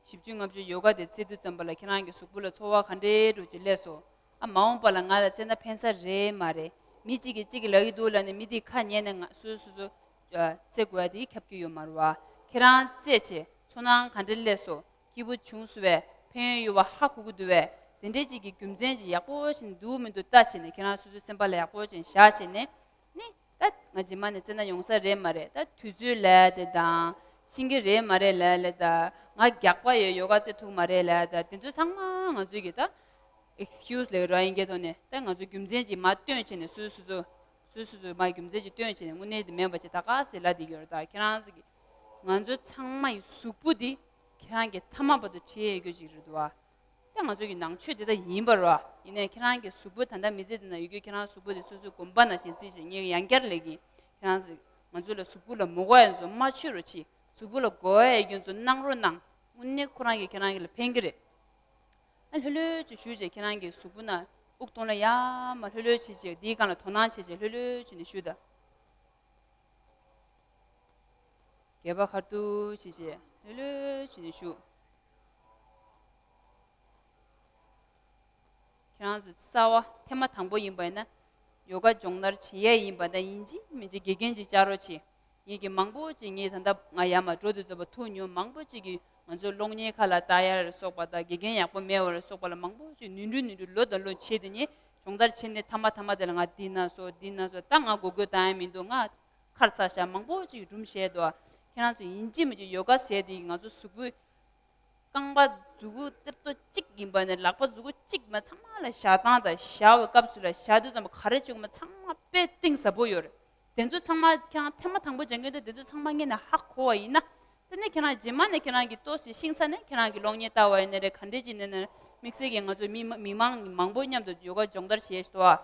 བཞི་བཅུ་ལྔ་བཅུ་ཡོ་ག་དེ་རྩེ་དུས་ཙམ་པ་ལ་ཁྱེད་རང་གི་གཟུགས་པོ་ལ་ཚོར་བ་ག་འདྲས་འདྲ་ཅིག་སླེབས་སོང་། ཨ་མ་འོངས་པ་ལ་ང་ལ་རྩེ་ན་ཕན་ས་རེད་མ་རེད། མི་གཅིག་གིས་གཅིག་གིས་ལབ་ཀྱི་འདུག་ལབ་ནས་མི་དེ་ཁ་ཉན་ནས་ང་སོ་སོ་སོ་རྩེ་དགོས་ཡ་དེ་ཁྱབ་ཀྱི་ཡོད་མ་རེད་བ། ཁྱེད་རང་རྩེས་བྱས་ཚོར་སྣང་ག་འདྲས་སླེབས་སོང་། སྐྱིད་པོ་བྱུང་སོང་བས། ཕན་ཡོན་ཡོད་པ་ཧ་གོ་གི་འདུག་བས། དེ་འདྲས་ཅིག་གི་རྒྱུ་མཚན་ཅིག་ཡག་པོ་ཞིག་འདུག་མི་འདུག་ལྟ་བྱས་ནས་ཁྱེད་རང་སོ་སོའི་སེམས་པ་ལ་ཡག་པོ་ཅིག་བཞག་བྱས་ནས། ནི་ད་ང་རྗེས་མ་ནས་རྩེ་ན་ཡོང་ས་རེད་མ་རེད། ད་དུས་ཚོད་ལབ་ཡ་དེ་དང་། ཤེས་ཀྱི་རེད་མ་རེད་ལབ་ཡ་ལ་ད། ང་རྒྱགས་པ་ཡོད་ཡོ་ག་རྩེ་ཐུབ་མ་རེད་ལབ་ཡ་ད། དེ་ཚོ་ཚང་མ་ང་ཚོའི་གི་ད་ཨེག་སི་ཀིའུ་སི་ལབ་ཀྱི་རེད་བ། དབྱིན་སྐད་ཐོག་ནས། ད་ང་ཚོ་རྒྱུ་མཚན་ཅིག་མར་བཏོན་བྱས་ནས་སོ་སོ་སོ་སོ་སོ་སོ་མར་རྒྱུ་མཚན་ཅིག་བཏོན་བྱས་ནས་དངོས་གནས་དེ་མེད་པ་ཅིག་ད་ག་ཟེ་ལབ་བསྡད་ཀྱི་ཡོད་རེད། ད་ཁྱེད་རང་ཚོ་གི་ང་ཚོ་ཚང་མ་ཡི་གཟུགས་པོ་འདི་ཁྱེད་རང་གི་ཐ་མག་བར་དུ་བྱེད་ཡོད་རྒྱུ་ཅིག་རེད་འདུག་བ། ད་ང་ཚོ་གི་ནང་ཆོས་འདི་ད་ཡིན་པ་རེད་བ། ཡིན་ནའི་ཁྱེད་རང་གི་གཟུགས་པོ་ད་ལྟ་མི་ཚེ་འདི་ན་ཡོད་རྒྱུ་ཁྱེད་རང་གཟུགས་པོ་དེ་སོ་སོའི་དགོན་པ་ནང་བཞིན་བརྩིས་བྱས་ངས་ཡང་བསྐྱར་ལབ་ཀྱི། ཁྱེད་རང་ཚོ་ང་ཚོ་ལ་གཟུགས་པོ་ལ་མོས་གུས་ཡོད་ཚོ་མ་ཆོད་རོགས་གྱིས། གཟུགས་པོ་ལ་མགོ་བོ་ཡོད་རྒྱུ་ཚོ་གནང་རོགས་གནང་། དངོས་གནས་ཁོ་རང་གིས་ཁྱེད་རང་གི་ལ་ཕན་གྱི་རེད། ཨ་ལྷོད་ལྷོད་ཅིག་བཞུགས་བྱས་ཁྱེད་རང་གི་གཟུགས་པོ་ན་དབུགས་གཏོང་ལ་ཡར་མར་ལྷོད་ལྷོད་བྱས་བྱས་འདིའི་སྒང་ལ་དོ་སྣང་བྱས་བྱས་ལྷོད་ལྷོད་བྱས་ནས་བཞུགས་དང་། སྒལ་པ་ཁ་ཐུག་བྱས་བྱས་ལྷོད་ལྷོད་བྱས་ནས་བཞུགས། ཁྱེད་རང་ཚོ་གསར་པ་ཐེངས་མ་དང་པོ་ཡིན་པ་ཡིན་ན་ཡོ་ག་སྦྱོང་བརྡར་བྱེད་ཡས་ཡིན་པ་དང་ཡིན་གཅིག་མིན་གཅིག་དགེ་རྒན་ཅིག་བཅར་རོགས་གྱིས། ངེད་ཀྱི་མང་པོ་ཅིག་ངས་ད་ལྟ་ང་ཡར་མར་འགྲོ་དུས་ཙམ་པ་ཐུག་མྱོང་། མང་པོ་ཅིག་གིས་ང་ཚོའི་གློག་བརྙན་ཁག་ལ་ལྟ་ཡ་ལ་སོགས་པ་དང་དགེ་རྒན་ཡག་པོ་མེད་པ་ལ་སོགས་པ་ལ་མང་པོ་ཅིག་ནོར་འཁྲུལ་ནོར་འཁྲུལ་ལོ་དང་ལོ་བྱས་དེ་ནས་སྦྱོང་བརྡར་བྱས་ནས་ཐ་མ་ཐ་མ་དེ་ལ་ང་འདི་ན་སོ་འདི་ན་སོ་ད་ང་འགུལ་སྐྱོད་བཏང་ཡ་མི་འདུག་ང་ཁར་ཚ་ཤག་མང་པོ་ཅིག་སྒྲུང་བཤད་འདུག་ཁྱེད་རང་ཚོ་ཡིན་གཅིག་མིན་གཅིག་ཡོ་ག་ཟེར་དེ་ང་ཚོ་གཟུགས་པོའི་རྐང་པ་མཛུབ་གུ་རྩེ་ཏོག་གཅིག་ཡིན་པ་ནས་ལག་པ་མཛུབ་གུ་གཅིག་མ་ཚང་མ་ལ་བཞག་སྟངས་དང་བཞག་པའི་སྐབས་སུ་ལ་བཞག་དུས་ཙམ་པ་ག་རེ་བྱུང་མ་ཚང་མ་དཔེ་གཏིང་ཟབ་པོ་ཡོད་རེད། དེ་ཚོ་ཚང་མ་ཁྱེད་རང་ཐེངས་མ་དང་པོ་སྦྱང་མཁན་དེ་དེ་ཚོ་ཚང་མ་ངས་ནས་ཧ་གོ་བ་ཡིན་ན། དེ་ནས་ཁྱེད་རང་རྗེས་མ་ནས་ཁྱེད་རང་གིས་ཏོག་ཙམ་ཤེས་ཚར་ནས་ཁྱེད་རང་གིས་གློག་བརྙན་ལྟ་བ་ཡིན་ན་རེད། ག་འདྲས་ཅིག་ནས་ན་དམིགས་བསལ་གྱིས་ང་ཚོ་མི་མི་མང་མང་པོ་མཉམ་དུ་ཡོ་ག་སྦྱོང་བརྡར་བྱས་ཤག་དོ།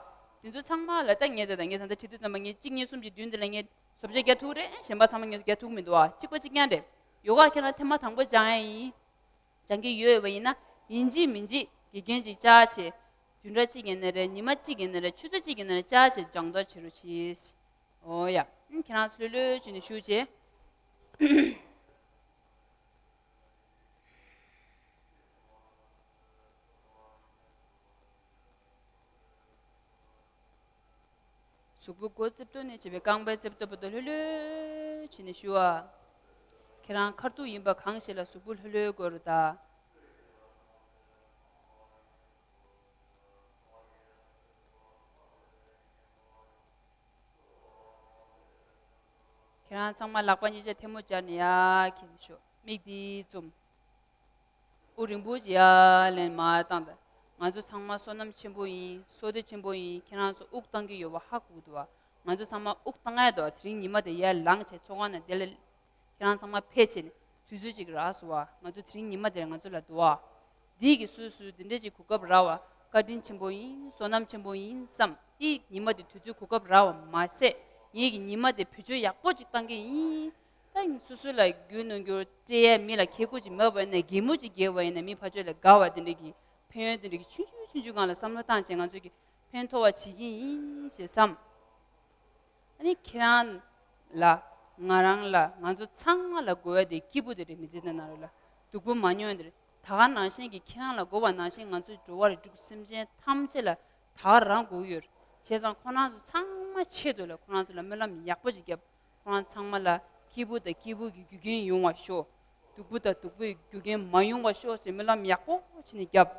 དེ་ཚོ་ཚང་མ་ལ་ད་ངས་ད་ད་ངས་ད་ལྟ་བྱེད་དུས་ཙམ་པ་ངས་གཅིག་གཉིས་གསུམ་གྱི་མདུན་དེ་ལ་ངས་བཟོ་བཅོས་རྒྱག་ཐུབ་རེད། གཞན་པ་ཚང་མ་ངས་རྒྱག་ཐུབ་མི་འདུག་ཨ། གཅིག་པ་གཅིག་རྐྱང་རེད། ཡོ་ག་ཁྱེད་རང་ཐེངས་མ་དང་པོ་སྦྱང་ཡ་ཡིན། སྦྱང་གི་ཡོད་པ་ཡིན་ན་ཡིན་གཅིག་མིན་གཅིག་དགེ་རྒན་ཅིག་བཅར་བྱས། བདུན་ཕྲག་གཅིག་ཡིན་ན་རེད། ཉི་མ་གཅིག་ཡིན་ན་རེད། ཆུ་ཚོད་གཅིག་ཡིན་ན་རེད། བཅར་བྱས་སྦྱང་བརྡར་བྱེད་རོགས་གྱིས། ཨོ་ཡ། ཨ་ཁྱེད་རང་ཚོ་ལྷོད་ལྷོད་བྱས་ནས་བཞུགས་བྱས། གཟུགས་པོ་མགོ་རྩིབ་ཏོ་ནས་བྱས་པའི་རྐང་པའི་རྩིབ་ཏོ་བར་དུ་ལྷོད་ལྷོད་བྱས་ནས་བཞུགས་ཨ། ཁྱེད་རང་ཁ་ཐུག་ཡིན་པ་གང་ཞིག་ལ་གཟུགས་པོ་ལྷོད་ལྷོད་དགོས་རེད་ད། ཁྱེད་རང་ཚང་མ་ལག་པ་གཉིས་ཆ་ཐལ་མོ་སྦྱར་ནས་ཡར་འཁྱེར་ནས་བཞུགས། མིག་འདི་བཙུམ། དབུགས་རིང་པོ་ཅིག་ཡར་ལེན། མར་བཏང་། ད་ང་ཚོ་ཚང་མ་བསོད་ནམས་ཆེན་པོ་ཡིན། བསོད་བདེ་ཆེན་པོ་ཡིན། ཁྱེད་རང་ཚོ་དབུགས་བཏང་གི་ཡོད་པ་ཧ་གོ་གི་འདུག་བ། ང་ཚོ་ཚང་མ་དབུགས་བཏང་ཡ་འདུག་བ། དེ་རིང་ཉི་མ་དེ་ཡར་ལངས་བྱས་ཚོགས་ཁང་ནང་དེ་ལ་ཁྱེད་རང་ཚང་མ་ཕེབས་བྱས་ནས་དུས་ཚོད་ཅིག་རག་སོང་བ། ང་ཚོ་དེ་རིང་ཉི་མ་དེར་ང་ཚོ་ལ་འདུག་བ། འདི་གི་སོ་སོ་འདི་འདྲ་ཅིག་གོ་སྐབས་རག་བ་བཀའ་དྲིན་ཆེན་པོ་ཡིན། བསོད་ནམས་ཆེན་པོ་ཡིན་བསམ། འདི་ཉི་མ་དེ་དུས་ཚོད་གོ་སྐབས་རག་བ་མ་ཟད། ངེད་ཀྱི་ཉི་མ་དེ་བེད་སྤྱོད་ཡག་པོ་ཅིག་བཏང་གི་ཡིན། ད་སོ་སོ་ལ་རྒྱུ་ནོར་རྒྱུ་སྤྲད་ཡས་མི་ལ་ཁེ་ཁུར་ཅིག་མེད་པ་ཡིན་ན། གད་མོ་ཅིག་བགད་པ་ཡིན་ན་མི་ཕར་ཕྱོགས་ལ་དགའ་བ་དེ་འདྲ་གི་ཕན་ཡོན་དེ་འདྲ་གི་ཆུང་ཆུང་ཆུང་ཆུང་སྒང་ལ་བསམ་བློ་བཏང་བྱས་ང་ཚོ་གི་ཕན་ཐོགས་པ་བྱེད་ཀྱི་ཡིན་ཞེས་བསམ། ཨ་ནི་ཁྱེད་རང་ལ། ང་རང་ལ། ང་ཚོ་ཚང་མ་ལ་དགོས་ཡ་དེ་སྐྱིད་པོ་དེ་རེད། མི་ཚེ་འདི་ནང་ལོགས་ལ་སྡུག་པོ་མ་མྱོང་ཡ་དེ་རེད། ད་ག་ནང་བཞིན་གྱི་ཁྱེད་རང་ལ་དགོས་པ་ནང་བཞིན་ང་ཚོ་འགྲོ་བ་རིགས་དྲུག་སེམས་ཅན་ཐམས་ཅད་ལ་ད་ག་རང་དགོས་ཀྱི་ཡོད་རེད། བྱས་ཙང་ཁོ་རང་ཚོ་ཚང་མ་ཆེད་དུ་ལ་ཁོ་རང་ཚོ་ལ་སྨོན་ལམ་ཡག་པོ་ཅིག་བརྒྱབ། ཁོ་རང་ཚང་མ་ལ་སྐྱིད་པོ་དང་སྐྱིད་པོ་གི་རྒྱུ་རྐྱེན་ཡོང་བ་ཤོག་སྡུག་པོ་དང་སྡུག་པོའི་རྒྱུ་རྐྱེན་མ་ཡོང་བ་ཤོག་ཟེར་སྨོན་ལམ་ཡག་པོ་བྱས་ནས་བརྒྱབ།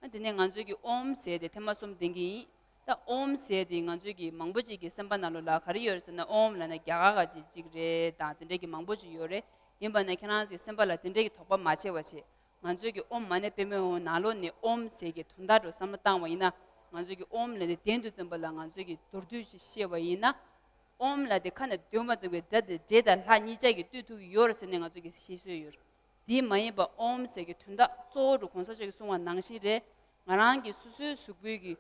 ཨ། དེ་ནས་ང་ཚོས་ཀྱི་ཨོམ་ཟེར་དེ་ཐེངས་མ་གསུམ་ལྡན་གྱི་ཡིན། ད་ཨོམ་ཟེར་དེ་ང་ཚོས་ཀྱི་མང་པོ་ཅིག་གི་སེམས་པ་ནང་ལོགས་ལ་ག་རེ་ཡོད་རེད་ཟེར་ན། ཨོམ་ལབ་ན་རྒྱ་གར་ག་ཅིག་ཅིག་རེད་དང་དེ་འདྲའི་གི་མང་པོ་ཅིག་ཡོད་རེད། ཡིན་པ་ན་ཁྱེད་རང་ཚོའི་སེམས་པ་ལ་དེ་འདྲའི་གི་དོགས་པ་མ་བྱེད་པ་བྱེད། ང་ཚོས་ཀྱི་ཨོམ་མ་ཎི་པདྨེ་ཧཱུྃ་ནང་ལོགས་ནས་ཨོམ་ཟེར་གྱི་དོན་དག་འགྲོ་བསམ་བློ་བཏང་བ་ཡིན་ན། ང་ཚོས་ཀྱི་ཨོམ་ལབ་དེ་གདན་དུ་འཛིན་པ་ལ་ང་ཚོས་ཀྱི་མདོར་བསྡུས་ཤིག་བཤད་པ་ཡིན་ན། ཨོམ་ལབ་དེ་ཁ་ནས་འདོན་པ་འདོན་པའི་སྒྲ་དེ་འདྲེ་དང་ལྷ་གཉིས་ཆ་གིས་བཏུལ་ཐུབ་ཀྱི་ཡོད་རེད་ཟེར་ནས་ང་ཚོས་ཀྱི་བཤད་སྲོལ་ཡོད་རེད། དེ་མ་ཡིན་པ་ཨོམ་ཟེར་གྱི་དོན་དག་གཙོ་བོ་རུ་གོང་ས་མཆོག་གིས་གསུངས་པ་ནང་བཞིན་རེད། ང་རང་གི་སོ་སོའི་གཟུགས་པོའི་གི་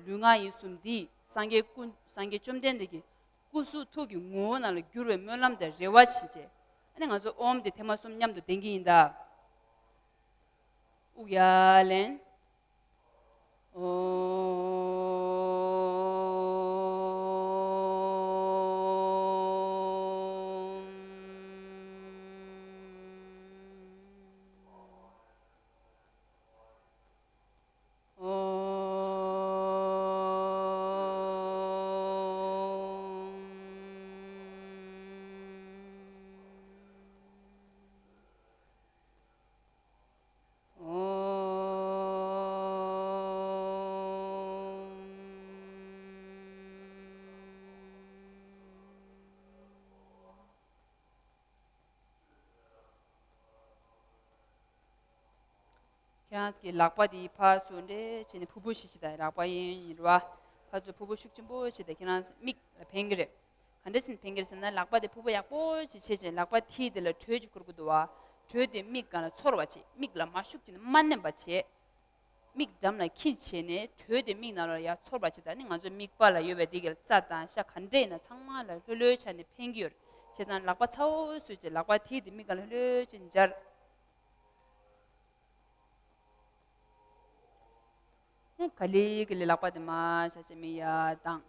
ལུས་ངག་ཡིད་གསུམ་འདི་སངས་རྒྱས་སྐུ། སངས་རྒྱས་བཅོམ་ལྡན་འདས་ཀྱི་སྐུ་གཟུགས་ཐུགས་ཀྱི་ངོ་བོ་ནང་ལ་བསྒྱུར་བའི་སྨོན་ལམ་དང་རེ་བ་བྱེད་བྱས། ཨ་ནི་ང་ཚོ་ཨོམ་དེ་ཐེངས་མ་གསུམ་མཉམ་དུ་ལྡན་གྱི་ཡིན་ད། དབུགས་ཡར་ལེན། ཨོམ། ཨོམ། ཨོམ། ཁྱེད་རང་གི་ལག་པ་དེ་ཕར་ཚུར་འདྲེས་བྱས་ནས་ཕུར་བུ་ཞིག་བྱེད་དང་། ལག་པ་གཡས་གཡོན་རེད་བ། ཕར་ཚུར་ཕུར་བུ་ཤུགས་ཆེན་པོ་བྱེད་དང་། ཁྱེད་རང་མིག་ལ་ཕན་གྱི་རེད། ག་འདྲ་ཞིག་ཕན་གྱི་རེད་ཟེར་ན། ལག་པ་དེ་ཕུར་བུ་ཡག་པོ་ཞིག་བྱས་བྱས། ལག་པ་མཐིལ་དེ་ལ་དྲོད་ཅིག་ཁུར་གྱི་འདུག་བ། དྲོད་དེ་མིག་སྒང་ལ་ཚོར་བ་བྱེད། མིག་ལ་མར་ཤུགས་བྱས་ནས་མར་མནན་པ་བྱེད། མིག་འགྲམ་ལ་འཁྱེར་བྱས་ནས་དྲོད་དེ་མིག་ནང་ལ་ཡར་ཚོར་བ་བྱེད་དང་། ནི་ང་ཚོའི་མིག་པ་ལ་ཡོད་པའི་དེ་གི་རྩ་དང་ཤ་ག་འདྲ་ཡིན་ན་ཚང་མ་ལ་ལྷོད་ལྷོད་ཆགས་ནས་ཕན་གྱི་ཡོད་རེད། བྱས་ཙང་ལག་པ་ཚ་བོ་བཟོས་བྱས་ལག་པ་མཐིལ་དེ་མིག་སྒང་ལ་ལྷོད་ལྷོད་བྱས་ནས་སྦྱར། ཨེ། ག་ལེ་ག་ལེ་ལག་པ་དེ་མར་བཞག་བྱས་མིག་ཡར་གདངས།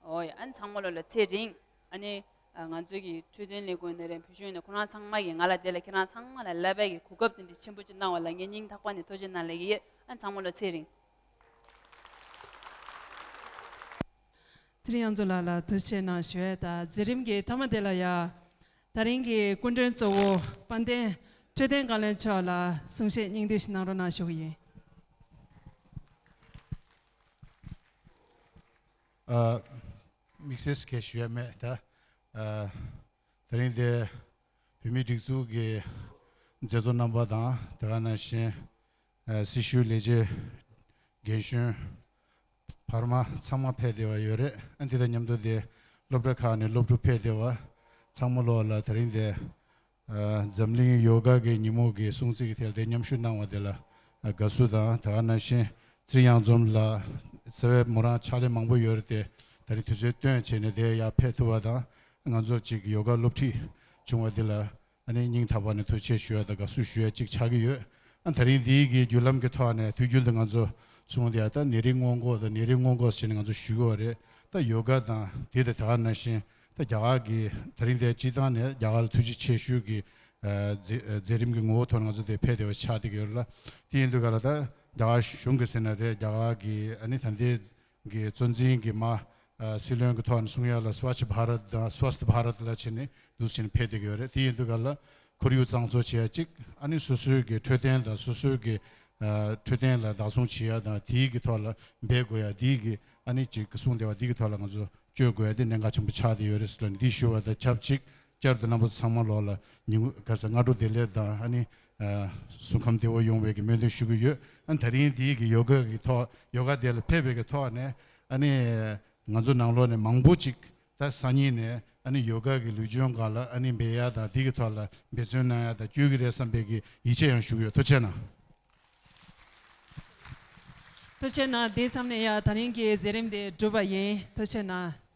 ཨོ་ཡ། ཨ་ནི་ཚང་མ་ལོ་ལ་ཚེ་རིང་། ཨ་ནི་ང་ཚོའི་གི་འཕྲོད་བསྟེན་ལས་ཁུངས་ནས་རེད། བོད་གཞུང་ནས་ཁོ་རང་ཚང་མ་གིས་ང་ལ་དེ་ལ་ཁྱེད་རང་ཚང་མ་ལ་བསླབ་པའི་གི་གོ་སྐབས་དེ་འདྲ་ཆེན་པོ་ཅིག་གནང་བ་ལ་ངས་སྙིང་ཐག་པ་ནས་ཐུགས་རྗེ་གནང་ལབ་ཀྱི་ཡོད། ཨ་ནི་ཚང་མ་ལོ་ཚེ་རིང་། ཚེ་རིང་དབྱངས་འཛོམས་ལགས་ལ་ཐུགས་རྗེ་གནང་ཞུ་ཡས། ད་མཛད་རིམ་གྱི་མཐའ་མ་དེ་ལ་ཡ། ད་རིང་གི་སྐུ་མགྲོན་གཙོ་བོ་དཔལ་ལྡན་འཕྲོད་བསྟེན་བཀའ་བློན་མཆོག་ལ་གསུང་བཤད་སྙིང་བསྡུས་ཤིག་གནང་རོགས་གནང་ཞུ་གི་ཡིན། ཨ། དམིགས་བསལ་གྱི་ཞུ་ཡ་མེད་ད། ཨ། དེ་རིང་འདིར་བོད་མིའི་སྒྲིག་འཛུགས་ཀྱི་མཛད་གཙོ་རྣམ་པ་དང་། དེ་ག་ནང་བཞིན་ཨ་སྲི་ཞུའི་ལས་བྱེད་རྒན་གཞོན་བར་མ་ཚང་མ་ཕེབས་བསྡད་པ་ཡོད་རེད། ཨ། འདི་དང་མཉམ་དུ་འདིར་སློབ་གྲྭ་ཁག་ནས་སློབ་ཕྲུག་ཕེབས་བསྡད་པ་ཚང་མ་ལོ་ལ་དེ་རིང་འདིར་ཨ་འཛམ་གླིང་ཡོ་ག་གི་ཉིན་མོ་གི་སྲུང་བརྩི་གི་ཐད་ལ་དེ་མཉམ་ཞུགས་གནང་བ་དེ་ལ་དགའ་བསུ་དང་། དེ་ག་ནང་བཞིན་ཚེ་རིང་དབྱངས་འཛོམས་ལགས་རྩ་བའི་མོ་རང་ཕྱག་ལས་མང་པོ་ཡོད་རེད་དེ། ད་རིང་དུས་ཚོད་བཏོན་བྱས་ནས་དེ་ཡར་ཕེབས་ཐུབ་པ་དང་། ང་ཚོ་གཅིག་ཡོ་ག་སློབ་ཁྲིད་བྱུང་བ་འདི་ལ་ཨ་ནི་སྙིང་ཐག་པ་ནས་ཐུགས་རྗེ་ཆེ་ཞུ་ཡ་དང་དགའ་བསུ་ཞུ་ཡ་གཅིག་ཆགས་ཀྱི་ཡོད། ཨ། དེ་རིང་འདིའི་གི་བརྒྱུད་ལམ་གྱི་ཐོག་ནས་དུས་རྒྱུན་དུ་ང་ཚོ་གསུང་བསྡད་ཡ་ད་ནད་རིགས་སྔོན་འགོག་དང་ནད་རིགས་སྔོན་འགོག་ཟེར་ནས་ང་ཚོ་ཞུ་གི་ཡོད་རེད། ད་ཡོ་ག་དང་དེ་དང་དེ་ག་ནང་བཞིན་ད་རྒྱ་གར་གྱི་དེ་རིང་འདིར་སྤྱིར་བཏང་ནས་རྒྱ་གར་ལ་ཐུགས་རྗེ་ཆེ་ཞུ་གི་ ཨ་མཛད་མཛད་རིམ་གྱི་ངོ་བོ་ཐོག་ང་ཚོ་དེ་ཕེབས་བསྡད་པ་ཆགས་བསྡད་ཀྱི་ཡོད་རེད་ལ། དེ་ཡིན་དུས་ག་ལ་ད་རྒྱ་གར་གཞུང་གི་ཟེར་ན་རེད། རྒྱ་གར་གྱི་ཨ་ནི་ད་ལྟའི་གི་གཙོ་འཛིན་གྱི་མ་ཨ་སྲིད་བློན་གྱི་ཐོག་ནས་གསུང་ཡ་ལ་Swachh Bharat དང་Swasth Bharat ལ་བྱས་ནས་འདུག་བྱས་ནས་ཕེབས་བསྡད་ཀྱི་ཡོད་རེད། དེ་ཡིན་དུས་ག་ལ་ཁོར་ཡུག་གཙང་བཟོ་བྱེད་ཡ་གཅིག་ཨ་ནི་སོ་སོའི་གི་འཕྲོད་བསྟེན་དང་སོ་སོའི་གི་ཨ་འཕྲོད་བསྟེན་ལ་བདག་བཟུང་བྱེད་ཡ་དང་དེའི་གི་ཐོག་ལ་འབད་དགོས་ཡ་དེའི་གི་ཨ་ནི་གཅིག་གི་གསུང་བདེ་བ་དེའི་གི་ཐོག་ལ་ང་ཚོ་བཅོས་དགོས་ཡ་དེ་གནད་འགག་ཆེན་པོ་ཆགས་བསྡད་ཡོད་རེད་ཟེར་ལ་འདི་ཞུ་བ་དང་ཆབས་ཅིག་བསྐྱར་དུ་རྣམ་པ་ཚང་མ་ལོག་ལ་ཉིན་གུང་ག་ས་སྔ་དྲོ་བདེ་ལེགས་དང་ཨ་ནི་ཨ་གཟུགས་ཁམས་བདེ་བོ་ཡོང་བའི་གི་སྨོན་འདུན་ཞུ་གི་ཡོད། ཨ་ནི་ད་རིང་དེའི་གི་ཡོ་ག་གི་ཐོག་ཡོ་ག་དེ་ལ་ཕེབས་པའི་གི་ཐོག་ནས་ཨ་ནི་ང་ཚོ་ནང་ལོགས་ནས་མང་པོ་ཅིག་ད་སང་ཉིན་ནས་ཨ་ནི་ཡོ་ག་གི་ལུས་སྦྱོང་སྒང་ལ་ཨ་ནི་འབད་ཡ་དང་དེའི་གི་ཐོག་ལ་འབད་བརྩོན་གནང་ཡ་དང་བསྐྱོད་ཀྱི་རེད་བསམ་པའི་གི་ཡིད་ཆེས་ཡང་ཞུ་གི་ཡོད། ཐུགས་རྗེ་གནང་། ཐུགས་རྗེ་གནང་། དེ་མཚམས་ནས་ཡ་ད་རིང་གི་མཛད་རིམ་དེ་གྲུབ་པ་ཡིན། ཐུགས་རྗེ་གནང་།